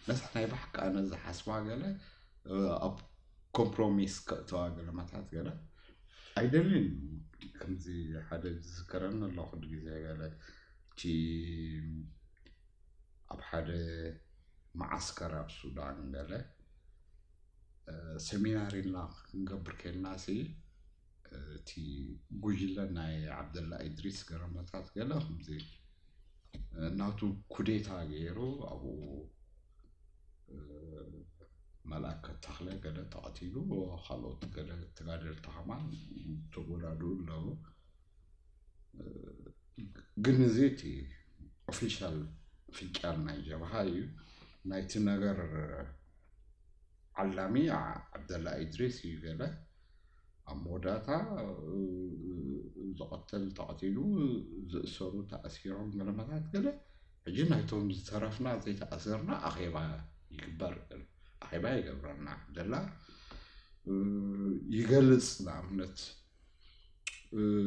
ነታ ናይ ባሕቂ ኣነ ዝሓስባ ገለ ኣብ ኮምፕሮሚስ ከእተዋ ገለመታት ገለ ኣይደልን። ከምዚ ሓደ ዝዝከረኒ ኣሎ ኩሉ ግዜ ገለ እቲ ኣብ ሓደ መዓስከር ኣብ ሱዳን ገለ ሰሚናር ኢልና ክንገብር ከልና ሲ እቲ ጉጅለ ናይ ዓብደላ ኢድሪስ ገረመታት ገለ ከምዚ ናቱ ኩዴታ ገይሩ ኣብኡ መልኣከ ተኽለ ገለ ተቐቲሉ፣ ካልኦት ገለ ተጋደልቲ ከማን ተጎዳድኡ ኣለዉ። ግን እዚ እቲ ኦፊሻል ፍንጫል ናይ ጀብሃ እዩ። ናይቲ ነገር ዓላሚ ዓብደላ ኢድሪስ እዩ ገለ ኣብ መወዳእታ ዝቐተል ተቐቲሉ፣ ዝእሰሩ ተኣሲሮም ገለመታት ገለ። ሕጂ ናይቶም ዝተረፍና ዘይተኣሰርና ኣኼባ ይግበር፣ ኣኼባ ይገብረና ዓብደላ ይገልጽ። ንኣብነት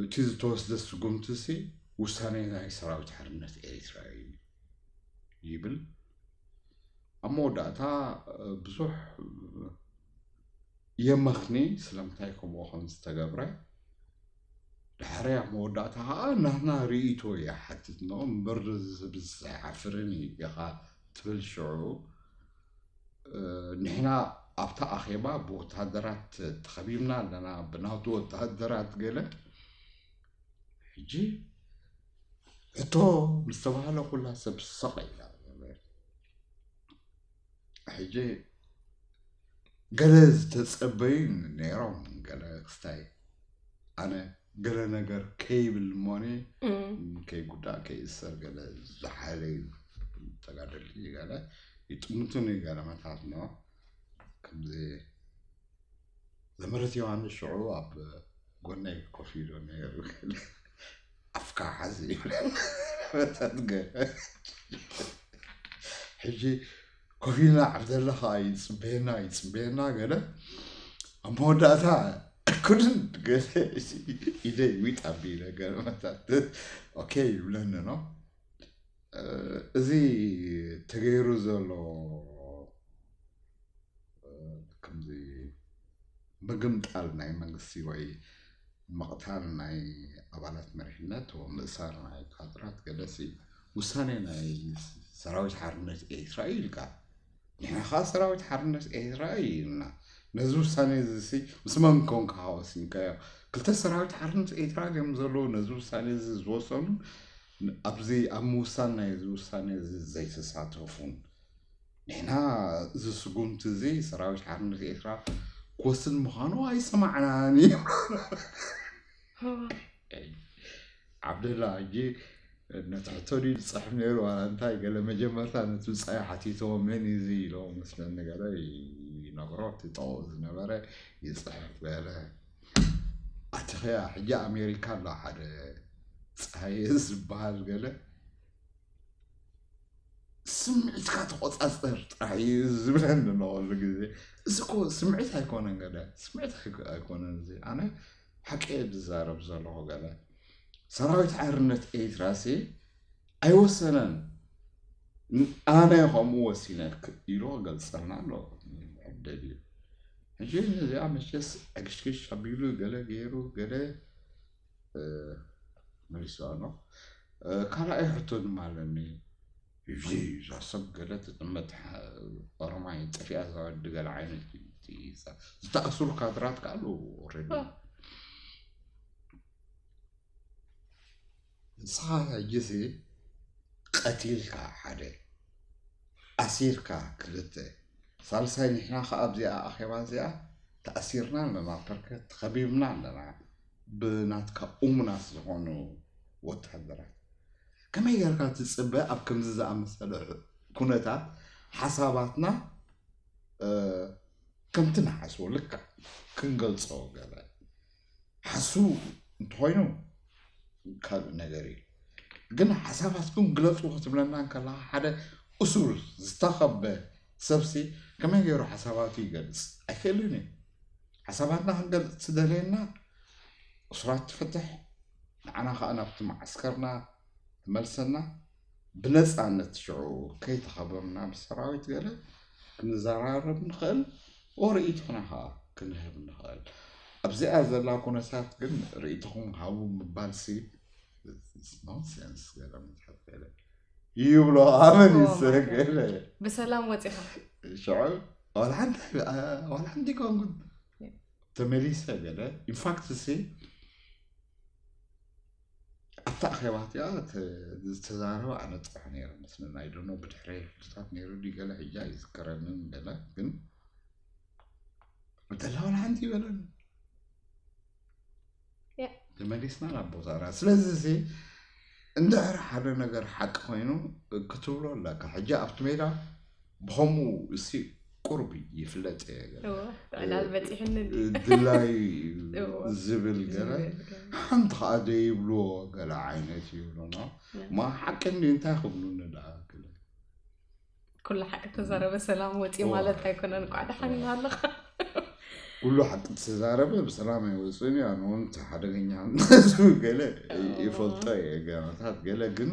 እቲ ዝተወስደ ስጉምቲ ሲ ውሳኔ ናይ ሰራዊት ሓርነት ኤርትራ እዩ ይብል። ኣብ መወዳእታ ብዙሕ የመኽኒ ስለምንታይ ከምኡ ከም ዝተገብረ። ድሕሪ ኣብ መወዳእታ ከዓ ናትና ርእይቶ ይሓትት ነው እምበር ዝብል ኣይሓፍርን ኢኻ ትብል ሽዑ ንሕና ኣብታ ኣኼባ ብወተሃደራት ተኸቢብና ኣለና፣ ብናቱ ወተሃደራት ገለ። ሕጂ ሕቶ ምስ ተባህለ ኩላ ሰብ ሰቕ ኢላ። ሕጂ ገለ ዝተጸበዩ ነይሮም፣ ገለ ክስታይ ኣነ ገለ ነገር ከይብል እሞኒ ከይጉዳእ ከይእሰር ገለ ዝሓለዩ ተጋደልቲ ገለ ይጥምቱኒ ገለ መታት ነው። ከምዚ ዘመረት ዮሃንስ ሽዑ ኣብ ጎነይ ኮፍ ኢሉ ነይሩ። ኣፍካ ሓዚ ይብለኒ። መታት ገለ ሕጂ ኮፍ ኢልና ዓብደላ ከዓ ይፅበየና ይፅበየና ገለ ኣብ መወዳእታ ክድን ገለ ኢደይ ዊጥ ኣቢለ ገለ መታት ኦኬ ይብለኒ ነው። እዚ ተገይሩ ዘሎ ከምዚ ምግምጣል ናይ መንግስቲ ወይ ምቕታል ናይ ኣባላት መሪሕነት ወይ ምእሳር ናይ ካድራት ገለሲ ውሳኔ ናይ ሰራዊት ሓርነት ኤርትራ እዩ ኢልካ። ንሕና ከዓ ሰራዊት ሓርነት ኤርትራ እዩ ኢልና። ነዚ ውሳኔ እዚ ሲ ምስ መን ኮንካ ወሲንካዮ? ክልተ ሰራዊት ሓርነት ኤርትራ እዮም ዘለዉ ነዚ ውሳኔ እዚ ዝወሰኑ። ኣብዚ ኣብ ምውሳን ናይ እዚ ውሳኔ እዚ ዘይተሳተፉን። ንሕና እዚ ስጉምቲ እዚ ሰራዊት ሓርነት ኤርትራ ክወስን ምዃኑ ኣይሰማዕናን እዩ። ዓብደላ ሕጂ ነቲ ሕቶ ድዩ ዝፅሕፍ ነይሩ ዋላ እንታይ ገለ መጀመርታ ነቲ ብፃዩ ሓቲትዎ መን እዩ እዚ ኢሎ መስለኒ ገለ ይነግሮ እቲ ጠቕኡ ዝነበረ ይፅሕፍ ገለ ኣትኸያ ሕጂ ኣሜሪካ ኣሎ ሓደ ፀሃየ ዝበሃል ገለ ስምዒትካ ተቆፃፀር ጥራሕ እዩ ዝብለኒ ኣለኩሉ ግዜ እዚ እኮ ስምዒት ኣይኮነን ገለ ስምዒት ኣይኮነን እዚ ኣነ ሓቂ ዝዛረብ ዘለኹ ገለ ሰራዊት ሓርነት ኤርትራ ሲ ኣይወሰነን ኣነ ከምኡ ወሲነ ኢሉ ክገልፀልና ኣሎ ዕደል እዩ ሕጂ ነዚኣ መቸስ ዕግሽግሽ ኣቢሉ ገለ ገይሩ ገለ መሊሱ ኣሎ ካልኣይ ሕቶ ድማ ኣለኒ እዚ እዛ ሰብ ገለ ትጥመት ኦሮማይ ጠፊኣ ዝወዲ ገለ ዓይነት ዝተኣስሩ ካድራት ከኣሉ ኦልሬዲ ንስኻ ሕጂሲ ቀቲልካ ሓደ ኣሲርካ ክልተ ሳልሳይ ንሕና ከዓ ኣብዚኣ ኣኼባ እዚኣ ተኣሲርና ኣለና ፐርከት ተኸቢብና ኣለና ብናትካ እሙናት ዝኾኑ ወታደራት ከመይ ጌርካ ትፅበ ኣብ ከምዚ ዝኣመሰለ ኩነታት ሓሳባትና ከምቲ ንሓስቦ ልክዕ ክንገልፆ ገለ ሓሱ እንተኮይኑ ካልእ ነገር እዩ ግን ሓሳባትኩም ግለፁ ክትብለና እንከለካ ሓደ እሱር ዝተኸበ ሰብሲ ከመይ ገይሩ ሓሳባቱ ይገልፅ ኣይክእልን እዩ ሓሳባትና ክንገልፅ ትደልየና እሱራት ትፍትሕ ንዓና ከዓ ናብቲ መዓስከርና ትመልሰና ብነፃነት ሽዑ ከይተኸበምና ብሰራዊት ገለ ክንዘራረብ ንኽእል ርእይቶና ከዓ ክንህብ ንኽእል ኣብዚኣ ዘላ ኩነታት ግን ርእይቶኹም ሃቡ ምባልሲ ኖንሴንስ ገለ መፅሓፍ ገለ ይብሎ ኣመን ይሰገለ ብሰላም ወፂኻ ሽዑ ዋላ ሓንቲ ዋላ ሓንቲ ኮንኩን ተመሊሰ ገለ ኢንፋክት ሲ ኣብታ ኣኼባ እቲኣ ዝተዛረበ ኣነ ፅባሕ ነይረ መስለኒ ኣይደኖ ብድሕረ ክልታት ነይሩ ድዩ ገለ ሕጂ ኣይዝከረንን ገለ ግን እንተላ ዋላ ሓንቲ ይበለን ተመሊስና ናብ ቦታና ስለዚ እዚ እንድሕር ሓደ ነገር ሓቂ ኮይኑ ክትብሎ ኣለካ ሕጂ ኣብቲ ሜዳ ብኸምኡ እሲ ቁርብ ይፍለጥ እየ ገለ ዕላል በፂሕኒ ድላይ እዎ። ዝብል ገለ ሓንቲ ከዓ ደይብልዎ ገለ ዓይነት ይብሉና ማ ሓቂ እንዲ እንታይ ክብሉኒ ደኣ ገለ ኩሉ ሓቂ ተዛረበ ሰላም ወፂ ማለት ኣይኮነን እኳ ደሓን ኣለኻ ኩሉ ሓቂ ተዛረበ ብሰላም ኣይወፅእን እዩ ኣነ እውን እቲ ሓደገኛ ገለ ይፈልጦ እየ ገናታት ገለ ግን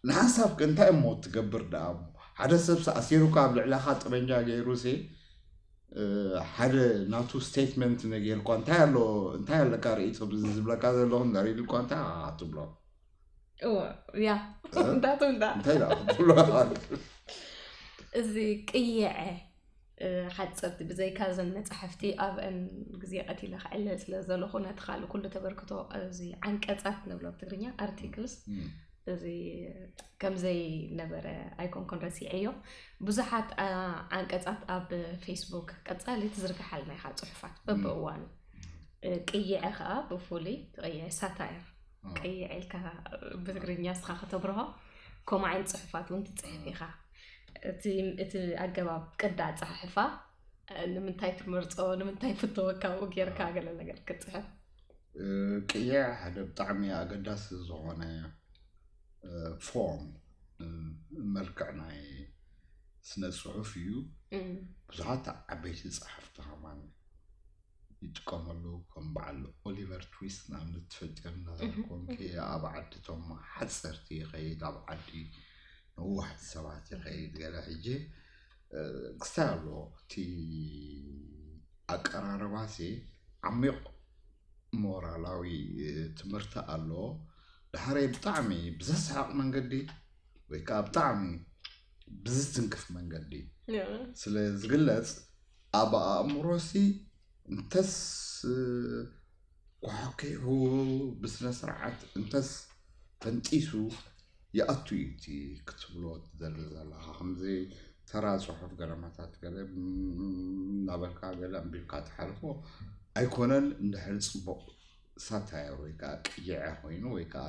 ንሓንሳብ ከ እንታይ እሞ ትገብር ደኣ ሓደ ሰብ ኣሲሩካ ኣብ ልዕለኻ ጠበንጃ ገይሩ ሲ ሓደ ናቱ ስቴትመንት ነጌርኳ እንታይ ኣሎ እንታይ ኣለካ ርእይቶ ዝብለካ ዘለኹ እንዳሪድ እኳ እንታይ ትብሎ እዎ ያ እንዳትብልዳ እንታይ ደኣ ክትብሎ እዚ ቅይዐ ሓፀርቲ ብዘይካ ዘን መፅሓፍቲ ኣብአን ግዜ ቀቲለ ክዕለል ስለ ዘለኹ ነቲ ካልእ ኩሉ ተበርክቶ እዚ ዓንቀፃት ንብሎ ብትግርኛ ኣርቲክልስ እዚ ከምዘይነበረ ኣይኮንኩን ረሲዐዮ ብዙሓት ዓንቀፃት ኣብ ፌስቡክ ቀፃሊ ትዝርግሓልና ኢኻ ፅሑፋት በብእዋኑ ቅይዐ ከዓ ብፍሉይ ቅይዐ ሳታየር ቅይዐ ኢልካ ብትግርኛ ስኻ ከተብርሆ ከምዓይን ፅሑፋት እውን ትፅሕፍ ኢኻ እቲ ኣገባብ ቅዲ ኣፀሓሕፋ ንምንታይ ትመርፆ ንምንታይ ፍተወካ ኣብኡ ጌርካ ገለ ነገር ክትፅሕፍ ቅየ ሓደ ብጣዕሚ ኣገዳሲ ዝኾነ ፎርም መልክዕ ናይ ስነ ፅሑፍ እዩ ብዙሓት ዓበይቲ ፀሓፍቲ ከማን ይጥቀመሉ ከም በዓል ኦሊቨር ትዊስት ንኣብነት ትፈልጥዮም እናዘለኩም ኣብ ዓዲ ቶም ሓፀርቲ ይኸይድ ኣብ ዓዲ ነዋሕቲ ሰባት ይኸይድ ገለ ሕጂ ክስታይ ኣሎ እቲ ኣቀራርባሲ ዓሚቕ ሞራላዊ ትምህርቲ ኣሎ ድሓረይ ብጣዕሚ ብዘስሕቕ መንገዲ ወይ ከዓ ብጣዕሚ ብዝትንክፍ መንገዲ ስለ ዝግለፅ ኣብ ኣእምሮሲ እንተስ ኳሕኪሑ ብስነ ስርዓት እንተስ ፈንጢሱ ይኣቱ እዩ እቲ ክትብሎ ትደሊ ዘለኻ ከምዚ ተራ ፅሑፍ ገለማታት ገለ እናበልካ ገለ ኣንቢብካ ትሓልፎ ኣይኮነን እንድሕር ፅቡቕ ሳታየር ወይ ከዓ ቅይዐ ኮይኑ ወይ ከዓ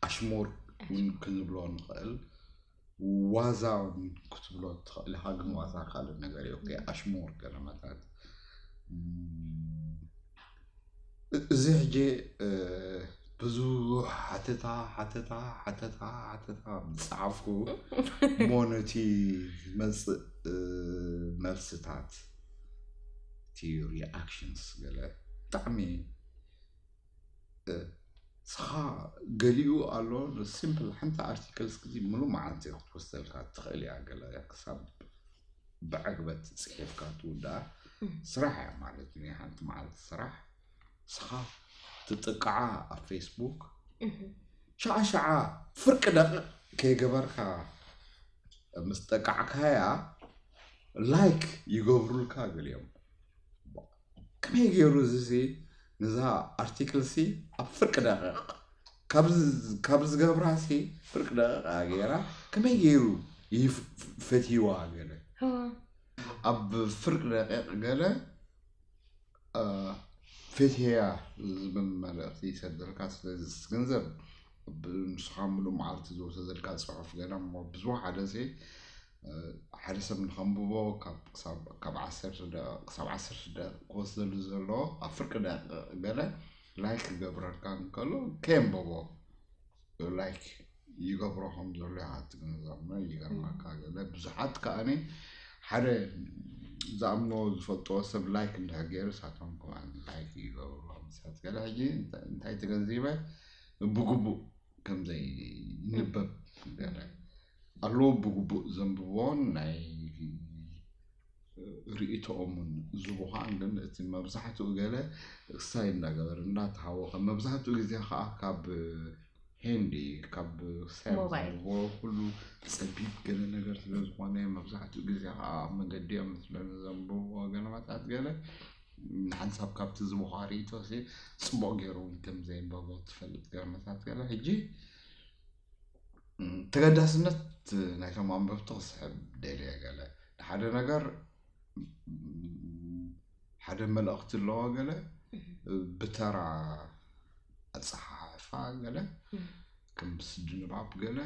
ኣሽሙር እውን ክንብሎ ንኽእል። ዋዛ እውን ክትብሎ ትኽእል ኢኻ፣ ግን ዋዛ ካልእ ነገር እዩ። ኦኬ፣ ኣሽሙር ገለመታት። እም፣ እ- እዚ ሕጂ እ፣ ብዙሕ ሓተታ ሓተታ ሓተታ ሓተታ ዝፀሓፍኩ እሞ ነቲ ዝመፅእ እ፣ መልስታት፣ እቲ ሪኣክሽንስ ገለ ብጣዕሚ እ፣ ስኻ ገሊኡ ኣሎ። ሲምፕል ሓንቲ ኣርቲክል እስክዚ ሙሉ መዓልቲ ክትወስደልካ ትኽእል እያ። ገለ ክሳብ ብዕግበት ፅሒፍካ ትውድኣ ስራሕ እያ ማለት እዩ። ሓንቲ መዓልቲ ስራሕ ስኻ ትጥቃዓ ኣብ ፌስቡክ ሻዓ ሻዓ ፍርቂ ደቂቕ ከይገበርካ ምስ ጠቃዕካያ ላይክ ይገብሩልካ ገሊኦም። ከመይ ገይሩ እዚ ሲ ነዛ ኣርቲክል ሲ ኣብ ፍርቂ ደቂቕ ካብ ዝ- ካብ ዝገብራ ሲ ፍርቂ ደቂቕ ገይራ ከመይ ገይሩ ይፍ- ፈትይዋ ገለ ኣብ ፍርቂ ደቂቕ ገለ እ፣ ፈትየያ ዝብል መልእኽቲ ይሰደልካ። ስለዚ ገንዘብ ንስኻ ሙሉእ መዓልቲ ዝወሰደልካ ፅሑፍ ገለ እሞ ብዙ ሓደ ሲ ሓደ ሰብ ንኸንብቦ ካብ ዓሰርተ ደቂቕ ክሳብ ዓሰርተ ደቂቕ ክወስደሉ ዘለዎ ኣብ ፍርቂ ደቂቕ ገለ ላይክ ክገብረልካ እንከሎ ከየንበቦ ላይክ ይገብሮ ከም ዘሎ ኢኻ ትግንዘብ። ይገርመካ ገለ ብዙሓት ከኣኒ ሓደ ዝኣምኖ ዝፈልጥዎ ሰብ ላይክ እንድሕር ገይሩ ሳቶም ከማን ላይክ ይገብሩ። ንሳት ገለ ሕጂ እንታይ ተገንዚበ ብግቡእ ከምዘይ ይንበብ ገለ ኣለዉ ብግቡእ ዘንብብዎን ናይ ርእይቶኦምን ዝቡኻን ግን እቲ መብዛሕትኡ ገለ ክሳይ እንዳገበረ እንዳተሃወኸ መብዛሕትኡ ግዜ ከዓ ካብ ሄንዲ ካብ ክሳይ ዘንብቦ ኩሉ ፀቢብ ገለ ነገር ስለ ዝኾነ መብዛሕትኡ ግዜ ከዓ ኣብ መገዲ እዮም ስለ ዘንብብዎ ገለመታት ገለ ንሓንሳብ ካብቲ ዝቡኻ ርእይቶ ሲ ፅቡቕ ገይሩ እውን ከም ዘየንበቦ ትፈልጥ ገለመታት ገለ ሕጂ ተገዳስነት ናይቶም ኣንበብቲ ክስሕብ ደልየ ገለ ንሓደ ነገር ሓደ መልእኽቲ ኣለዎ ገለ ብተራ ኣፀሓሕፋ ገለ ከም ስዲ ንባብ ገለ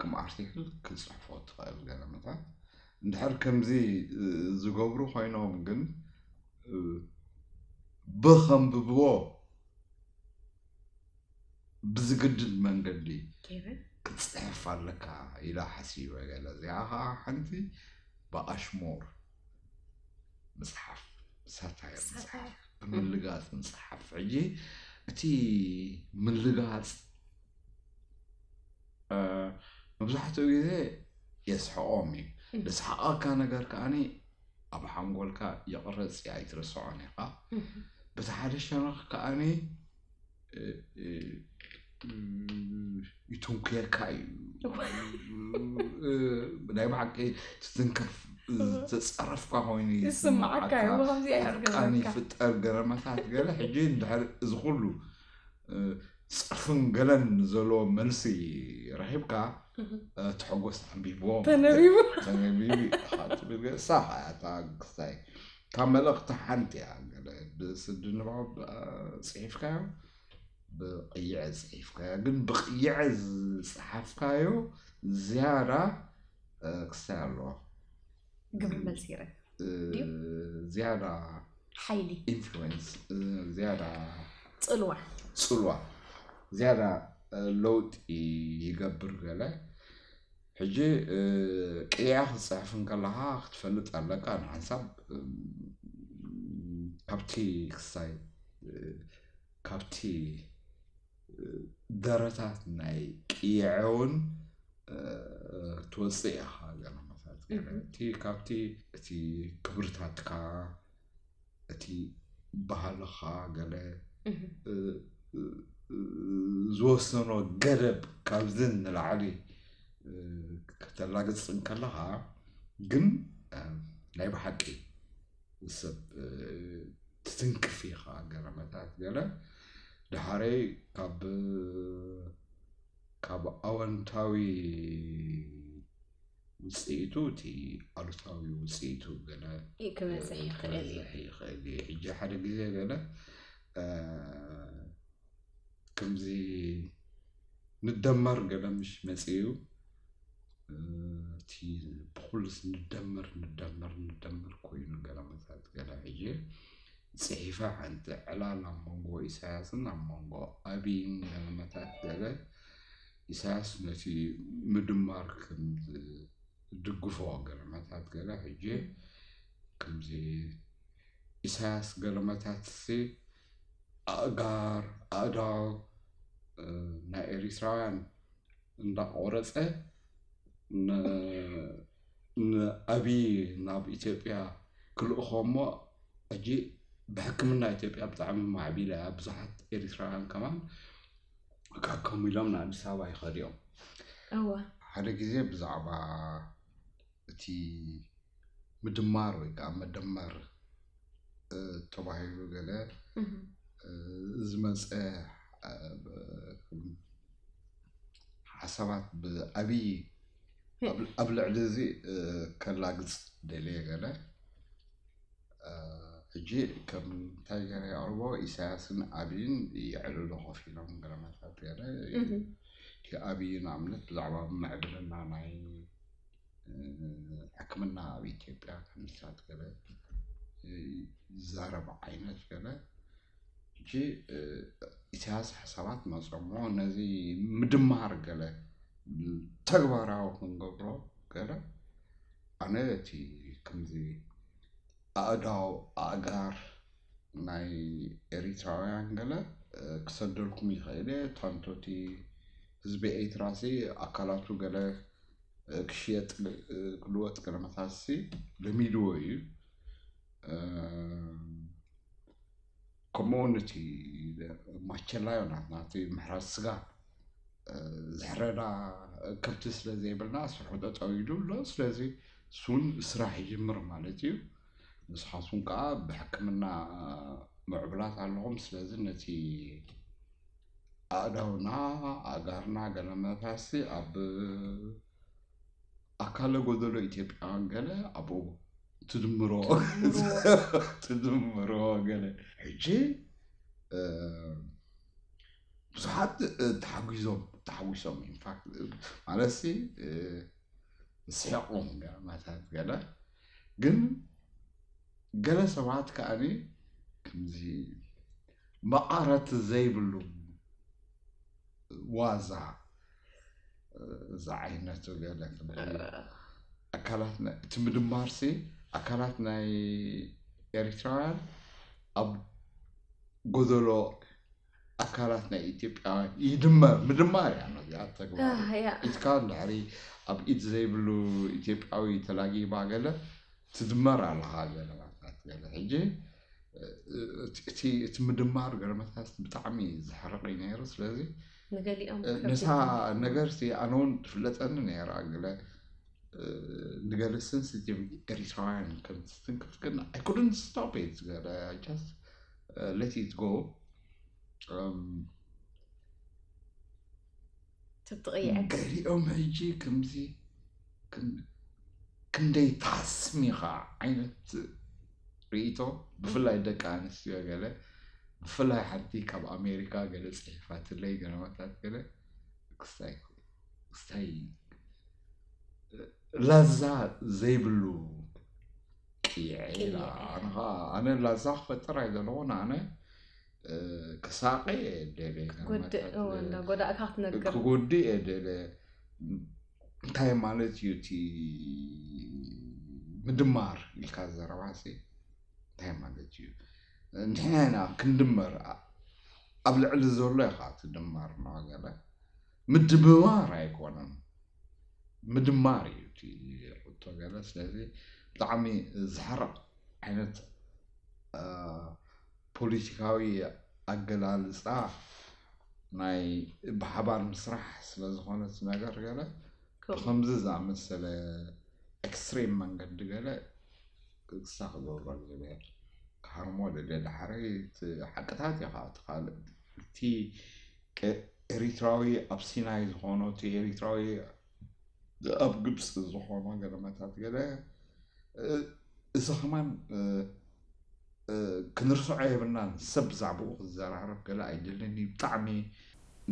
ከም ኣርቲክል ክፅሕፎ ትኽእል ገለ መታት እንድሕር ከምዚ ዝገብሩ ኮይኖም ግን ብኸንብብዎ ብዝግድድ መንገዲ ክትፅሕፍ ኣለካ ኢላ ሓሲበ ገለ እዚኣ ከዓ ሓንቲ ብኣሽሞር ምፅሓፍ ሳታየር ምፅሓፍ ብምልጋፅ ምፅሓፍ ሕጂ እቲ ምልጋፅ መብዛሕትኡ ግዜ የስሕቆም እዩ ዝስሓቀካ ነገር ከዓኒ ኣብ ሓንጎልካ ይቕረፅ እያ ኣይትርስዖን ኢኻ በቲ ሓደ ሸነኽ ከዓኒ ይትንኩየካ እዩ ናይ ብሓቂ ትትንከፍ ዝተፀረፍካ ኮይኑ ይስምዓካ ሕርቃን ይፍጠር ገረመታት ገለ ሕጂ እንድሕር እዚ ኩሉ ፀርፍን ገለን ዘለዎ መልሲ ረኺብካ ተሐጎስ ኣንቢብዎ ተነቢቡ ተነቢቡ ኢኻ ትብል ገለ ሳኻ እያ እታ ክስታይ ካብ መልእኽቲ ሓንቲ እያ ገለ ብስዲ ንባብ ፅሒፍካዮ ብቕይዐ ፅሒፍካዮ ግን ብቕይዐ ዝፀሓፍካዮ ዝያዳ ክስታይ ኣለዎ ግብሪ መፂረ ዝያዳ ሓይሊ ኢንፍሉዌንስ ዝያዳ ፅልዋ ፅልዋ ዝያዳ ለውጢ ይገብር ገለ ሕጂ ቅያ ክትፅሕፍ እንከለካ ክትፈልጥ ኣለካ ንሓንሳብ ካብቲ ክሳይ ካብቲ ደረታት ናይ ቅይዐ እውን ትወፅእ ኢኻ ገለመታት እቲ ካብቲ እቲ ክብርታትካ እቲ ባህልኻ ገለ ዝወሰኖ ገደብ ካብዚ ንላዕሊ ከተላግፅ እንከለኻ ግን ናይ ብሓቂ ሰብ ትትንክፍ ኢኻ ገረመታት ገለ ድሓረይ ካብ ካብ ኣወንታዊ ውፅኢቱ እቲ ኣሉታዊ ውፅኢቱ ገለ ክበዝሕ ይኽእል እዩ ሕጂ ሓደ ግዜ ገለ ከምዚ ንደመር ገለ ምሽ መጽኡ። እቲ ብኩልስ ንደመር ንደመር ንደመር ኮይኑ ገለ መታት ገለ ሕጂ ጽሒፈ ሓንቲ ዕላል ኣብ መንጎ ኢሳያስን ኣብ መንጎ ኣብይን ገለ መታት ገለ ኢሳያስ ነቲ ምድማር ከም ዝድግፎ ገለ መታት ገለ ሕጂ ከምዚ ኢሳያስ ገለ መታት ሲ ኣእጋር ኣእዳው ናይ ኤሪትራውያን እንዳቆረጸ ንኣብይ ናብ ኢትዮጵያ ክልእኾ እሞ ሕጂ ብሕክምና ኢትዮጵያ ብጣዕሚ ማዕቢላ እያ። ብዙሓት ኤሪትራውያን ከማን ካከሙ ኢሎም ንኣዲስ ኣበባ ይኸዱ እዮም። እወ ሓደ ግዜ ብዛዕባ እቲ ምድማር ወይ ከዓ መደመር ተባሂሉ ገለ ዝመፀ ሓሳባት ብኣብይ ኣብ ልዕሊ እዚ ከላግፅ ደልየ ገለ ሕጂ ከም እንታይ ገለ የቕርቦ ኢሳያስን ኣብይን የዕልሉ ኮፍ ኢሎም ገለመታት ገለ እቲ ኣብይ ንኣብነት ብዛዕባ ምዕብልና ናይ ሕክምና ኣብ ኢትዮጵያ ከምስታት ገለ ዝዛረብ ዓይነት ገለ ሕጂ ኢሳያስ ሓሳባት መፅሞ ነዚ ምድማር ገለ ተግባራዊ ክንገብሮ ገለ ኣነ እቲ ከምዚ ኣእዳው ኣእጋር ናይ ኤሪትራውያን ገለ ክሰደልኩም ይኽእል እየ። ታንቶቲ ህዝቢ ኤርትራሲ ኣካላቱ ገለ ክሽየጥ ክልወጥ ገለ መታሲ ለሚድዎ እዩ። ከምኡውን እቲ ማቸላዮ ናትና እቲ ምሕራስ ስጋ ዝሕረዳ ከብቲ ስለ ዘይብልና ስርሑ ጠጠው ኢሉ ኣሎ። ስለዚ እሱን ስራሕ ይጅምር ማለት እዩ። ንስኻትኩም ከዓ ብሕክምና ምዕቡላት ኣለኹም። ስለዚ ነቲ ኣእዳውና ኣእጋርና ገለመታሲ ኣብ ኣካለ ጎደሎ ኢትዮጵያውያን ገለ ኣብኡ ትድምሮ ትድምሮ ገለ ሕጂ ብዙሓት ተሓጒዞም ተሓጒሶም ኢንፋክት ማለት ሲ ስሕቑም ገለመታት ገለ ግን ገለ ሰባት ከኣኒ ከምዚ መቐረት ዘይብሉ ዋዛ ዝዓይነቱ ገለ ኣካላት እቲ ምድማር ሲ ኣካላት ናይ ኤሪትራውያን ኣብ ጎደሎ ኣካላት ናይ ኢትዮጵያውያን ይድመር ምድማር እያ ነዚኣ ተግባር ኢትካ እንድሕሪ ኣብ ኢድ ዘይብሉ ኢትዮጵያዊ ተላጊባ ገለ ትድመር ኣለኻ ገለ ማለታት ገለ ሕጂ እቲ ምድማር ገለመታት ብጣዕሚ ዝሕርቕ እዩ ነይሩ። ስለዚ ንገሊኦም ነሳ ነገር ሲ ኣነ እውን ትፍለጠኒ ነይራ ገለ ንገለ sensitive ኤሪትራውያን ከም ትትንክፍ ግን I couldn't stop it ገለ just let it go። ትብትቕየዐ ገሊኦም ሕጂ ከምዚ ክንደይ ታስሚኻ ዓይነት ርእይቶ ብፍላይ ደቂ ኣንስትዮ ገለ ብፍላይ ሓንቲ ካብ ኣሜሪካ ገለ ፅሒፋትለይ ገለመታት ገለ ክስታይ ክስታይ ላዛ ዘይብሉ ቅይዐ ኢላ ኣነ ላዛ ክፈጥር ኣይደለኹን ኣነ ክሳቐ ደለ ጎዳእካ ክትነግር ክጎድእ እየ ደለ እንታይ ማለት እዩ እቲ ምድማር ኢልካ ዘረባሲ እንታይ ማለት እዩ ንሕና ኢና ክንድመር ኣብ ልዕሊ ዘሎ ኢኻ ትድመር ነው ገለ ምድምማር ኣይኮነን ምድማር እዩ እቲ ሕቶ ገለ ስለዚ ብጣዕሚ ዝሕርቕ ዓይነት ፖለቲካዊ ኣገላልፃ ናይ ብሓባር ምስራሕ ስለዝኾነ እቲ ነገር ገለ ብከምዚ ዝኣመሰለ extreme መንገዲ ገለ ክሳ ክገብሮ ገለ ክሃርሞ ደለ ዳሕረይ እቲ ሓቅታት ኢኻ እቲ ካልእ እቲ ኤሪትራዊ ኣብ ሲናይ ዝኾኖ እቲ ኤሪትራዊ ኣብ ግብፂ ዝኾኖ ገለመታት ገለ እዚ ከማን ክንርስዖ የብልናን ሰብ ብዛዕባኡ ክዘራረብ ገለ ኣይደልን እዩ ብጣዕሚ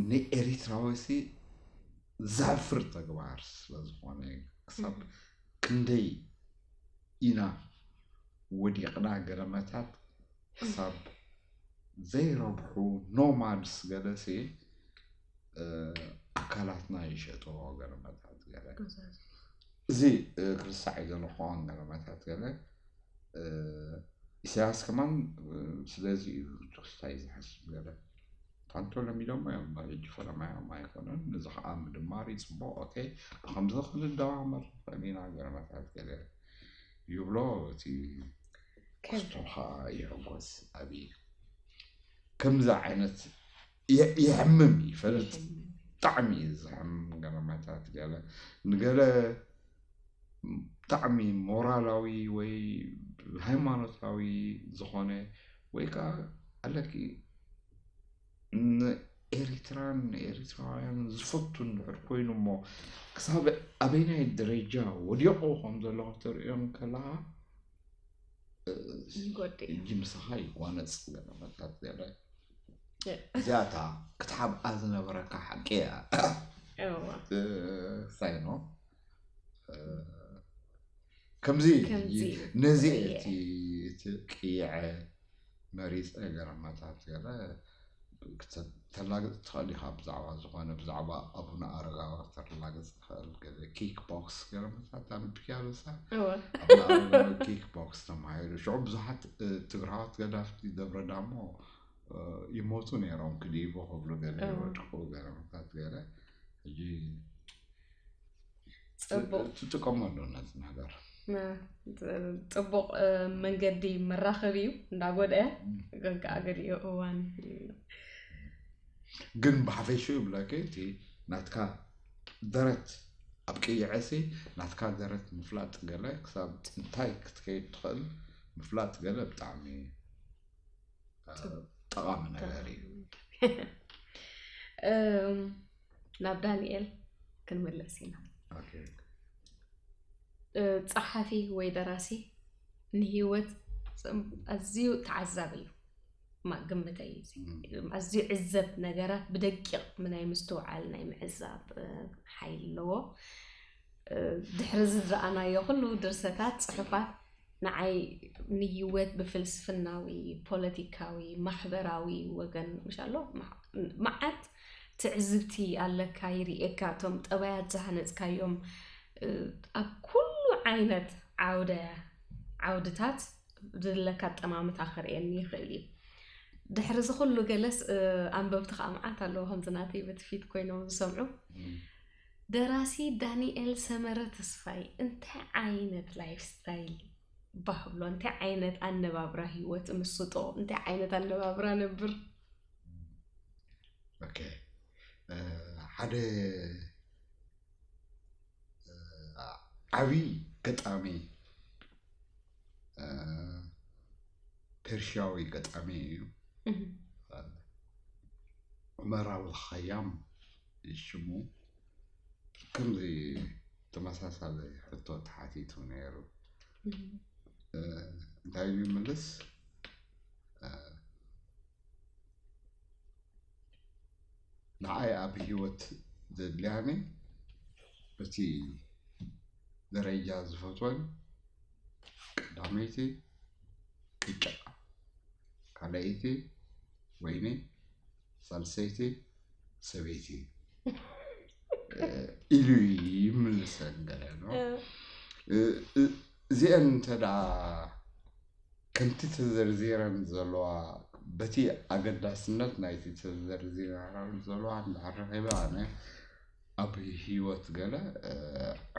ንኤሪትራዊ ሲ ዘሕፍር ተግባር ስለ ዝኾነ ክሳብ ክንደይ ኢና ወዲቕና ገለመታት ክሳብ ዘይረብሑ ኖማድስ ገለሲ ኣካላትና ይሸጥዎ ገለመታት ገለ እዚ ክርሳዕ እዩ ዘለኹ ገለመታት ገለ ኢሳያስ ከማን ስለዚ እዩ ቱክስታይ ዝሓስብ ገለ ታንቶ ለሚዶሞ እዮም ሕጂ ፈለማዮም ኣይኮነን እዚ ከዓ ምድማር ይፅቡቅ ኦኬ ብከምዚ ክንደማመር ንኽእል ኢና ገለመታት ገለ ይብሎ እቲ ክስቶ ከዓ ይሕጎስ ኣብይ ከምዚ ዓይነት ይሕምም ይፈልጥ ብጣዕሚ እዩ ዝሕምም ገለመታት ገለ ንገለ ብጣዕሚ ሞራላዊ ወይ ሃይማኖታዊ ዝኾነ ወይ ከዓ ኣለኪ ንኤሪትራን ንኤሪትራውያን ዝፈቱ እንድሕር ኮይኑ እሞ ክሳብ ኣበይናይ ደረጃ ወዲቑ ከም ዘሎ ክትሪኦ ከለካ ይጎድእ እዩ። እጂ ምሳኻ ይጓነፅ ገለመታት ገለ እዚኣታ ክትሓብኣ ዝነበረካ ሓቂ እያ እዋ ሳይኖ ከምዚ ከምዚ ነዚ ቅይዐ። እቲ እቲ ቅይዐ መሪፀ ገረመታት ገለ ክተ- ተላግፅ ትኽእል ኢኻ ብዛዕባ ዝኾነ ብዛዕባ ኣቡነ ኣረጋዊ ተላግፅ ትኽእል ገለ ኪክ ቦክስ ገረመታት ኣንብኪያ ሉሳ እወ ኣቡነ ኣረጋዊ ኪክ ቦክስ ተማሂሩ ሽዑ ብዙሓት እ፣ ትግራዋት ገዳፍቲ ደብረ ዳሞ እ፣ ይሞቱ ነይሮም ክድይቡ ክብሉ ገለ እወ። ይወድቁ ገረመታት ገለ ሕጂ ፅቡቅ ትጥቀመሉ ነዚ ነገር ና- ፅቡቅ እ፣ መንገዲ መራኸቢ እዩ እንዳጎድአ ግን ከዓ ገሊኡ እዋን ግን ብሓፈሽኡ ይብለኪ እቲ ናትካ ደረት ኣብ ቅይዐሲ ናትካ ደረት ምፍላጥ ገለ ክሳብ እንታይ ክትከይድ ትኽእል ምፍላጥ ገለ ብጣዕሚ እ፣ ጠቓሚ ነገር እዩ እም፣ ናብ ዳንኤል ክንምለስ ኢና ኦኬ። እ፣ ፀሓፊ ወይ ደራሲ ንሂወት ኣዝዩ ተዓዛቢ እዩ ማ ግምተይ እዩ እዚ። እም፣ ኣዝዩ ዕዘብ ነገራት ብደቂቕ ናይ ምስትውዓል ናይ ምዕዛብ እ፣ ሓይሊ ኣለዎ እ፣ ድሕሪ እዚ ዝረኣናዮ ኩሉ ድርሰታት ፅሑፋት ንዓይ ንሂወት ብፍልስፍናዊ ፖለቲካዊ ማሕበራዊ ወገን ምሻሎ መዓት ትዕዝብቲ ኣለካ ይርእየካ እቶም ጠባያት ዝሃነፅካዮም ኣብ ኩሉ ዓይነት ዓውደ ዓውድታት ዝለካ ኣጠማምታ ክርእየኒ ይኽእል እዩ ድሕሪ እዚ ኩሉ ገለስ ኣንበብቲ ከዓ መዓት ኣለዎ ከምዚ ናተይ በቲ ፊት ኮይኖም ዝሰምዑ ደራሲ ዳንኤል ሰመረ ተስፋይ እንታይ ዓይነት ላይፍ ስታይል ባህብሎ እንታይ ዓይነት ኣነባብራ ህይወት ምስጦ እንታይ ዓይነት ኣነባብራ ነብር ሓደ ዓብይ ገጣሚ ፐርሽያዊ ገጣሚ እዩ ዑመር ኣብልኸያም ሽሙ ከምዚ ተመሳሳሊ ሕቶ ተሓቲቱ ነይሩ እንታይ ይምልስ ንዓይ ኣብ ህይወት ዘድልያኒ በቲ ደረጃ ዝፈትወን ቀዳመይቲ ቅጫ ካልኣይቲ ወይኒ ሳልሰይቲ ሰበይቲ ኢሉ ይምልሰን ገለ እዚአን እንተ ከምቲ ተዘርዚረን ዘለዋ በቲ ኣገዳስነት ናይቲ ተዘርዚረን ዘለዋ እንዳረኺበ ኣነ ኣብ ህይወት ገለ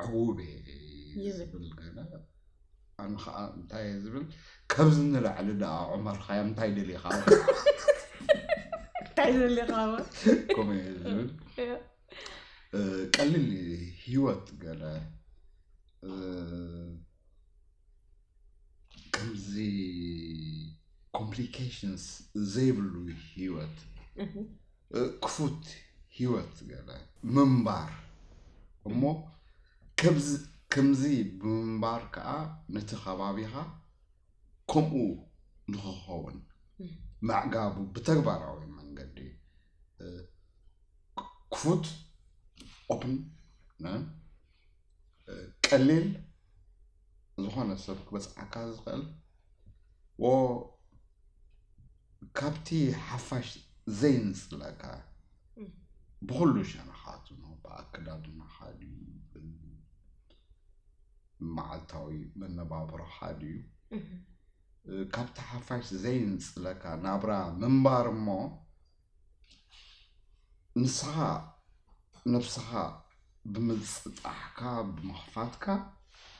ዕጉብ ዝብል ገለ ኣነ ከዓ እንታይ ዝብል ካብዚ ንላዕሊ ደኣ ዑመር ኸያ እንታይ ደሊኻ እንታይ ደሊኻ ከምኡ ዝብል ቀሊል ህይወት ገለ ከምዚ complications ዘይብሉ ህይወት ክፉት ህይወት ገለ ምንባር እሞ ከምዚ ብምንባር ከዓ ነቲ ከባቢኻ ከምኡ ንክኸውን ምዕጋቡ ብተግባራዊ መንገዲ ክፉት ኦፕን ቀሊል ዝኾነ ሰብ ክበፅዓካ ዝኽእል፣ ወ ካብቲ ሓፋሽ ዘይንፅለካ ብኩሉ ሸነኻቱ ነው። ብኣከዳድናኻ ድዩ፣ መዓልታዊ መነባብሮኻ ድዩ፣ ካብቲ ሓፋሽ ዘይንፅለካ ናብራ ምንባር እሞ ንስኻ ነብስኻ ብምፅጣሕካ ብምኽፋትካ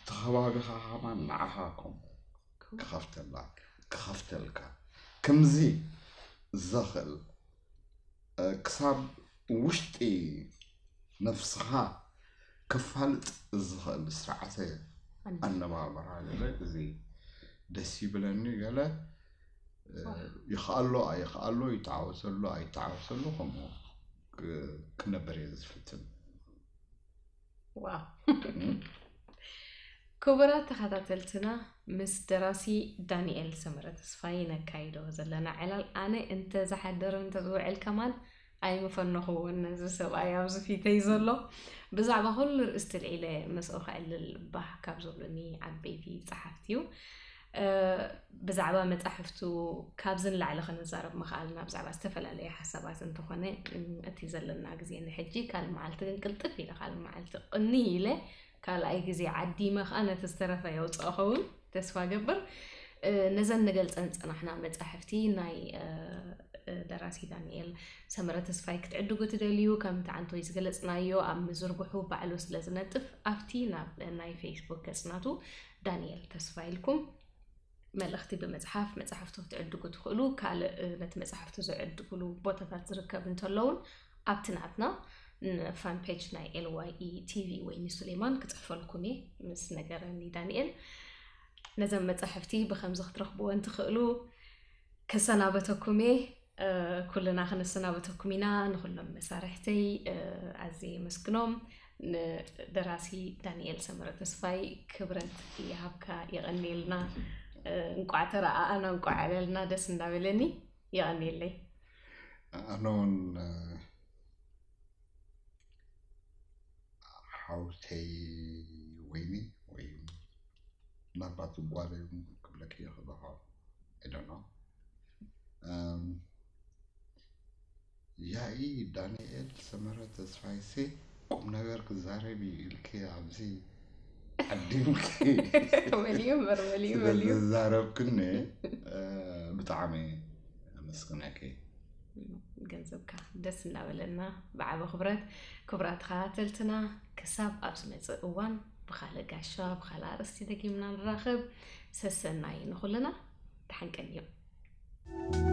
እቲ ከባቢኻ ከማን ንዓኻ ከምኡ ክኸፍተላ ክኸፍተልካ ከምዚ ዘኽእል ክሳብ ውሽጢ ነብስኻ ክፋልጥ ዝኽእል ስርዓተ ኣነባብራ ገለ እዚ ደስ ይብለኒ። ገለ ይኽኣሎ ኣይኽኣሎ ይተዓወተሉ ኣይተዓወተሉ ከምኡ ክነበር እየ ዝፍትን። ዋው። ክቡራት ተኸታተልትና፣ ምስ ደራሲ ዳንኤል ሰመረ ተስፋይ ነካይዶ ዘለና ዕላል ኣነ እንተ ዝሓደረ እንተ ዝውዕል ከማን ኣይምፈነኹዎን። ነዚ ሰብኣይ ኣብዚ ፊተይ ዘሎ ብዛዕባ ኩሉ ርእስቲ ልዒለ ምስኡ ከዕልል ባህ ካብ ዘብሉኒ ዓበይቲ ጸሓፍቲ እዩ። ብዛዕባ መጻሕፍቱ ካብዚ ንላዕሊ ክንዛረብ ምኽኣልና ብዛዕባ ዝተፈላለዩ ሓሳባት እንተኾነ እቲ ዘለና ግዜ ንሕጂ ካልእ መዓልቲ ግን ቅልጥፍ ኢለ ካልእ መዓልቲ ቅንይ ኢለ ካልኣይ ግዜ ዓዲመ ከዓ ነቲ ዝተረፈ የውፅኦ ኸውን ተስፋ ገብር። ነዘን ንገልፀን ዝፀናሕና መፃሕፍቲ ናይ ደራሲ ዳንኤል ሰመረ ተስፋይ ክትዕድጉ ትደልዩ፣ ከምቲ ዓንቶይ ዝገለፅናዮ ኣብ ምዝርግሑ ባዕሉ ስለ ዝነጥፍ ኣብቲ ናብ ናይ ፌስቡክ ገፅናቱ ዳንኤል ተስፋይ ኢልኩም መልእኽቲ ብምፅሓፍ መፃሕፍቱ ክትዕድጉ ትኽእሉ። ካልእ ነቲ መፃሕፍቱ ዝዕድጉሉ ቦታታት ዝርከብ እንተለውን ኣብቲ ናትና ፋን ፔጅ ናይ ኤልዋይ ኢ ቲቪ ወይኒ ሱሌማን ክፅሕፈልኩም እየ ምስ ነገረኒ ዳንኤል። ነዘን መፃሕፍቲ ብከምዚ ክትረኽብወን ትኽእሉ። ከሰናበተኩም እየ። ኩልና ክንሰናበተኩም ኢና። ንኩሎም መሳርሕተይ ኣዝየ የመስግኖም። ንደራሲ ዳንኤል ሰመረ ተስፋይ ክብረት ይሃብካ። የቐንየልና። እንቋዕ ተረኣኣና፣ እንቋዕ ዕለልና ደስ እንዳበለኒ። የቐንየለይ። ኣነ እውን ሓውተይ ወይኒ ወይ ምናልባት ጓለይ እውን ክብለኪ ይኽእል ይኾን። I don't know። ያኢ ዳንኤል ሰመረ ተስፋይሲ ቁም ነገር ክዛረብ እዩ ኢልኪ ኣብዚ ዓዲምኪ መሊኡ እምበር መሊኡ ስለ መሊኡ ዘዛረብክኒ ብጣዕሚ ኣመስግነኪ። ገንዘብካ ደስ እናበለና ብዓቢ ክብረት። ክቡራት ተኸታተልትና ክሳብ ኣብ ዝመፅእ እዋን ብካልእ ጋሻ ብካልእ ኣርእስቲ ደጊምና ንራኸብ። ሰሰናይ ንኹልና። ተሓንቀን እዩ።